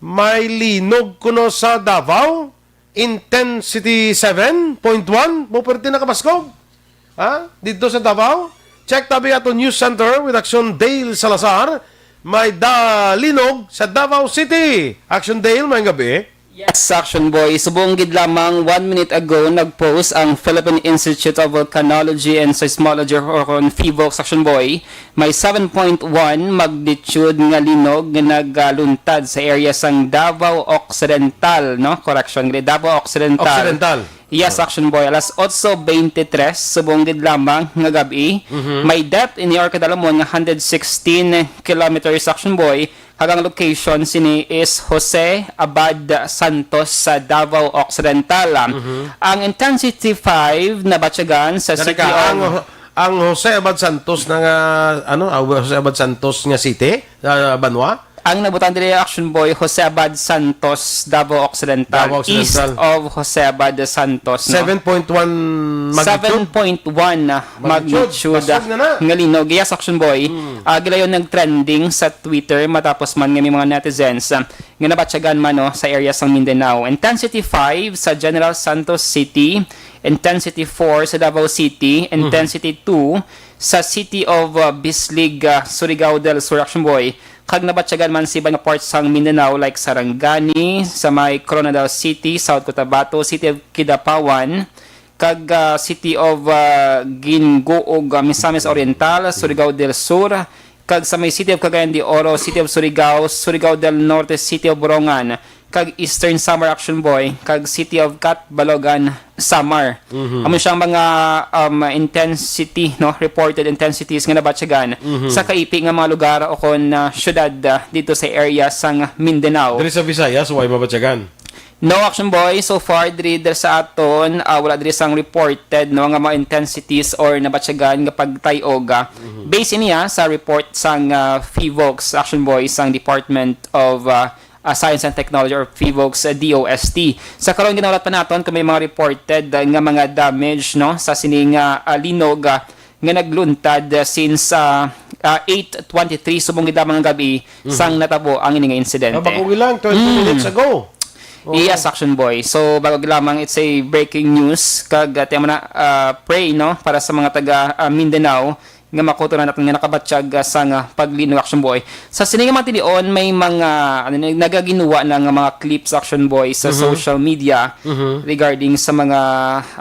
May linog kuno sa Davao, intensity seven point one, mo perti nakabaskog. Ha? Dito sa Davao, check tabi ato News Center with Action Dale Salazar. May dalinog sa Davao City. Action Dale, may gabi. Yes, Action Boy. Subong gid lamang one minute ago, nag-post ang Philippine Institute of Volcanology and Seismology or kon PHIVOLCS, Action Boy. May seven point one magnitude nga linog nga nagaluntad sa area sang Davao Occidental, no? Correction, gali, Davao Occidental. Occidental. Yes, Action Boy. Alas otso beintitres, subong gid lamang nga gab-i. Mhm. May depth ini or kadalumon nga hundred sixteen kilometers, Action Boy. Kag ang location sini is Jose Abad Santos sa Davao Occidental. Mhm. Ang intensity five nabatyagan sa Dari city ka, of ang, ang Jose Abad Santos na nga, ano, ah, Jose Abad Santos nga city, ah, banwa? Ang nabutang diri, Action Boy, Jose Abad Santos, Davao Occidental, Davao Occidental. East of Jose Abad Santos, no? Seven point one magnitude. Seven point one, ah, Magnitude. Magnitude, Basog ah, na na. Nga linog. Yes, Action Boy. Hmm. Ah, gilayon nag-trending sa Twitter matapos man nga may mga netizens, ah, nga nabatyagan man, no, sa area sang Mindanao. Intensity five sa General Santos City, intensity four sa Davao City, Mhm. intensity two sa City of, uh, Bislig, uh, Surigao del Sur, Action Boy, kag nabatyagan man sa iban nga parts sang Mindanao like Sarangani, sa may Koronadal City, South Cotabato, City of Kidapawan, kag, uh, City of, uh, Gingoog, uh, Misamis Oriental, Surigao del Sur, kag sa may City of Cagayan de Oro, City of Surigao, Surigao del Norte, City of Borongan, kag Eastern Samar, Action Boy, kag City of Catbalogan, Samar. Mhm. Amo siyang mga, um, intensity, no, reported intensities nga nabatyagan Mhm. sa kaipi nga mga lugar o kon, ah, syudad, ah, dito sa area sang Mindanao. Diri sa Visayas, way mabatyagan? No, Action Boy, so far diri, diri sa aton, ah, wala diri sang reported, no, nga mga intensities or nabatyagan nga pagtay-og, ah. Mhm. Base niya sa report sang, ah, PHIVOLCS, Action Boy, sang Department of, ah, ah, Science and Technology or PHIVOLCS, ah, D O S T. Sa karon, ginahulat pa naton kung may mga reported, ah, nga mga damage, no, sa sining, ah, ah, linog, ah, nga nagluntad, ah, since, ah, ah, eight twenty-three subong gid lamang nga gab-i Mhm. sang natabo ang ini nga insidente. Ah, bago lang, twenty Mm. minutes ago. Oo. Yes, Action Boy. So, bago gid lamang, it's a breaking news. Kag, ah, tiyan mo na, ah, pray, no, para sa mga taga, ah, Mindanao, nga makuto na natin nga nakabatyag, ah, sang, ah, paglinog, Action Boy. Sa sini nga mga tinion, may mga, ano ni, nagaginuwa na nga mga clips, Action Boy, sa Mhm. social media Mhm. regarding sa mga,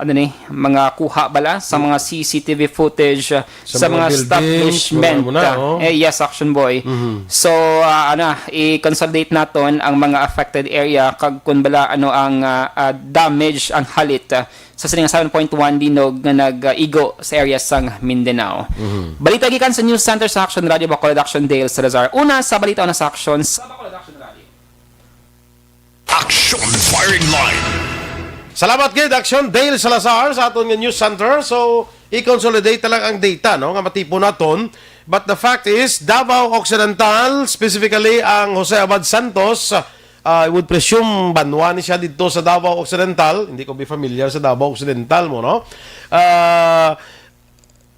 ano ni, mga kuha bala sa mga C C T V footage, ah, Sa sa mga mga buildings, establishment. mga muna, Ah, oh. eh, yes, Action Boy. Mhm. So, ah, ano, i-consolidate naton ang mga affected area kag kun bala ano ang, ah, ah, damage, ang halit, ah, sa sining seven point one linog nga nag-igo sa area sang Mindanao. Mhm. Balita gikan sa News Center sa Action Radio Bacolod, Action Dale Salazar. Una sa balita, una sa Action sa Bacolod, Action Radio. Action Firing Line. Salamat gid, Action Dale Salazar, sa aton nga News Center. So, i-consolidate na lang ang data, no, nga matipon naton. But the fact is, Davao Occidental, specifically ang Jose Abad Santos, I would presume banwa ni siya dito sa Davao Occidental. Hindi ko be familiar sa Davao Occidental mo, no? Ah,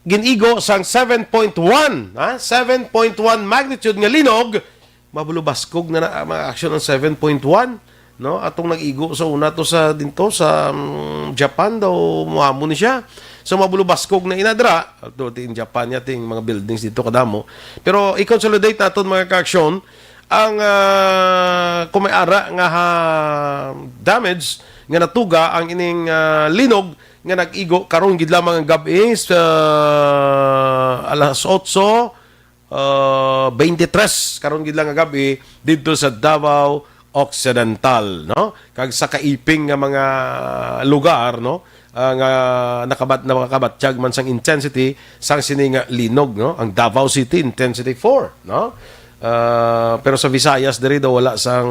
gin-igo sang seven point one, ha? Seven point one magnitude nga linog. Mabulubaskog na na ang mga action ang seven point one, no? Atong nag-igo sa una to sa dinto sa, mm, Japan daw, muamo ni siya. So, mabulubaskog na inadra. Ato, in Japan niya, ting mga buildings dito kadamo. Pero i-consolidate naton, mga ka-action, ang, ah, kung may ara nga ha, damage nga natuga ang ining, ah, linog nga nag-igo karon gid lamang ang gab-i sa alas otso, ah, beintitres karon gid lang nga gab-i didto sa Davao Occidental, no? Kag sa kaiping nga mga lugar, no? Ah, nga nakabat-, nakakabatyag man sang intensity sang sini nga linog, no? Ang Davao City, intensity four, no? Ah, pero sa Visayas diri daw wala sang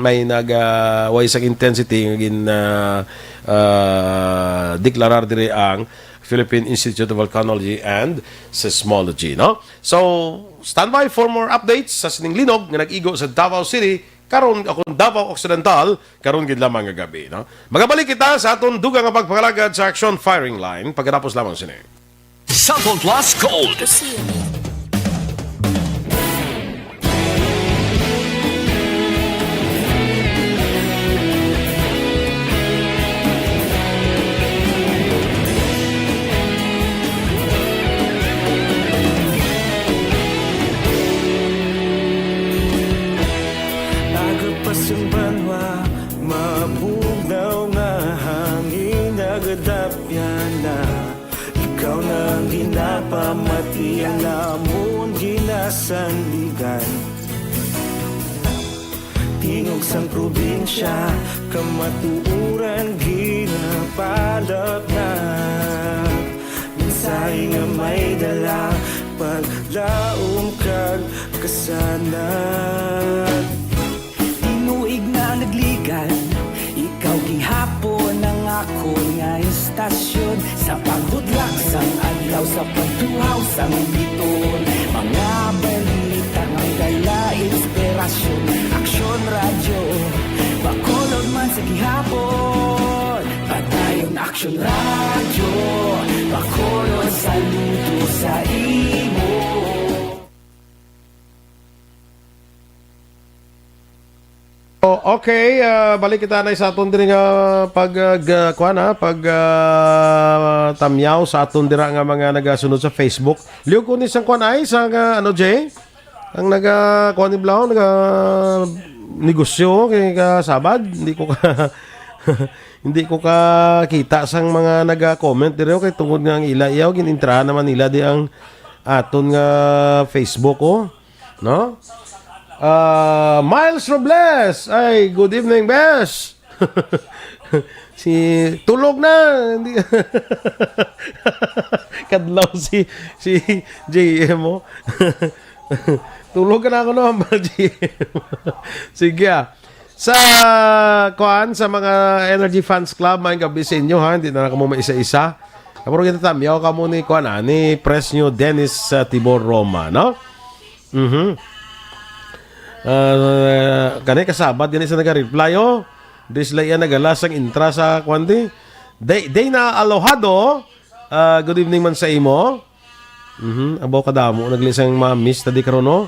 may nag, ah, way sang intensity nga gin, ah, ah, deklarar diri ang Philippine Institute of Volcanology and Seismology, no? So, stand by for more updates sa sining linog nga nag-igo sa Davao City karon, o kon Davao Occidental, karon gid lamang nga gabi, no? Magabalik kita sa aton dugang nga pagpangalagad sa Action Firing Line pagkatapos lamang sini. Cellphone Plus Gold. Agapas ang banwa, mabugnaw nga hangin, nagadapya na. Ikaw na ang ginapamati, ang amon ginasandigan. Tingog sang probinsya, kamatuoran ginapalapnat. Mensahe nga may dala, paglaom kag kasanag. Tinuig na nagligan, ikaw gihapon ang akon nga istasyon. Sa paghudlak sang adlaw, sa pagtuhaw sang bituon, mga balita nga dala inspirasyon. Aksyon Radyo, Bacolod man sa gihapon. Padayon Aksyon Radyo, Bacolod, saludo sa imo. O, okay, ah, balik kita na sa aton diri nga pag, ah, ga-, kuwan, ha, pag, ah, tamyaw sa aton dira nga mga nagasunod sa Facebook. Liog ko ni sang kuwan ay, sang, ah, ano, Jay? Ang naga, kuwan ni Blau, naga negosyo kay kasabad. Hindi ko ka, hindi ko kakita sang mga naga-comment diri, okay, tungod nga ang ila, iyaw, gin-intrahan naman nila di ang aton nga Facebook, oh. No? Ah, Miles Robles. Ay, good evening, bes. Si tulog na. Hindi. Kadlaw si, si J M, oh. Tulog ka na ako, no, J M. Sige, ah. Sa, kuan, sa mga Energy Fans Club, maayong gabi sa inyo, ha. Hindi na kamo maisa-isa. Pero kita tamyaw kamo ni, kuan, ah, ni Pres nyo Dennis, ah, Tibor Roma, no? Mhm. Ah, kani kasabad gani sa naga-reply, oh. Di sila iya nagalas ang intra sa, kuan, di. Day, Dayna Alojado, ah, good evening man sa imo. Mhm. Abaw kadamo nagli sang ma-miss ta di karon, no?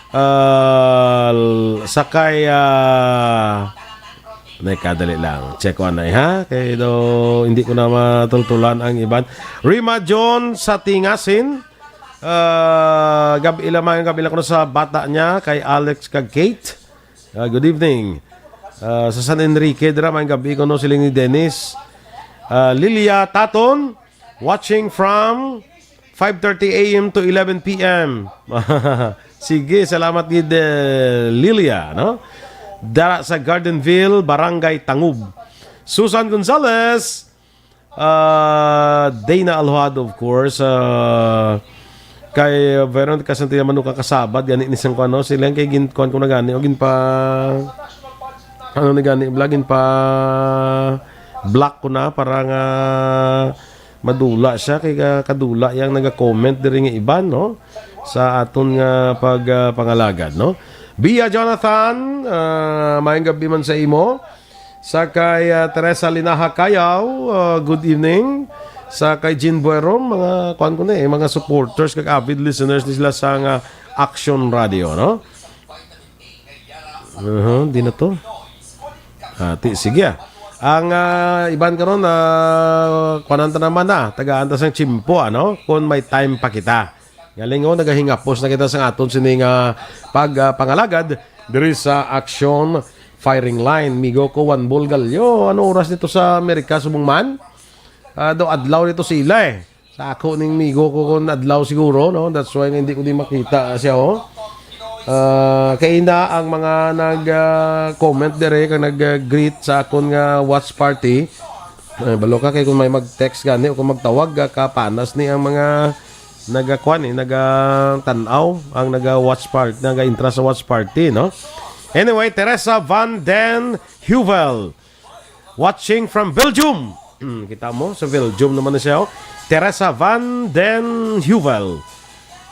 Ah, l-, sakay, ah, nay kadali lang. Check ko anay, ha? Kay daw hindi ko na matultulan ang iban. Rima John sa Tingasin. Ah, gab-i lamang, gab-i lang kuno sa bata niya kay Alex kag Kate. Ah, good evening. Ah, sa San Enrique dira, maayong gab-i kuno siling ni Dennis. Ah, Lilia Taton, watching from five thirty A M to eleven P M. Sige, salamat gid, eh, Lilia, no? Dara sa Gardenville, Barangay Tangub. Susan Gonzalez, ah, Dana Alhado, of course, ah, kay Veronica Santillaman, nung kakasabad gani ni sang kuan, no? Sila kay gin-, kuan ko na gani, o ginpa-, ano ni gani, vlog, ginpa-block ko na para nga madula siya kay ka-, kadula yang naga-comment diri nga iban, no? Sa aton nga pag, ah, pangalagad, no? Bia Jonathan, ah, maayong gabi man sa imo. Sa kay, ah, Teresa Linaha Cayaw, ah, good evening. Sa kay Jean Buerom, mga kuan ko na eh, mga supporters kag avid listeners ni sila sa nga Action Radio, no? Uh-huh, di na to. Ah, ti, sige, ah. Ang, ah, iban karon, ah, kuanan ta naman na, tagaan ta sang tiyempo, ano? Kung may time pa kita. Galing, oh, nagahingapos na kita sa aton sini nga pag, ah, pangalagad diri sa Action Firing Line. Migo ko, Juan Bulgalyo, ano oras dito sa Amerika, subong man? Ah, daw adlaw dito sila, eh. Sa ako ning migo ko kung adlaw siguro, no? That's why hindi ko din makita siya, oh. Ah, kay na ang mga nag, ah, comment dire kag nag, ah, greet sa akon nga watch party. Eh, balo ka kay kung may mag-text gani o kung magtawag, ah, kapanas ni ang mga nagakuan, eh, nagatan-aw, ang naga-watch part-, naga-intra sa watch party, no? Anyway, Teresa Van Den Heuvel. Watching from Belgium. Hmm, kita mo, sa Belgium naman na siya, oh. Teresa van den Heuvel.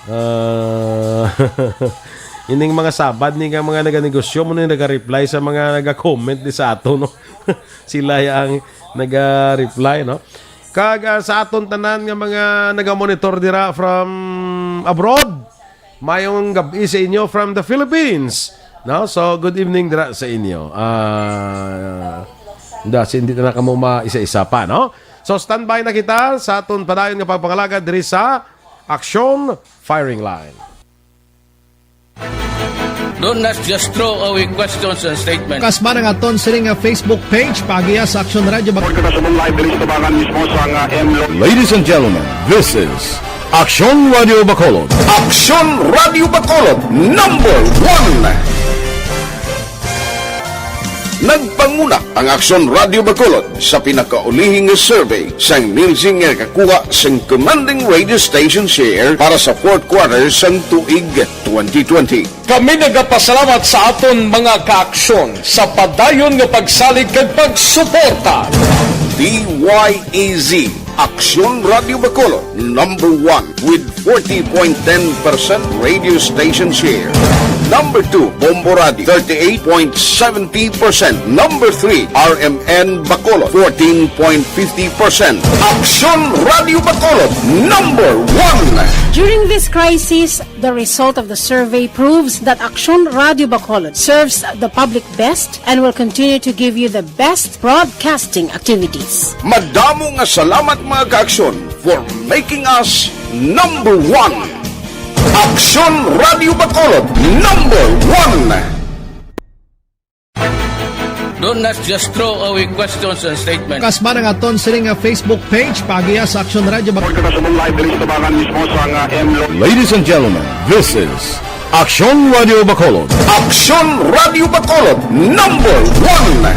Ah, ining mga sabad ni nga mga naganegosyo mo ni naga-reply sa mga naga-comment ni sa ato, no? Sila ang naga-reply, no? Kag, ah, sa aton tanan nga mga naga-monitor dira from abroad, mayong gab-i sa inyo from the Philippines. No? So, good evening dira sa inyo. Ah, da, si, hindi na kamo ma-isa-isa pa, no? So, standby na kita sa aton padayon nga pagpangalagad diri sa Aksyon Firing Line. Don't not just throw away questions and statements. Kasman ang aton sini nga Facebook page, pagiya sa Aksyon Radio Bacolod. Kita sa live diri sa tabangan mismo sa nga M Lo. Ladies and gentlemen, this is Aksyon Radio Bacolod. Aksyon Radio Bacolod, number one. Nagpanguna ang Aksyon Radio Bacolod sa pinakaulihing nga survey sang Nielsen nga nakakuha sang commanding radio station share para sa fourth quarter sang tuig twenty twenty. Kami nagapasalamat sa aton mga kaaksyon sa padayon nga pagsalig kag pagsuporta. D Y E Z, Aksyon Radio Bacolod, number one with forty point ten percent radio station share. Number two, Bombo Radio, thirty-eight point seventy percent. Number three, R M N Bacolod, fourteen point fifty percent. Aksyon Radio Bacolod, number one. During this crisis, the result of the survey proves that Aksyon Radio Bacolod serves the public best and will continue to give you the best broadcasting activities. Madamo nga salamat, mga kaaksyon, for making us number one. Aksyon Radio Bacolod, number one. Don't not just throw away questions and statements. Kasman ang aton sini nga Facebook page, pagiya sa Aksyon Radio Bacolod. Kita sa live diri sa tabangan mismo sa nga M Lo. Ladies and gentlemen, this is Aksyon Radio Bacolod. Aksyon Radio Bacolod, number one.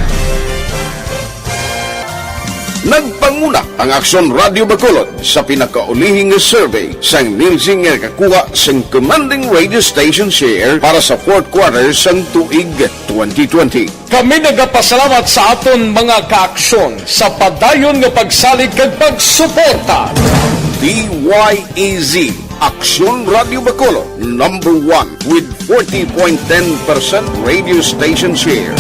Nagpanguna ang Aksyon Radio Bacolod sa pinakaulihing nga survey sang Nielsen nga nakakuha sang commanding radio station share para sa fourth quarter sang tuig twenty twenty. Kami nagapasalamat sa aton mga kaaksyon sa padayon nga pagsalig kag pagsuporta. D Y E Z, Aksyon Radio Bacolod, number one with forty point ten percent radio station share.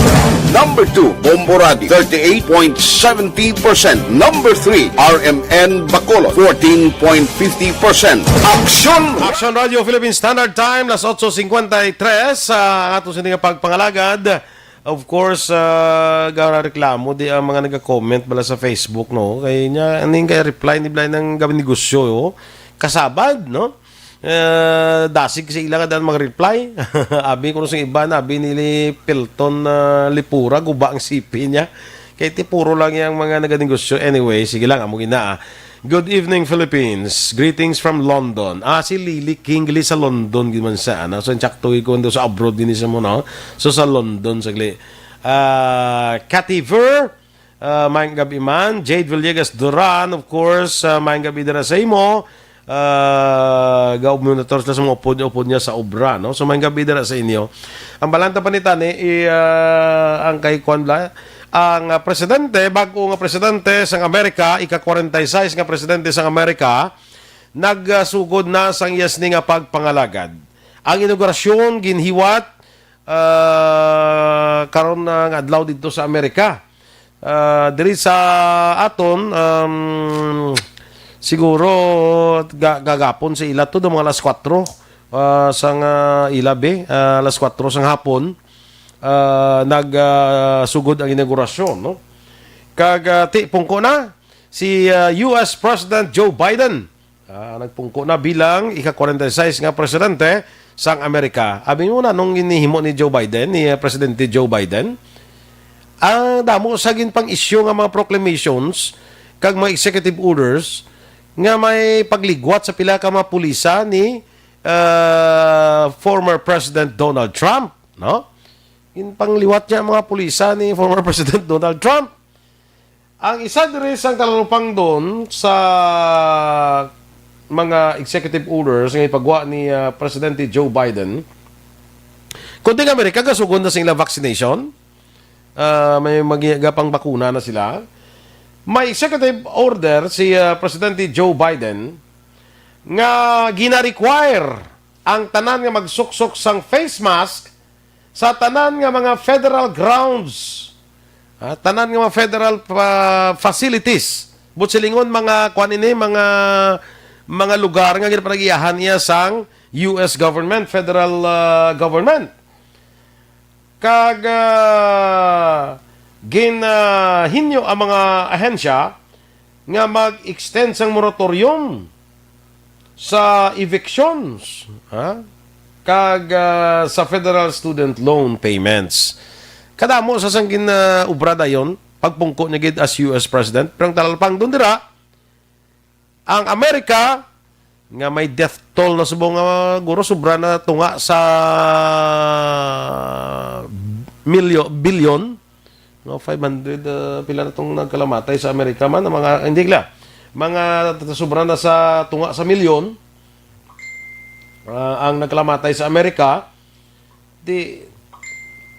Number two, Bombo Radio, thirty-eight point seventy percent. Number three, R M N Bacolod, fourteen point fifty percent. Aksyon! Action Radio Philippine Standard Time, las otso cincuenta y tres. Ah, ang ato sini nga pagpangalagad. Of course, uh, reklamo di ang mga naga-comment bala sa Facebook, no? Kay niya, aning kay reply ni Blay ng gabi negosyo, oh. Kasabad, no? Eh, dasig sa ila nga daan mag-reply. Abi ko sa iba na, abi nili Pilton, ah, Lipura, guba ang sipi niya. Kay ti puro lang yang mga naganegosyo. Anyway, sige lang, amo gina, ah. Good evening, Philippines. Greetings from London. Ah, si Lily King, gali sa London, gid man sa, ano? So, insakto ko sa abroad, gini sa mo, no? So, sa London, sagli. Ah, Cathy Ver, ah, maayong gabi man. Jade Villegas Duran, of course, ah, maayong gabi dira sa imo. Ah, gaub mo na to sila sa mga upod-upod niya sa obra, no? So, maayong gabi dira sa inyo. Ang balanta pa ni tani, i, ah, ang kay Kwan Bla, ang, ah, presidente, bag-o nga presidente sang Amerika, ika-kwarenta y seis nga presidente sang Amerika, nagsugod na sang iya sini nga pagpangalagad. Ang inaugurasyon ginhiwat, ah, karon na nga adlaw didto sa Amerika. Ah, diri sa aton, um, siguro ga-, gagapon sa ila to, mga alas kwatro, ah, sang ila, be, ah, alas kwatro sang hapon, ah, nag, ah, sugod ang inaugurasyon, no? Kag, ah, ti, pungko na si, ah, U S President Joe Biden. Ah, nagpungko na bilang ika-kwarenta y seis nga presidente sang Amerika. Abi mo na nung ginhimo ni Joe Biden, ni, ah, Presidente Joe Biden, ang damo sa ginpang-issue nga mga proclamations kag mga executive orders nga may pagligwat sa pila ka mga pulisa ni, ah, former President Donald Trump, no? Ginpangliwat niya ang mga pulisa ni former President Donald Trump. Ang isa diri sang talalupangdon sa mga executive orders nga ipagwa ni, ah, Presidente Joe Biden, kundi nga Amerika gasugod na sa ila vaccination, ah, may magigapang bakuna na sila. May executive order si, ah, Presidente Joe Biden nga gina-require ang tanan nga magsuksok sang face mask sa tanan nga mga federal grounds, ah, tanan nga mga federal, ah, facilities. Buot silingon, mga kuan ini, mga, mga lugar nga ginapanagiahan niya sang U S government, federal, ah, government. Kag, ah, gin, ah, hinyo ang mga ahensya nga mag-extend sang moratorium sa evictions, ha? Kag, ah, sa federal student loan payments. Kadamo sa sang gin, ah, obra dayon, pagpungko niya gid as U S President, pero ang talalpang dun dira, ang Amerika, nga may death toll na subong nga guro, sobra na tunga sa milyo-, bilyon, no, five hundred, ah, pila na tong nagkalamatay sa Amerika man, ang mga, hindi, kila, mga sobra na sa tunga sa milyon, ah, ang nagkalamatay sa Amerika. Di,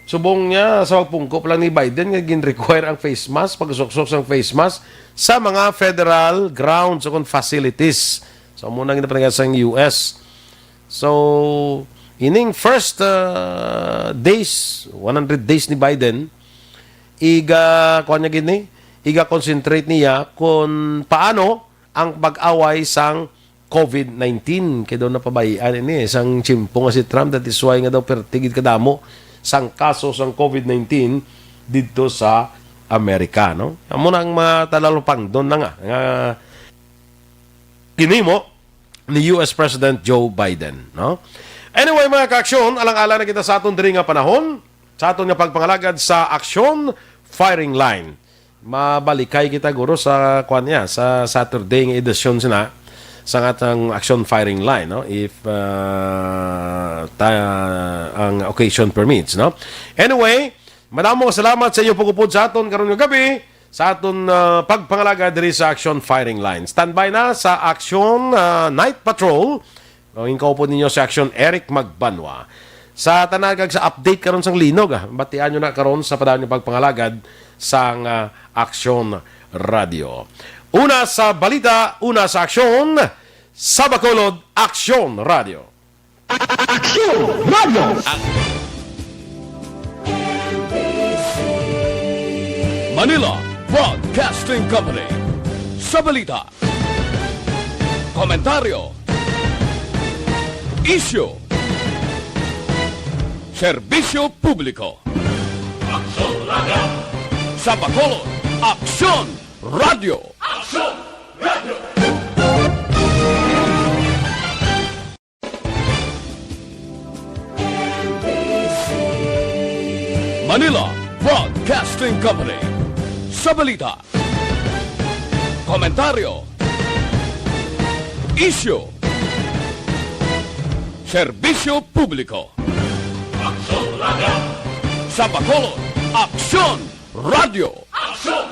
subong niya, sa pagpungko pa lang ni Biden nga gin-require ang face mask, pagsuksok sang face mask sa mga federal grounds o kon facilities. So, amo na ang ginapanagad sang U S. So, ining first, uh, days, one hundred days ni Biden, iga, kuwan niya gini, iga concentrate niya kung paano ang pag-away sang COVID nineteen. Kay daw napabayian ini, eh, sang tiyempo nga si Trump, that is why nga daw perti gid kadamo sang kaso sang COVID nineteen didto sa Amerika, no? Amo na ang mga talalupangdon na nga, nga ginhimo ni U S President Joe Biden, no? Anyway, mga kaaksyon, alang-alang na kita sa aton diri nga panahon, sa aton nga pagpangalagad sa Aksyon Firing Line. Mabalikay kita, guro, sa, kuwan niya, sa Saturday nga edisyon sina sa atong Aksyon Firing Line, no? If, uh, ta-, ang occasion permits, no? Anyway, madamo nga salamat sa inyo pag-upod sa aton karon nga gabi, sa aton, uh, pagpangalagad diri sa Aksyon Firing Line. Standby na sa Aksyon, uh, Night Patrol. O, ang kaupod ninyo si Aksyon Eric Magbanwa. Sa tanan kag sa update karon sang linog, ah, batian nyo na karon sa padayon nga pagpangalagad sang, ah, Aksyon Radio. Una sa balita, una sa aksyon, sa Bacolod, Aksyon Radio. Aksyon Radio. Manila Broadcasting Company. Sa balita, komentaryo, isyu, serbisyo publiko. Aksyon Radio. Sa Bacolod, Aksyon Radio. Aksyon Radio. Manila Broadcasting Company. Sa balita, komentaryo, isyu, serbisyo publiko. Aksyon Radio. Sa Bacolod, Aksyon Radio. Aksyon